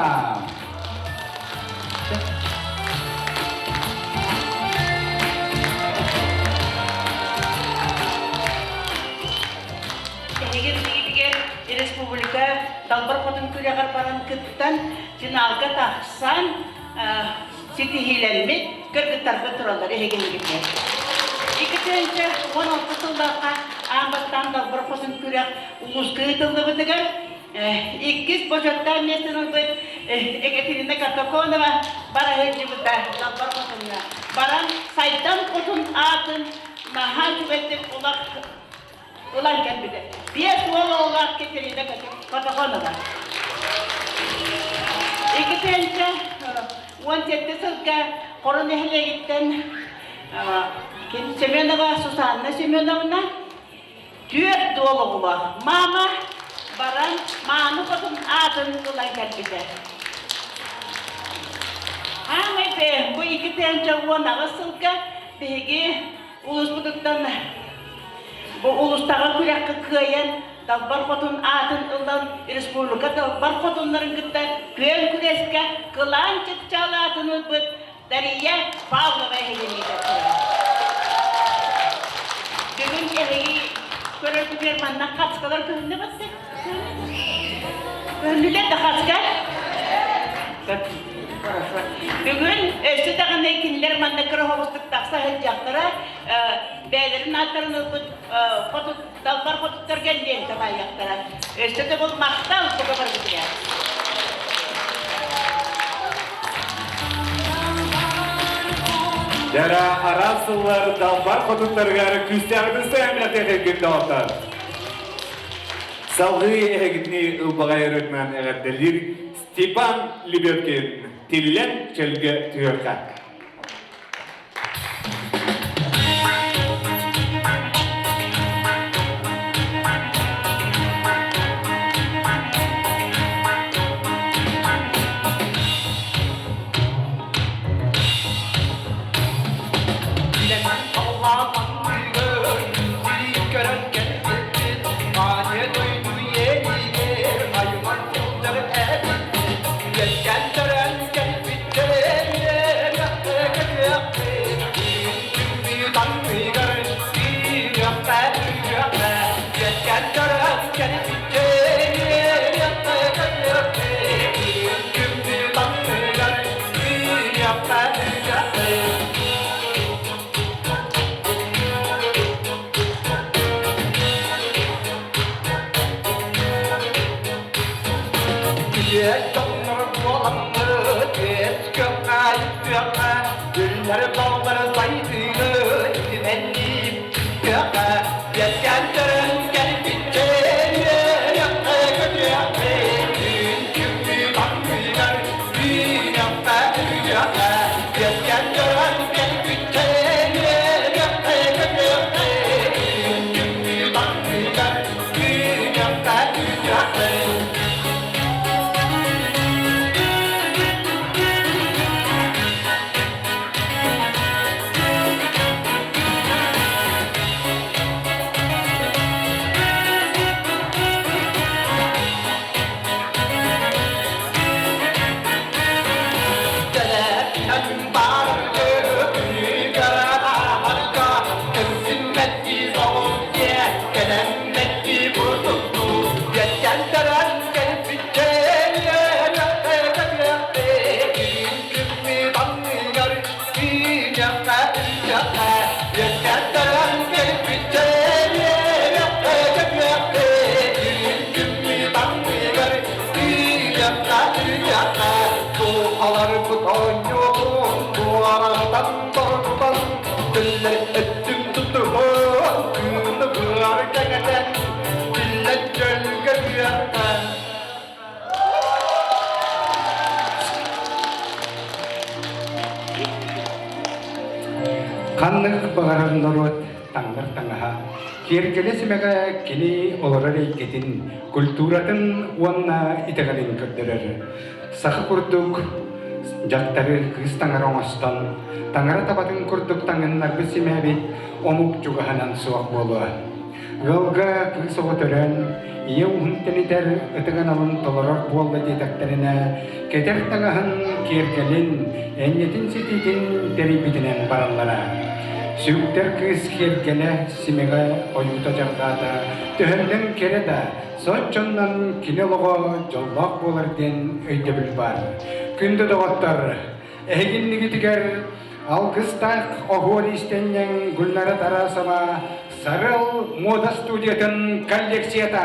Эһиги билигитигэр республика Далбар Хотун күрэҕэр баран кыттан, финалга тахсан ситиһиилэммит кыргыттарга тураллар эһигинигитигэр. 2016 сыллаахха аан бастаан Далбар Хотун күрэх улууска ыытыллыбытыгар Иккис бочуоттаах миэстэни ылбыт Екатерина Картаконова бара сылдьыбыта Далбар Хотуҥҥа. Баран Сайдам Хотун аатын наһаа үчүгэйдик улах ылан кэлбитэ. Биэс уол оҕолоох Катерина Картаконова. 2017 сылга Хоро нэһилиэгиттэн Семенова Сусанна Семеновна Түөрт уол оҕолоох маама баран мааны хотун аатын ылан кэлбитэ. Аамай бу 2018 сылга биһиги улууспутуттан бу улуустааҕы күрэххэ кыайан Далбар Хотун аатын ылан республика Далбар Хотуннарын кытта күөн күрэскэ кылаан чыпчаал аатын ылбыт Дария Павлова эһигиниитэ турар. Бүгүн эһиги көрөргүтүгэр манна хацкалар көһүннэ батта. Көһүннүлэр да хацка? Хорошо. Бүгүн өссө даҕаны кинилэр манна кыра оҕустук тахса сылдьахтара бэйэлэрин ааттарын ылбыт хоту далбар хотуттарга лента баайыахтара. Өссө да бұл махтал бука барбытыгар. Дьара араас сыллар далбар хотуттарыгар күүстээҕитин сэһэмнэтиэхэ доҕоттор. Салгыы эһигитини ылбаҕай ырытынан эҕэрдэлиир Степан Лебедкин тиллэн чөлгө түһүөххэ. Ханнык баҕарар норуот. таҥнар таҥаһа, киэргэлэ симэҕэ кини олорор эйгэтин, культуратын уонна итэҕэлин көрдөрөр. Саха курдук дьахтары кыыс таҥара оҥостон, таҥара табатын курдук таҥыннарбыт симээбит омук чугаһынан суох буолуо. Ыалга кыыс оҕо төрөөн, ийэ уһун тэнитэр ытык аналын толорор буолла диэтэхтэринэ, кэтэр таҥаһын, киэргэлин, энньэтин ситиитин тэрийбитинэн бараллара. Сүктэр кыыс киэргэлэ, симэҕэ, ойуута дьарҕаата төһөннөн кэрэ да, соччоннон кини олоҕо дьоллоох буолар диэн өйдөбүл баар. Күндү доҕоттор, эһигиннигитигэр алгыстаах оһуор иистэнньэҥ Гульнара Тарасова Сарыл муода студиятын коллекцията.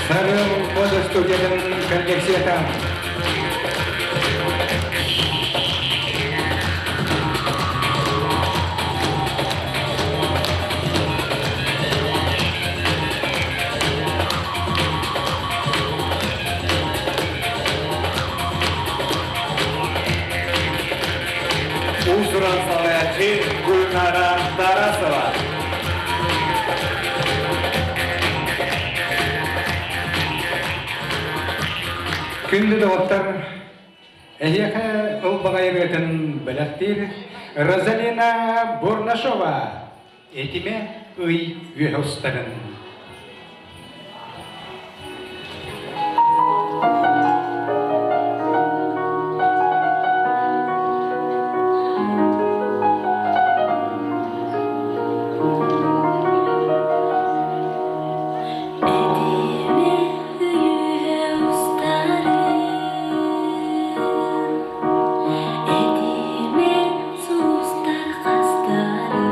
Сарыл мода студиятын коллекцията. Уус-уран салайааччы Гульнара Тарасова. Күндү доҕоттор, эһиэхэ ылбаҕай ырыатын бэлэхтиир Розалина Бурнашова Этимэ ый үөһэ устарын. Этимэ үөһэ устарын, этимэ сулустар хастарын.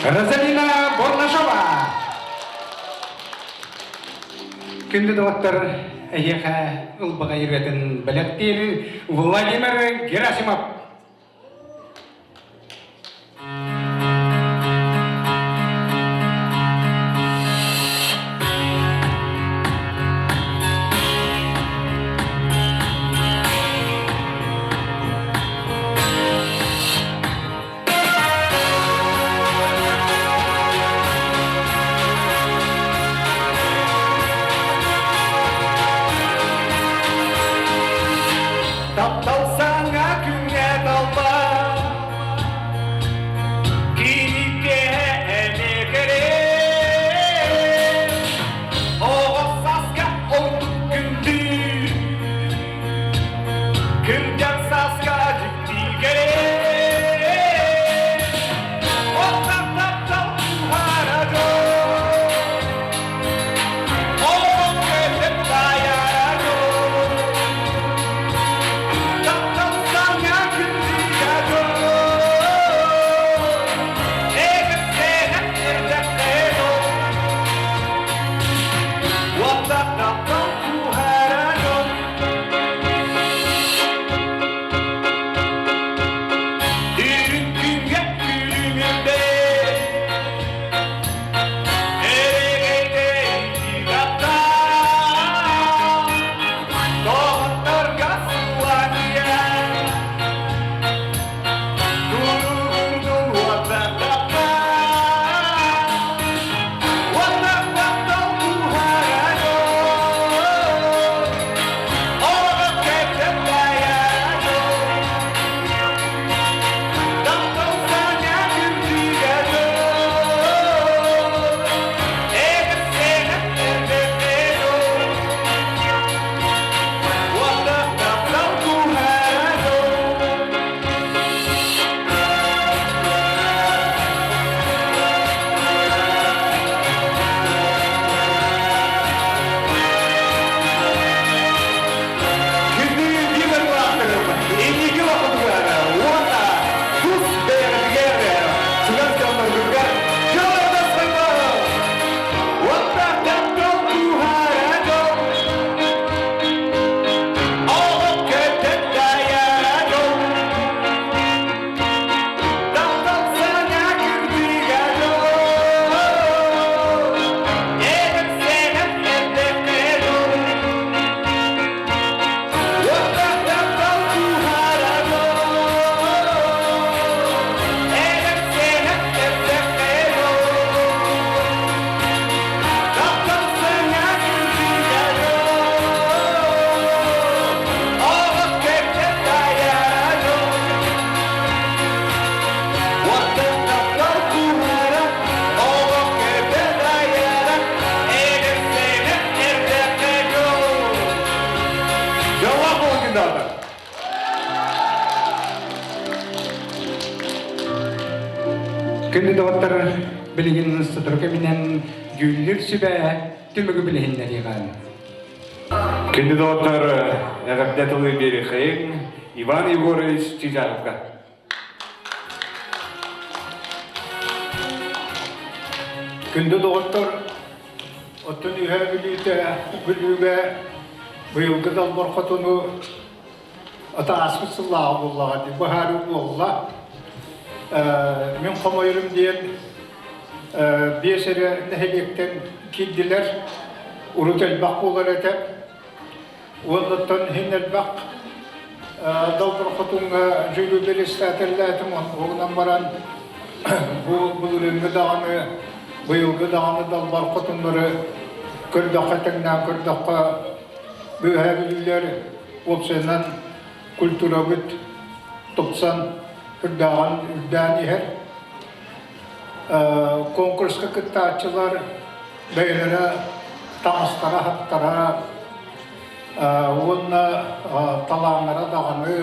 Розалина Борнашова. Күндү доҕоттор, эһиэхэ ылбаҕай ырыатын бэлэхтиир Владимир Герасимов. Таптал саҥа күҥҥэ талба Киникке эмиэ кэлэр Оҕо сааска ордук күндү Кырдьар сааска дьикти кэлэр Оттон таптал уһара дьон Оҕо көтөр тайара дьон Таптал саҥа күндүгэ дьон Эгэрсэһэн эрдэххэ дьон Уоттах таптал уһара дьон Үрүҥ күҥҥэ күлүмүрдэ Доҕотторго сылланыйа Туругурдун уоттахтаппа Уоттахтаптал туһараҕын Олоҕу кэтэм дайаҕын Таптал санаа күндүгэ дьол Эгэ-сэнэ эрдэххэ Уоттах таптал туһараҕын Күндү биир инники олохпутугар уонна тус бэйэҕитигэр чугас дьонноргутугар дьоллордоспойбоҕу! Уонна таптал кууһара дьол, оҕо көтөн дайара дьол, таптал саҥа күрдүгэ дьол, эдэр-сэнэх эрдэххэ дьол. Дьоллоох буолун күндэ Күндү доҕоттор, билигин сотору кэминэн дьүүллүүр сүбэ түмүгү билиһиннэриэҕэ. Күндү доҕоттор, эҕэрдэ тылы биэриэхэйиҥ Иван Егорович Чижаровка. Күндү доҕоттор, оттон Үһээ Бүлүүтэ Бүлүүгэ быйылгы Далбар Хотуну ата ааспыт сыллааҕы буоллаҕа дии, быһаарыы буолла. Мин хомойорум диэн биэс эрэ нэһилиэктэн киирдилэр, урут элбэх буолар этэ. Уоннаттан иһин элбэх Далбар Хотуҥҥа дьүүлү бэрэссэдээтэллээтим, оннугунан баран бу былырыыҥҥы даҕаны, быйылгы даҕаны Далбар Хотуннары көрдөххө, тэҥнээн көрдөххө, Үөһээ Бүлүүлэр уопсайынан культурабыт тупсан, үрдээҕин үрдээн иһэр. Конкурска кыттааччылар бэйэлэрэ таҥастара-саптара уонна талааннара даҕаны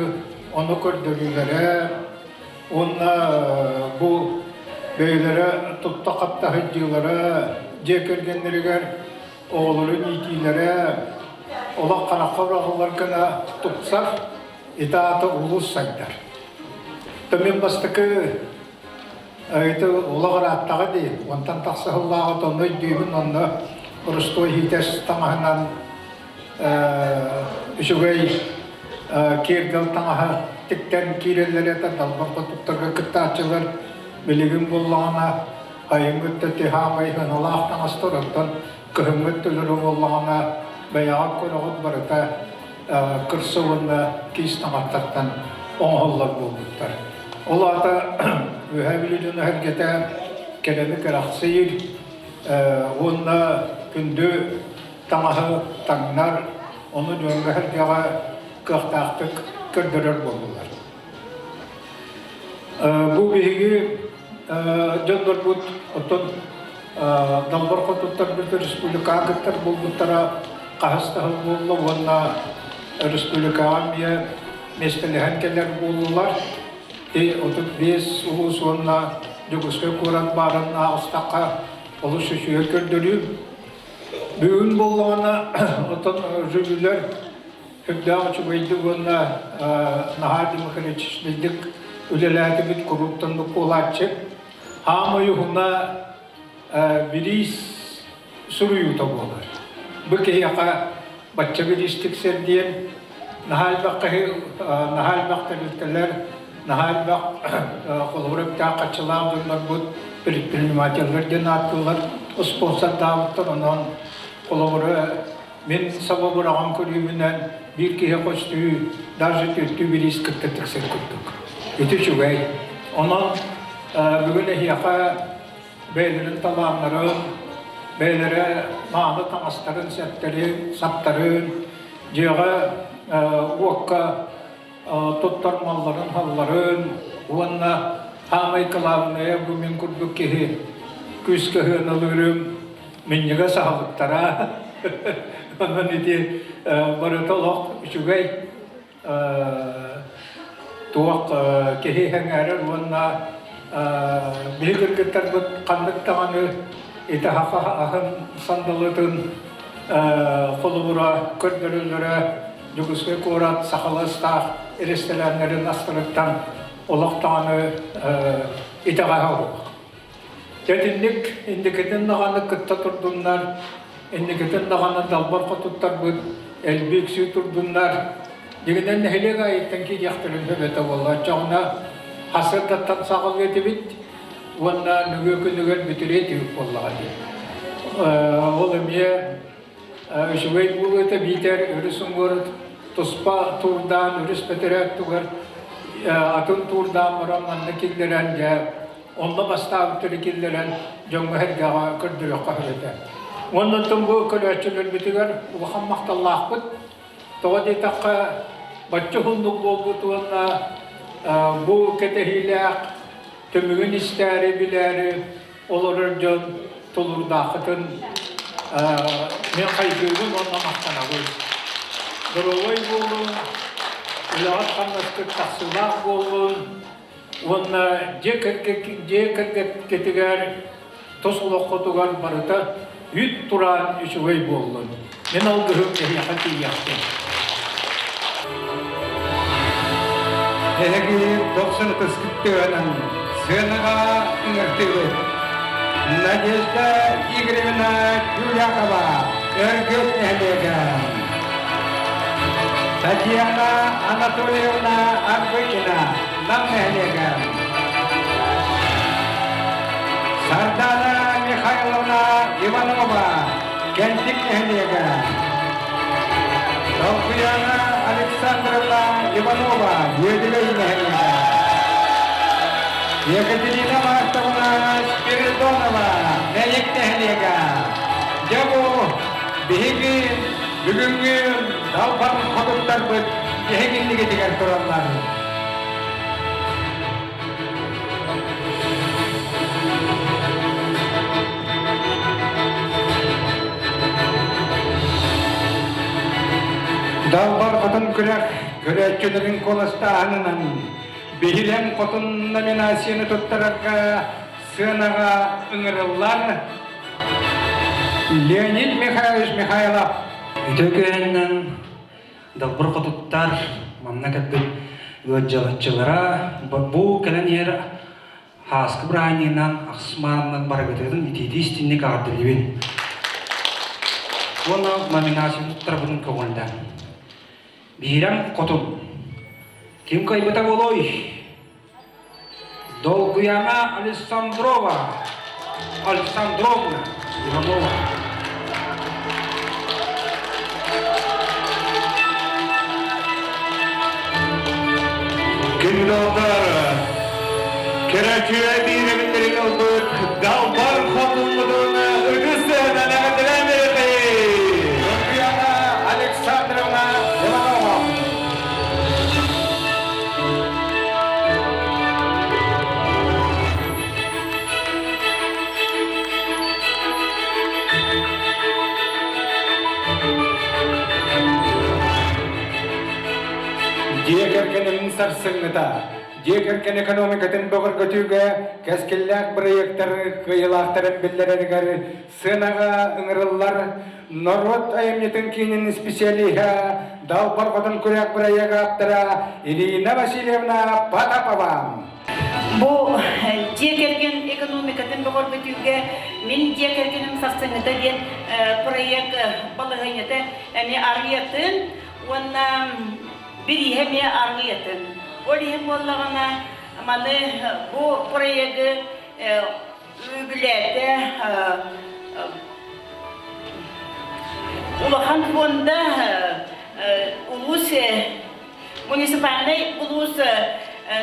ону көрдөрүүлэрэ уонна бу бэйэлэрэ тутта-хапта сылдьыылара дьиэ кэргэннэригэр оҕолорун иитиилэрэ олох харахха быраҕыллар гына тупсар, ити аата улуус сайдар. Мин бастакы. Ити олох ырааттаҕа дии, онтон тахса сыллааҕыта онно өйдүүбүн, онно боростуой иитэс таҥаһынан үчүгэй киэргэл таҥаһа тиктэн киирэллэр этэ, далбар хотуттарга кыттааччылар билигин буоллаҕына айыҥҥы өттө тиһаамай сыаналаах таҥастар, оттон кыһыҥҥы өттүлэрэ буоллаҕына бэйэҕит көрөҕүт барыта кырса уонна киис таҥастартан оҥоһуллар буолбуттар. Ол аата Үөһээ Бүлүү дьоно сэргэтэ кэрэни кэрэхсиир уонна күндү таҥаһы таҥнар, ону дьоҥҥо-сэргэҕэ кыахтаахтык көрдөрөр буоллулар. Бу биһиги дьоннорбут оттон Далбар хотуттарбыт республикаҕа кыттар буолбуттара хаһыс да сыл буолла уонна республикаҕа эмиэ миэстэлэһэн кэлэр буоллулар. 35 улуус уонна Дьокуускай куорат баарын ааҕыстахха олус үчүгэй көрдөрүү. Бүгүн буоллаҕына оттон жюрилэр үрдээх үчүгэйдик уонна наһаа демократичнайдык үлэлээтибит курууктан буолааччы. Хаамай уһуна бириис суруйуута буолар. Бу киһиэхэ бачча бириис тиксэр диэн наһаа элбэх киһи, наһаа элбэх тэрилтэлэр, наһаа элбэх холобур өптөөх хаччылаах дьоннорбут предпринимателлэр диэн ааттыыллар спонсордаабыттар. Онон холобура мин саба быраҕан көрүүбүнэн биир киһи көстүү даже түөртүү бириис кытта тиксэр курдук. Ити үчүгэй. Онон бүгүн эһиэхэ бэйэлэрин талааннарын, бэйэлэрэ мааны таҥастарын, сэптэрин, саптарын, дьиэҕэ уокка туттар малларын-салларын уонна саамай кылаабынайа бу мин курдук киһи күүскэ сыаналыырым минньигэс аһылыктара. Онон ити барыта олох үчүгэй туох киһи сэҥээрэр уонна биһи кыргыттарбыт ханнык даҕаны ити саха аһын сандалытын холобура көрдөрөллөрө Дьокуускай куорат сахалыы астаах эрэстэрээннэрин астарыттан олох даҕаны итэҕэһэ суох. Итинник инникитин даҕаны кытта турдуннар, инникитин даҕаны далбар хотуттарбыт элбии үксүү турдуннар. Дьиҥинэн нэһилиэк аайыттан киириэхтэрин сөп этэ буолла. Оччоҕуна сарсыардаттан саҕалыа этибит уонна нөҥүө күнүгэр бүтүрүө этибит буоллаҕа дии. Ол эмиэ үчүгэй буолуо этэ биитэр өрүс уҥуор туспа туурдаан өрүс бэтэрээ тугар атын туурдаан баран манна киллэрэн дьэ онно бастаабыттары киллэрэн дьоҥҥо-сэргэҕэ көрдөрүөххэ сөп этэ. Уонна оттон бу көрөөччүлэрбитигэр улахан махталлаахпыт. Тоҕо диэтэххэ, бачча уһуннук буолбут уонна бу кэтэһиилээх түмүгүн истээри, билээри олорор дьон тулуурдааххытын мен хайгыыбын уонна махтанабын. Доруобай буолуҥ, үлэҕит-хамнаскыт тахсыылаах буоллун уонна дьиэ кэргэккитигэр тус олоххутугар барыта үүт тураан үчүгэй буоллун. Мин алгыһым эһиэхэ тиийиэхтин. Эһиги дохсун ытыскыт тыаһынан сыанаҕа ыҥыртыыбыт. Надежда Игоревна Тюлякова, Өргөс нэһилиэгэ. Татьяна Анатольевна Арбыкина, Нам нэһилиэгэ. Сардана Михайловна Иванова, Кэнтик нэһилиэгэ. Толкуяна Александровна Иванова, Үөдүгэй нэһилиэгэ. Екатерина Мартовна Спиридонова, Мэйик нэһилиэгэ. Дьэ бу биһиги бүгүҥҥү далбар хотуттарбыт эһигиннигитигэр тураллар. Далбар хотун күрэх көрөөччүлэрин куоластааһынынан биһирэм хотун номинацияны туттарарга сыанаҕа ыҥырыллар Леонид Михайлович Михайлов. Үтүө күһүнүнэн Далбар хотуттар манна кэлбит ыалдьааччылара бу кэлэн иһэр. Һааскы бырааһынньыгынан ахсыс маанынан барыгытыгытын итиитии истинник аҕардылыбын. Уонна номинацияны туттарбытын көҕүллээн. Биирэн хотун. Ким кыайбыта буолуой? Долгуяна Александрова. Александровна Иванова. Күндү Көрөөччүгэ биирэбиттэрин ылбыт Далбар хотуммутун ытыс тыаһынан эҕэрдэлээн биэриэххэйин! Ульяна Александровна Иванова. Дьиэ кэргэнин сарсыҥҥыта Дьиэ кэргэн экономикатын бөҕөргөтүүгэ кэскиллээх бырайыактар кыайыылаахтарын биллэрэригэр сыанаҕа ыҥырыллар норуот айымньытын киинин исписэлииһэ Далбар Хотун күрэх бырайыак ааптара Ирина Васильевна Потапова. Бу дьиэ кэргэн экономикатын бөҕөргөтүүгэ мин дьиэ кэргэним сарсыҥҥыта диэн проект балаһыанньата эмиэ арыйатын уонна бирииһэ эмиэ арыйатын. Ол иһин буоллаҕына маны бу проегы үбүлээтэ улахан фонда улуус муниципальнай улуус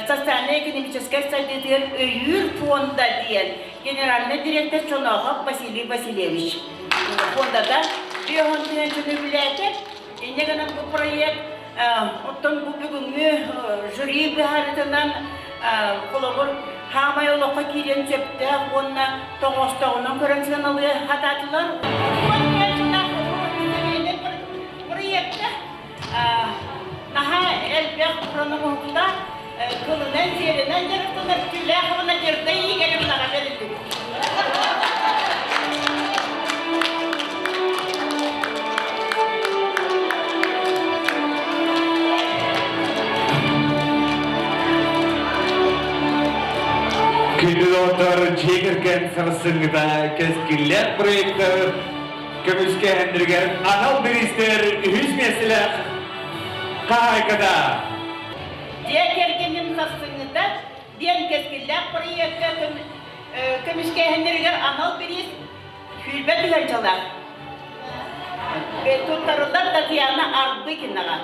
социальнай-экономическай сайдыытыгар өйүүр фонда диэн генеральнай директор Чонохов Василий Васильевич фондата 5 тыһыынчаны үбүлээтэ. Инньэ гынан бу проект оттон бу бүгүҥҥү жюри быһаарыытынан холобур хаамай олоххо киириэн сөптөөх уонна тоҕоостооҕунан көрөн сыаналыы сатаатылар. Проекта наһаа элбэх проноҕоһукта кылынан, сиэринэн дьарыктанар Тюляхова Надежда Игоревнаҕа бэриллибит. Күндү доҕоттор, дьиэ кэргэн сарсыҥҥыта кэскиллээх проектар көмүскэһэннэригэр анал бириистэр үһүс миэстэлээх хаһаайката. Дьиэ кэргэним сарсыҥҥыта диэн кэскиллээх проекка көмүскээһиннэригэр анал бириис 20 тыһыынчалаах туттарыллар Татьяна Арбыкинаҕа.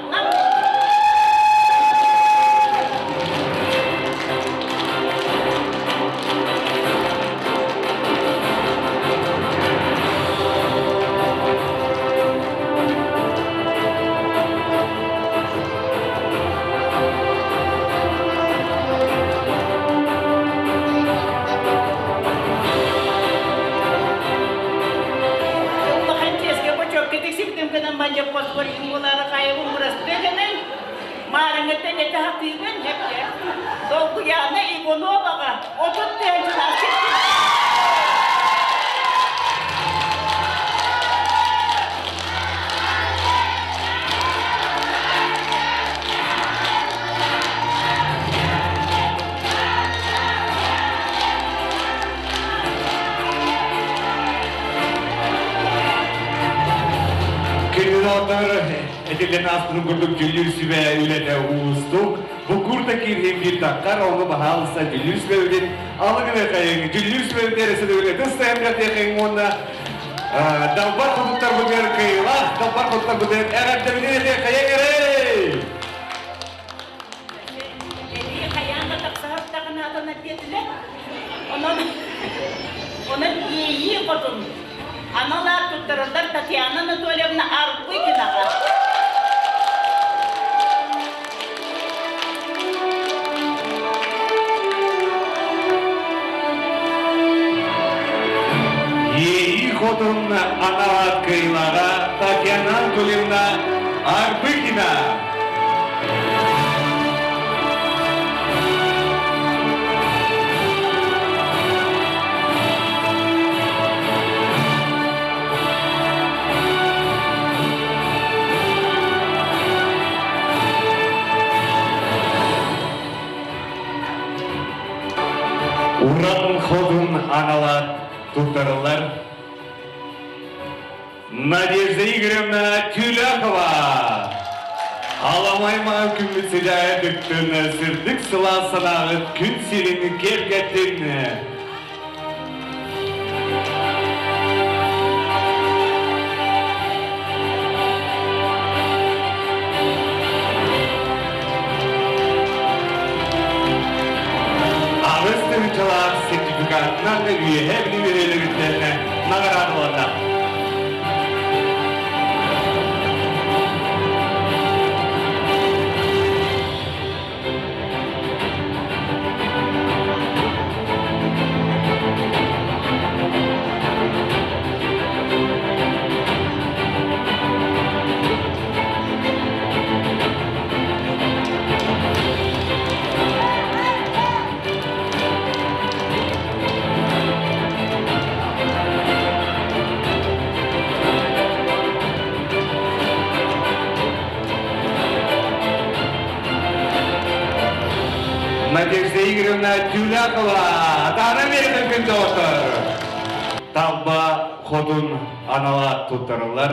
Улахан чиэскэ бочуокка тиксибитим гынан мандьап хоспор буолаары хайабын бырастыы гынан маарыҥҥыттан этэ хатыыбын эппэ Долгуяна Ивановаҕа 30 тыһыынчалаах Күнү этиллэн ааспытын курдук дьүүллүүр сүбэ үлэтэ уустук. Бу курта киирһин биир таххар, ону баһаалыста дьүүллүүр сүбэбитин алыгыны хайыҥ. Дьүүллүүр сүбэбит эрэ тыс тайым уонна Далбар хотуттарбытыгар кыайыылаах, далбар хотуттарбытыгар эҕэрдэбитин этэ хайаҥ эрэй! Эбии хайаан да тахсаһар даҕаны диэтилэр. Онон онон иэйии хотун анал аат туттарыллар Татьяна Анатольевна Арбыкинаҕа. Иэйии хотун анал аат кыайыылааҕа Татьяна Анатольевна Арбыкина. Уран хотун анала туттарыллар. Надежда Игоревна Тюляхова. Аламай маҥан күммүт сыдьаайа тыктын, сырдык сылаас санааҕыт күн сирин киэргэттин. Аҕыс тыһыынчалаах сертификатынан Үөһээ Бүлүү бөһүөлэгиттэн наҕараадаланна. Надежда Игоревна Тюлякова, Атаана Америка күндоотор. Талба хотун анала туттарылар.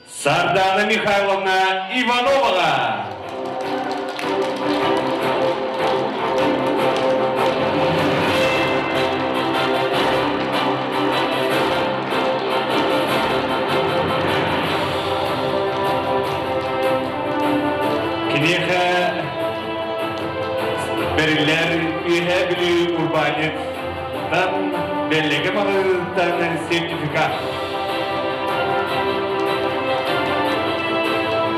Сардана Михайловна Ивановаҕа. Киниэхэ бэриллэр Үөһээ Бүлүү урбаанньыттан Бэллэгэ маҕаһыынтан сертификат.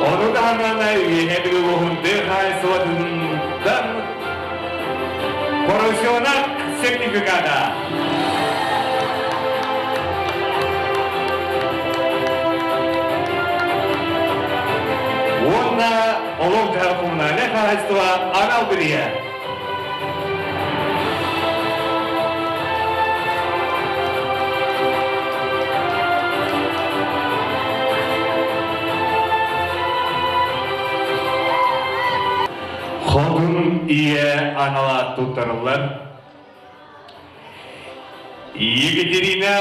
Ону таһынан Үөһээ Бүлүү улууһун тыа хаһаайыстыбатыттан поросенок сертификата. Уонна олох-дьаһах коммунальнай хаһаайыстыба анал бирииһэ. Хотун ийэ анала туттарыллар. Екатерина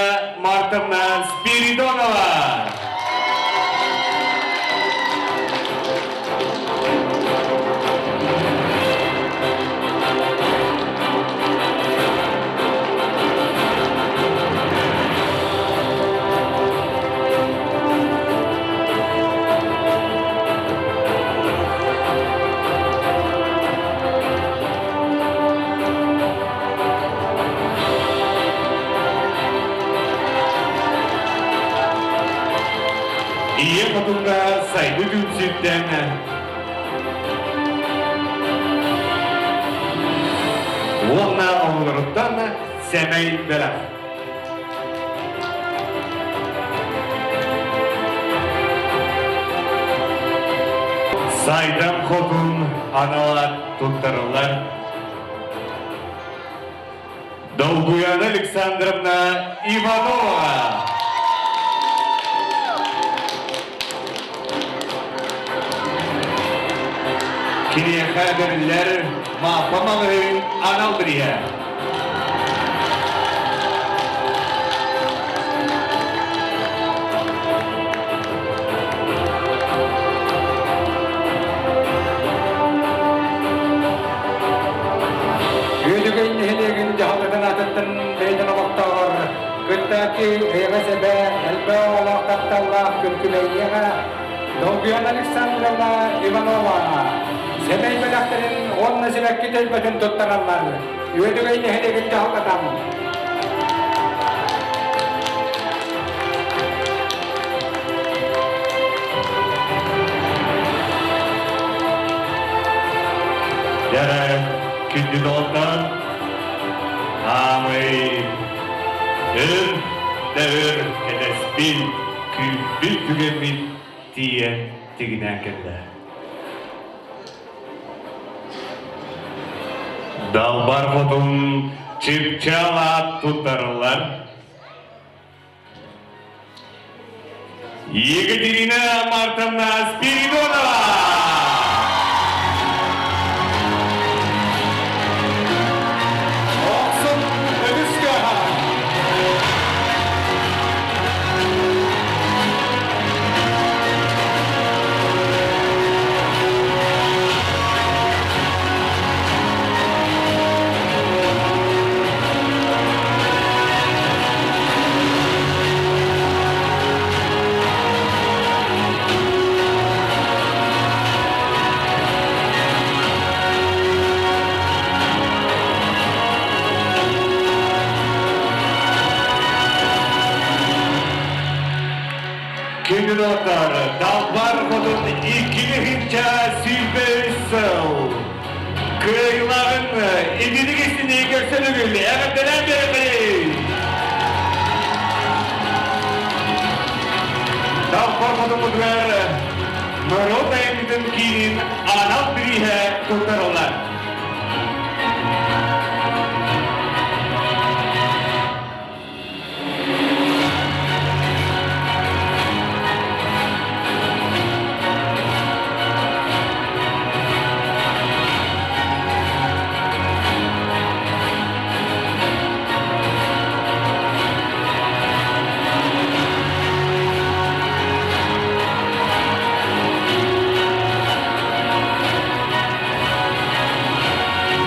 Мартовна Спиридонова. Ийэ хотуҥҥа сайдыы түмсүүттэн уонна оҕолоруттан сэмэй бэлэх. Сайдам хотун анала туттарыллар. Долгуяна Александровна Иванова. Киниэхэ бэриллэр Мааппа маҕаһыын анал бирииһэ. Үөдүгэй нэһилиэгин дьаһалтатын аатыттан бэйэтин олохтооҕор кыттааччы эйэҕэс эбэ элбэх оҕолоох тапталлаах күн-күбэйиэҕэ Долгуян Александровна Иванова сэмэй бэлэхтэрин уонна сибэкки төлбөтүн туттараллар. Үөдүгэй нэһилиэгин дьаһалтатан. Дьэ, күндү доҕоттор, аамай өр да өр кэтэспит, күүппүт түгэммит тиийэн тигинээн кэллэ. Далбар хотун чыпчаал аат туттарыллар. Екатерина Мартовна Спиридонова! Өссө бүгүн эҕэрдэлээн биэрэҕин! Далбар хотуммутугар норуот айымньытын киинин анал бирииһэ туттарыллар.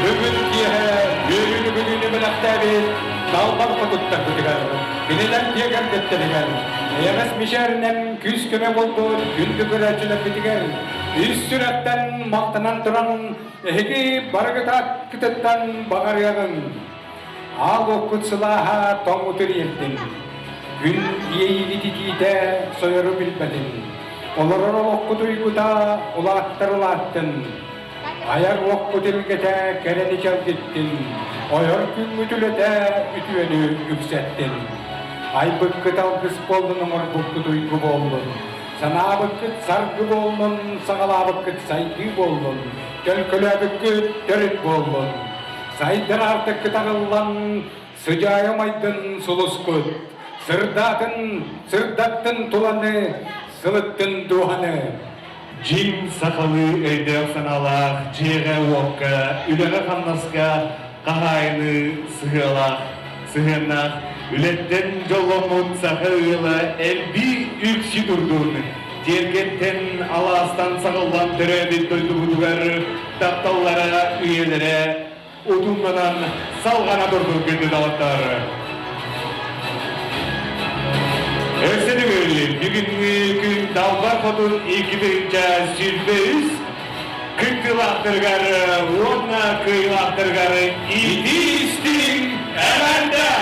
Бүгүн киэһэ үөрүүнү бүгүнү бэлэхтээбит Далбар хотуттарбытыгар, кинилэр дьиэ кэргэттэригэр, эйэҕэс мичээринэн күүс-көмө буолбут күндү көрөөччүлэрбитигэр ис сүрэхтэн махтанан туран эһиги барыгытааккытыттан баҕарыаҕыҥ. Аал уоккут сылааһа тоҥмутур иэрдин, күн иэйиигит итиитэ сойору билбэтин, олорор олоххут уйгута улааттар улааттын, Айар уоккут илгэтэ кэрэни чэлгиттин, ойор күҥҥүт үлэтэ үтүөнү үксэттин. Айбыккыт алгыс буоллун, оҥорбуккут уйгу буоллун, санаабыккыт саргы буоллун, саҕалаабыккыт сайдыы буоллун, төлкөлөөбүккүт төрүт буоллун. Сайдар аартыккыт аҕыллан, сыдьаайа майгын сулускут, сырдаатын, сырдаттын туланы, сылыттын дууһаны. Дьиҥ сахалыы өйдөөх-санаалаах дьиэҕэ-уокка, үлэҕэ-хамнаска хаһаайыны сыһыалаах, сыһыаннаах үлэттэн дьолломмут саха ыала элбии үксүү турдун, тиэргэттэн алаастан саҕыллан төрөөбүт дойдубутугар тапталлара үйэлэрэ утумнанан салҕана турдун күндү доҕоттор! Өссө төгүл бүгүҥҥү күн Далбар Хотун 2023 кыттыылаахтарыгар уонна кыайыылаахтарыгар итии истиҥ эҕэрдэ!